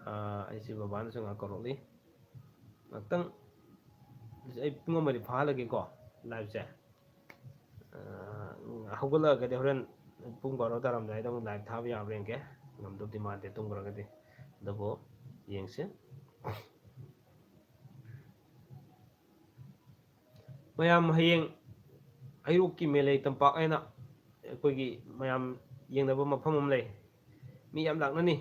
ꯑꯥ, ꯑꯩꯁꯤ ꯕꯕꯥꯅꯁꯨ ꯉꯥꯏꯍꯥꯛ ꯀꯧꯔꯛꯂꯤ꯫ ꯉꯥꯛꯇꯪ ꯑꯩ ꯄꯨꯡ ꯑꯃꯗꯤ ꯐꯥꯍꯜꯂꯒꯦꯀꯣ liveꯁꯦ꯫ ꯑꯥ, ꯍꯧꯒꯠꯂꯛꯑꯒꯗꯤ ꯍꯣꯔꯦꯟ ꯄꯨꯡ ꯕꯥꯔꯣ ꯇꯥꯔꯝꯗꯥꯏꯗ ꯑꯃꯨꯛ live ꯊꯥꯕ ꯌꯥꯕ꯭ꯔꯥ ꯌꯦꯡꯒꯦ꯫ ꯉꯝꯗꯧꯗꯤ ꯃꯥꯟꯗꯦ ꯇꯨꯝꯈ꯭ꯔꯒꯗꯤ꯫ ꯑꯗꯨꯕꯨ ꯌꯦꯡꯁꯦ꯫ ꯃꯌꯥꯝ ꯍꯌꯦꯡ ꯍꯩꯔꯣꯛꯀꯤ ꯃꯦꯂꯩ ꯇꯝꯄꯥꯛ ꯍꯥꯏꯅ ꯑꯩꯈꯣꯏꯒꯤ ꯃꯌꯥꯝ ꯌꯦꯡꯅꯕ ꯃꯐꯝ ꯑꯃ ꯂꯩ꯫ ꯃꯤ ꯌꯥꯝ ꯂꯥꯛꯅꯅꯤ꯫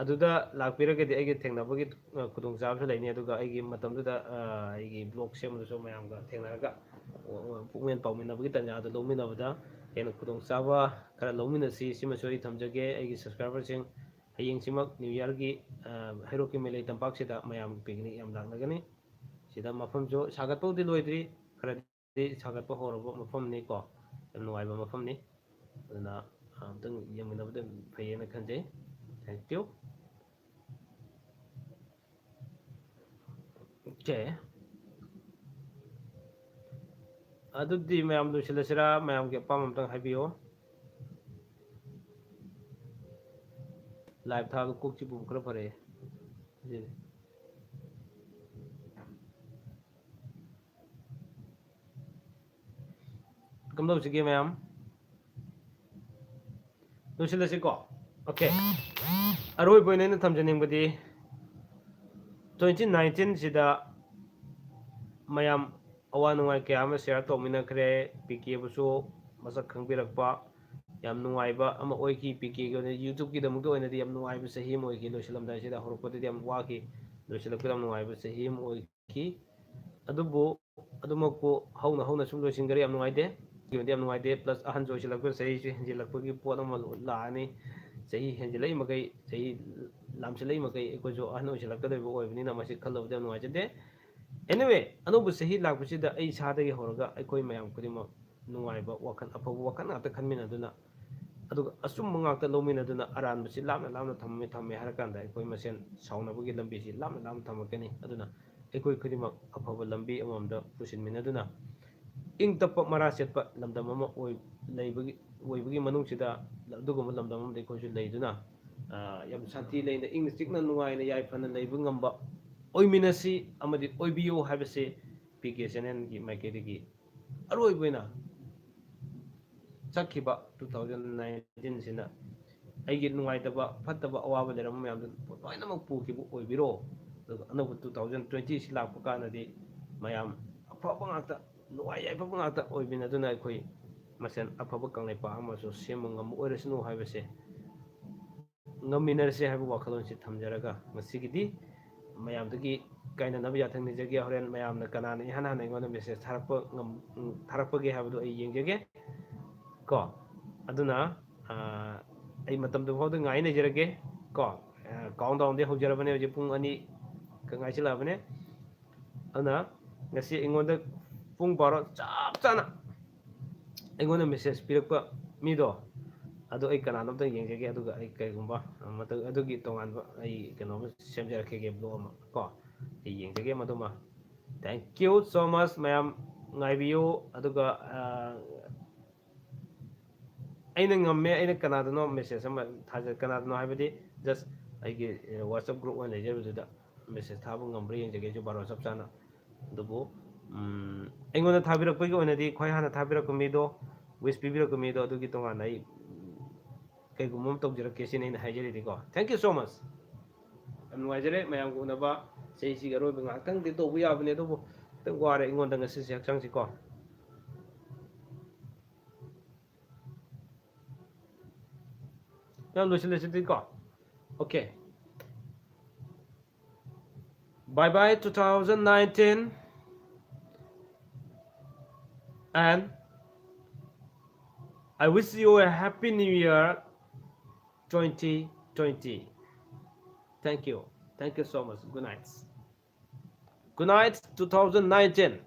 ꯑꯗꯨꯗ ꯂꯥꯛꯄꯤꯔꯒꯗꯤ ꯑꯩꯒꯤ ꯊꯦꯡꯅꯕꯒꯤ, ꯑ, ꯈꯨꯗꯣꯡꯆꯥꯕꯁꯨ ꯂꯩꯅꯤ꯫ ꯑꯗꯨꯒ ꯑꯩꯒꯤ ꯃꯇꯝꯗꯨꯗ, ꯑ, ꯑꯩꯒꯤ vlog ꯁꯦꯝꯕꯗꯁꯨ ꯃꯌꯥꯝꯒ ꯊꯦꯡꯅꯔꯒ, ꯑ, ꯄꯨꯛꯃꯦꯟ ꯄꯥꯎꯃꯤꯟꯅꯕꯒꯤ ꯇꯥꯟꯖꯥꯗꯨ ꯂꯧꯃꯤꯟꯅꯕꯗ ꯍꯦꯟꯅ ꯈꯨꯗꯣꯡꯆꯥꯕ ꯈꯔ ꯂꯧꯃꯤꯟꯅꯁꯤ꯫ ꯁꯤꯃꯁꯨ ꯑꯩ ꯊꯝꯖꯒꯦ꯫ ꯑꯩꯒꯤ subscriberꯁꯤꯡ, ꯍꯌꯦꯡꯁꯤꯃꯛ New Yearꯒꯤ, ꯑ, ꯍꯩꯔꯣꯛꯀꯤ ꯃꯦꯂꯩ ꯇꯝꯄꯥꯛꯁꯤꯗ ꯃꯌꯥꯝꯒꯤ picnic ꯌꯥꯝ ꯂꯥꯛꯅꯒꯅꯤ꯫ ꯁꯤꯗ ꯃꯐꯝꯁꯨ ꯁꯥꯒꯠꯄꯕꯨꯗꯤ ꯂꯣꯏꯗ꯭ꯔꯤ, ꯈꯔꯗꯤ ꯁꯥꯒꯠꯄ ꯍꯧꯔꯕ ꯃꯐꯝꯅꯤꯀꯣ꯫ ꯌꯥꯝ ꯅꯨꯡꯉꯥꯏꯕ ꯃꯐꯝꯅꯤ꯫ ꯑꯗꯨꯅ ꯑꯝꯇꯪ ꯌꯦꯡꯃꯤꯟꯅꯕꯗ ꯐꯩꯌꯦꯅ ꯈꯟꯖꯩ꯫ Thank you꯫ Okay꯫ ꯑꯗꯨꯗꯤ ꯃꯌꯥꯝ ꯂꯣꯏꯁꯤꯜꯂꯁꯤꯔꯥ? ꯃꯌꯥꯝꯒꯤ ꯑꯄꯥꯝꯕ ꯑꯝꯇꯪ ꯍꯥꯏꯕꯤꯌꯨ꯫ Live ꯊꯥꯕ ꯀꯣꯛ ꯆꯤꯛꯄꯕꯨ ꯈꯔ ꯐꯔꯦ꯫ ꯀꯝꯗꯧꯁꯤꯒꯦ ꯃꯌꯥꯝ? ꯂꯣꯏꯁꯤꯜꯂꯁꯤꯀꯣ꯫ Okay꯫ ꯑꯔꯣꯏꯕ ꯑꯣꯏꯅ ꯑꯩꯅ ꯊꯝꯖꯅꯤꯡꯕꯗꯤ, twenty nineteenꯁꯤꯗ ꯃꯌꯥꯝ ꯑꯋꯥ ꯅꯨꯡꯉꯥꯏ ꯀꯌꯥ ꯑꯃ share ꯇꯧꯃꯤꯟꯅꯈ꯭ꯔꯦ꯫ ꯄꯤ ꯀꯦꯕꯨꯁꯨ ꯃꯁꯛ ꯈꯪꯕꯤꯔꯛꯄ ꯌꯥꯝ ꯅꯨꯡꯉꯥꯏꯕ ꯑꯃ ꯑꯣꯏꯈꯤ꯫ ꯄꯤ ꯀꯦꯒꯤ ꯑꯣꯏꯅ YouTubeꯀꯤꯗꯃꯛꯇ ꯑꯣꯏꯅꯗꯤ ꯌꯥꯝ ꯅꯨꯡꯉꯥꯏꯕ ꯆꯍꯤ ꯑꯃ ꯑꯣꯏꯈꯤ꯫ ꯂꯣꯏꯁꯤꯜꯂꯝꯗꯥꯏꯁꯤꯗ, ꯍꯧꯔꯛꯄꯗꯗꯤ ꯌꯥꯝ ꯋꯥꯈꯤ, ꯂꯣꯏꯁꯤꯜꯂꯛꯄꯗ ꯌꯥꯝ ꯅꯨꯡꯉꯥꯏꯕ ꯆꯍꯤ ꯑꯃ ꯑꯣꯏꯈꯤ꯫ ꯑꯗꯨꯕꯨ ꯑꯗꯨꯃꯛꯄꯨ ꯍꯧꯅ ꯍꯧꯅ ꯁꯨꯝ ꯂꯣꯏꯁꯤꯟꯈ꯭ꯔꯦ꯫ ꯌꯥꯝ ꯅꯨꯡꯉꯥꯏꯇꯦ꯫ ꯌꯥꯝ ꯅꯨꯡꯉꯥꯏꯇꯦ꯫ Plus ꯑꯍꯟꯁꯨ ꯑꯣꯏꯁꯤꯜꯂꯛꯄ, ꯆꯍꯤꯁꯨ ꯍꯦꯟꯖꯤꯜꯂꯛꯄꯒꯤ ꯄꯣꯠ ꯑꯃ ꯂꯥꯛꯑꯅꯤ꯫ ꯆꯍꯤ ꯍꯦꯟꯖꯤꯜꯂꯛꯏ ꯃꯈꯩ, ꯆꯍꯤ ꯂꯥꯝꯁꯤꯜꯂꯛꯏ ꯃꯈꯩ ꯑꯩꯈꯣꯏꯁꯨ ꯑꯍꯟ ꯑꯣꯏꯁꯤꯜꯂꯛꯀꯗꯣꯏꯕ ꯑꯣꯏꯕꯅꯤꯅ ꯃꯁꯤ ꯈꯜꯂꯨꯕꯗ ꯌꯥꯝ ꯅꯨꯡꯉꯥꯏꯖꯗꯦ꯫ Anyway, ꯑꯅꯧꯕ ꯆꯍꯤ ꯂꯥꯛꯄꯁꯤꯗ ꯑꯩ ꯏꯁꯥꯗꯒꯤ ꯍꯧꯔꯒ ꯑꯩꯈꯣꯏ ꯃꯌꯥꯝ ꯈꯨꯗꯤꯡꯃꯛ ꯅꯨꯡꯉꯥꯏꯕ ꯋꯥꯈꯜ, ꯑꯐꯕ ꯋꯥꯈꯜ ꯉꯥꯛꯇ ꯈꯟꯃꯤꯟꯅꯗꯨꯅ, ꯑꯗꯨꯒ ꯑꯆꯨꯝꯕ ꯉꯥꯛꯇ ꯂꯧꯃꯤꯟꯅꯗꯨꯅ ꯑꯔꯥꯟꯕꯁꯤ ꯂꯥꯞꯅ ꯂꯥꯞꯅ ꯊꯝꯃꯦ, ꯊꯝꯃꯦ ꯍꯥꯏꯔꯀꯥꯟꯗ ꯑꯩꯈꯣꯏ ꯃꯁꯦꯟ ꯁꯥꯎꯅꯕꯒꯤ ꯂꯝꯕꯤꯁꯤ ꯂꯥꯞꯅ ꯂꯥꯞꯅ ꯊꯝꯃꯛꯀꯅꯤ꯫ ꯑꯗꯨꯅ ꯑꯩꯈꯣꯏ ꯈꯨꯗꯤꯡꯃꯛ ꯑꯐꯕ ꯂꯝꯕꯤ ꯑꯃꯃꯝꯗ ꯄꯨꯁꯤꯟꯃꯤꯟꯅꯗꯨꯅ ꯏꯪ ꯇꯞꯄ ꯃꯔꯥ ꯆꯦꯠꯄ ꯂꯝꯗꯝ ꯑꯃ ꯑꯣꯏ-, ꯂꯩꯕꯒꯤ, ꯑꯣꯏꯕꯒꯤ ꯃꯅꯨꯡꯁꯤꯗ ꯑꯗꯨꯒꯨꯝꯕ ꯂꯝꯗꯝ ꯑꯃꯗ ꯑꯩꯈꯣꯏꯁꯨ ꯂꯩꯗꯨꯅ, ꯑ, ꯌꯥꯝ ꯁꯥꯟꯇꯤ ꯂꯩꯅ ꯏꯪꯅ ꯆꯤꯛꯅ ꯅꯨꯡꯉꯥꯏꯅ ꯌꯥꯏꯐꯅ ꯂꯩꯕ ꯉꯝꯕ ꯑꯣꯏꯃꯤꯟꯅꯁꯤ ꯑꯃꯗꯤ ꯑꯣꯏꯕꯤꯌꯨ ꯍꯥꯏꯕꯁꯤ ꯄꯤ ꯀꯦ channelꯒꯤ ꯃꯥꯏꯀꯩꯗꯒꯤ ꯑꯔꯣꯏꯕ ꯑꯣꯏꯅ ꯆꯠꯈꯤꯕ two thousand nineteenꯁꯤꯅ ꯑꯩꯒꯤ ꯅꯨꯡꯉꯥꯏꯇꯕ, ꯐꯠꯇꯕ, ꯑꯋꯥꯕ ꯂꯩꯔꯝꯕ ꯃꯌꯥꯝꯗꯨ ꯂꯣꯏꯅꯃꯛ ꯄꯨꯈꯤꯕ ꯑꯣꯏꯕꯤꯔꯣ꯫ ꯑꯗꯨꯒ ꯑꯅꯧꯕ two thousand twenty ꯁꯤ ꯂꯥꯛꯄ ꯀꯥꯟꯗꯗꯤ ꯃꯌꯥꯝ ꯑꯐꯕ ꯉꯥꯛꯇ, ꯅꯨꯡꯉꯥꯏ ꯌꯥꯏꯐꯕ ꯉꯥꯛꯇ ꯑꯣꯏꯕꯤꯅꯗꯨꯅ ꯑꯩꯈꯣꯏ ꯃꯁꯦꯟ ꯑꯐꯕ ꯀꯪꯂꯩꯄꯥꯛ ꯑꯃꯁꯨ ꯁꯦꯝꯕ ꯉꯝꯕ ꯑꯣꯏꯔꯁꯅꯨ ꯍꯥꯏꯕꯁꯦ, ꯉꯝꯃꯤꯟꯅꯔꯁꯦ ꯍꯥꯏꯕ ꯋꯥꯈꯜꯂꯣꯟꯁꯤ ꯊꯝꯖꯔꯒ, ꯉꯁꯤꯒꯤꯗꯤ ꯃꯌꯥꯝꯗꯒꯤ ꯀꯥꯏꯅꯅꯕ ꯌꯥꯊꯪ ꯅꯤꯖꯒꯦ꯫ ꯍꯣꯔꯦꯟ ꯃꯌꯥꯝꯅ ꯀꯅꯥꯅ ꯏꯍꯥꯟ ꯍꯥꯟꯅ ꯑꯩꯉꯣꯟꯗ ꯃꯦꯁꯦꯖ ꯊꯥꯔꯛꯄ ꯉꯝ-, ꯊꯥꯔꯛꯄꯒꯦ ꯍꯥꯏꯕꯗꯨ ꯑꯩ ꯌꯦꯡꯖꯒꯦ ꯀꯣ꯫ ꯑꯗꯨꯅ, ꯑ, ꯑꯩ ꯃꯇꯝꯗꯨ ꯐꯥꯎꯗ ꯉꯥꯏ ꯂꯩꯖꯔꯒꯦ ꯀꯣ꯫ ꯑ, countdown ꯗꯤ ꯍꯧꯖꯔꯕꯅꯦ, ꯍꯧꯖꯤꯛ ꯄꯨꯡ ꯑꯅꯤ ꯈꯛ ꯉꯥꯏꯁꯤꯜꯂꯛꯑꯕꯅꯦ꯫ ꯑꯗꯨꯅ ꯉꯁꯤ ꯑꯩꯉꯣꯟꯗ ꯄꯨꯡ ꯕꯥꯔꯣ ꯆꯞ ꯆꯥꯅ ꯑꯩꯉꯣꯟꯗ ꯃꯦꯁꯦꯖ ꯄꯤꯔꯛꯄ ꯃꯤꯗꯣ, ꯑꯗꯣ ꯑꯩ ꯀꯅꯥꯅꯣ ꯑꯝꯇ ꯌꯦꯡꯖꯒꯦ꯫ ꯑꯗꯨꯒ ꯑꯩ ꯀꯩꯒꯨꯝꯕ ꯃꯇꯝ ꯑꯗꯨꯒꯤ ꯇꯣꯉꯥꯟꯕ ꯑꯩ ꯀꯩꯅꯣꯝꯃ ꯁꯦꯝꯖꯔꯛꯈꯤꯒꯦ, ꯕ꯭ꯂꯣꯛ ꯑꯃ ꯀꯣ꯫ ꯑꯩ ꯌꯦꯡꯖꯒꯦ ꯃꯗꯨꯃ꯫ Thank you so much ꯃꯌꯥꯝ, ꯉꯥꯏꯕꯤꯌꯨ꯫ ꯑꯗꯨꯒ, ꯑ, ꯑꯩꯅ ꯉꯝꯃꯦ, ꯑꯩꯅ ꯀꯅꯥꯗꯅꯣ ꯃꯦꯁꯦꯖ ꯑꯃ ꯊꯥꯖ-, ꯀꯅꯥꯗꯅꯣ ꯍꯥꯏꯕꯗꯤ just ꯑꯩꯒꯤ, ꯑ, WhatsApp group ꯑꯣꯏꯅ ꯂꯩꯖꯕꯗꯨꯗ ꯃꯦꯁꯦꯖ ꯊꯥꯕ ꯉꯝꯕ꯭ꯔꯥ ꯌꯦꯡꯖꯒꯦ ꯑꯩꯁꯨ ꯕꯥꯔꯣ ꯆꯞ ꯆꯥꯅ꯫ ꯑꯗꯨꯕꯨ, ꯎꯝ, ꯑꯩꯉꯣꯟꯗ ꯊꯥꯕꯤꯔꯛꯄꯒꯤ ꯑꯣꯏꯅꯗꯤ ꯈ꯭ꯋꯥꯏ ꯍꯥꯟꯅ ꯊꯥꯕꯤꯔꯛꯄ ꯃꯤꯗꯣ, wish ꯄꯤꯕꯤꯔꯛꯄ ꯃꯤꯗꯣ, ꯑꯗꯨꯒꯤ ꯇꯣꯉꯥꯟꯅ ꯑꯩ, ꯎꯝ, ꯀꯩꯒꯨꯝꯕ ꯑꯃ ꯇꯧꯖꯔꯛꯀꯦ ꯁꯤꯅꯤ ꯑꯩꯅ ꯍꯥꯏꯖꯔꯤꯗꯤꯀꯣ꯫ Thank you so much꯫ ꯌꯥꯝ ꯅꯨꯡꯉꯥꯏꯖꯔꯦ ꯃꯌꯥꯝꯒ ꯎꯅꯕ꯫ ꯆꯍꯤꯁꯤꯒꯤ ꯑꯔꯣꯏꯕ ꯉꯥꯏꯍꯥꯛꯇꯪꯗꯤ ꯇꯧꯕ ꯌꯥꯕꯅꯦ, ꯑꯗꯨꯕꯨ ꯈꯤꯇꯪ ꯋꯥꯔꯦ ꯑꯩꯉꯣꯟꯗ ꯉꯁꯤꯁꯦ ꯍꯛꯆꯥꯡꯁꯤꯀꯣ꯫ ꯌꯥꯝ ꯂꯣꯏꯁꯤꯜꯂꯁꯤꯗꯤꯀꯣ꯫ Okay. Bye bye two thousand nineteen, and I wish you a happy new year twenty twenty. Thank you. Thank you so much. Good night. Good night, two thousand nineteen.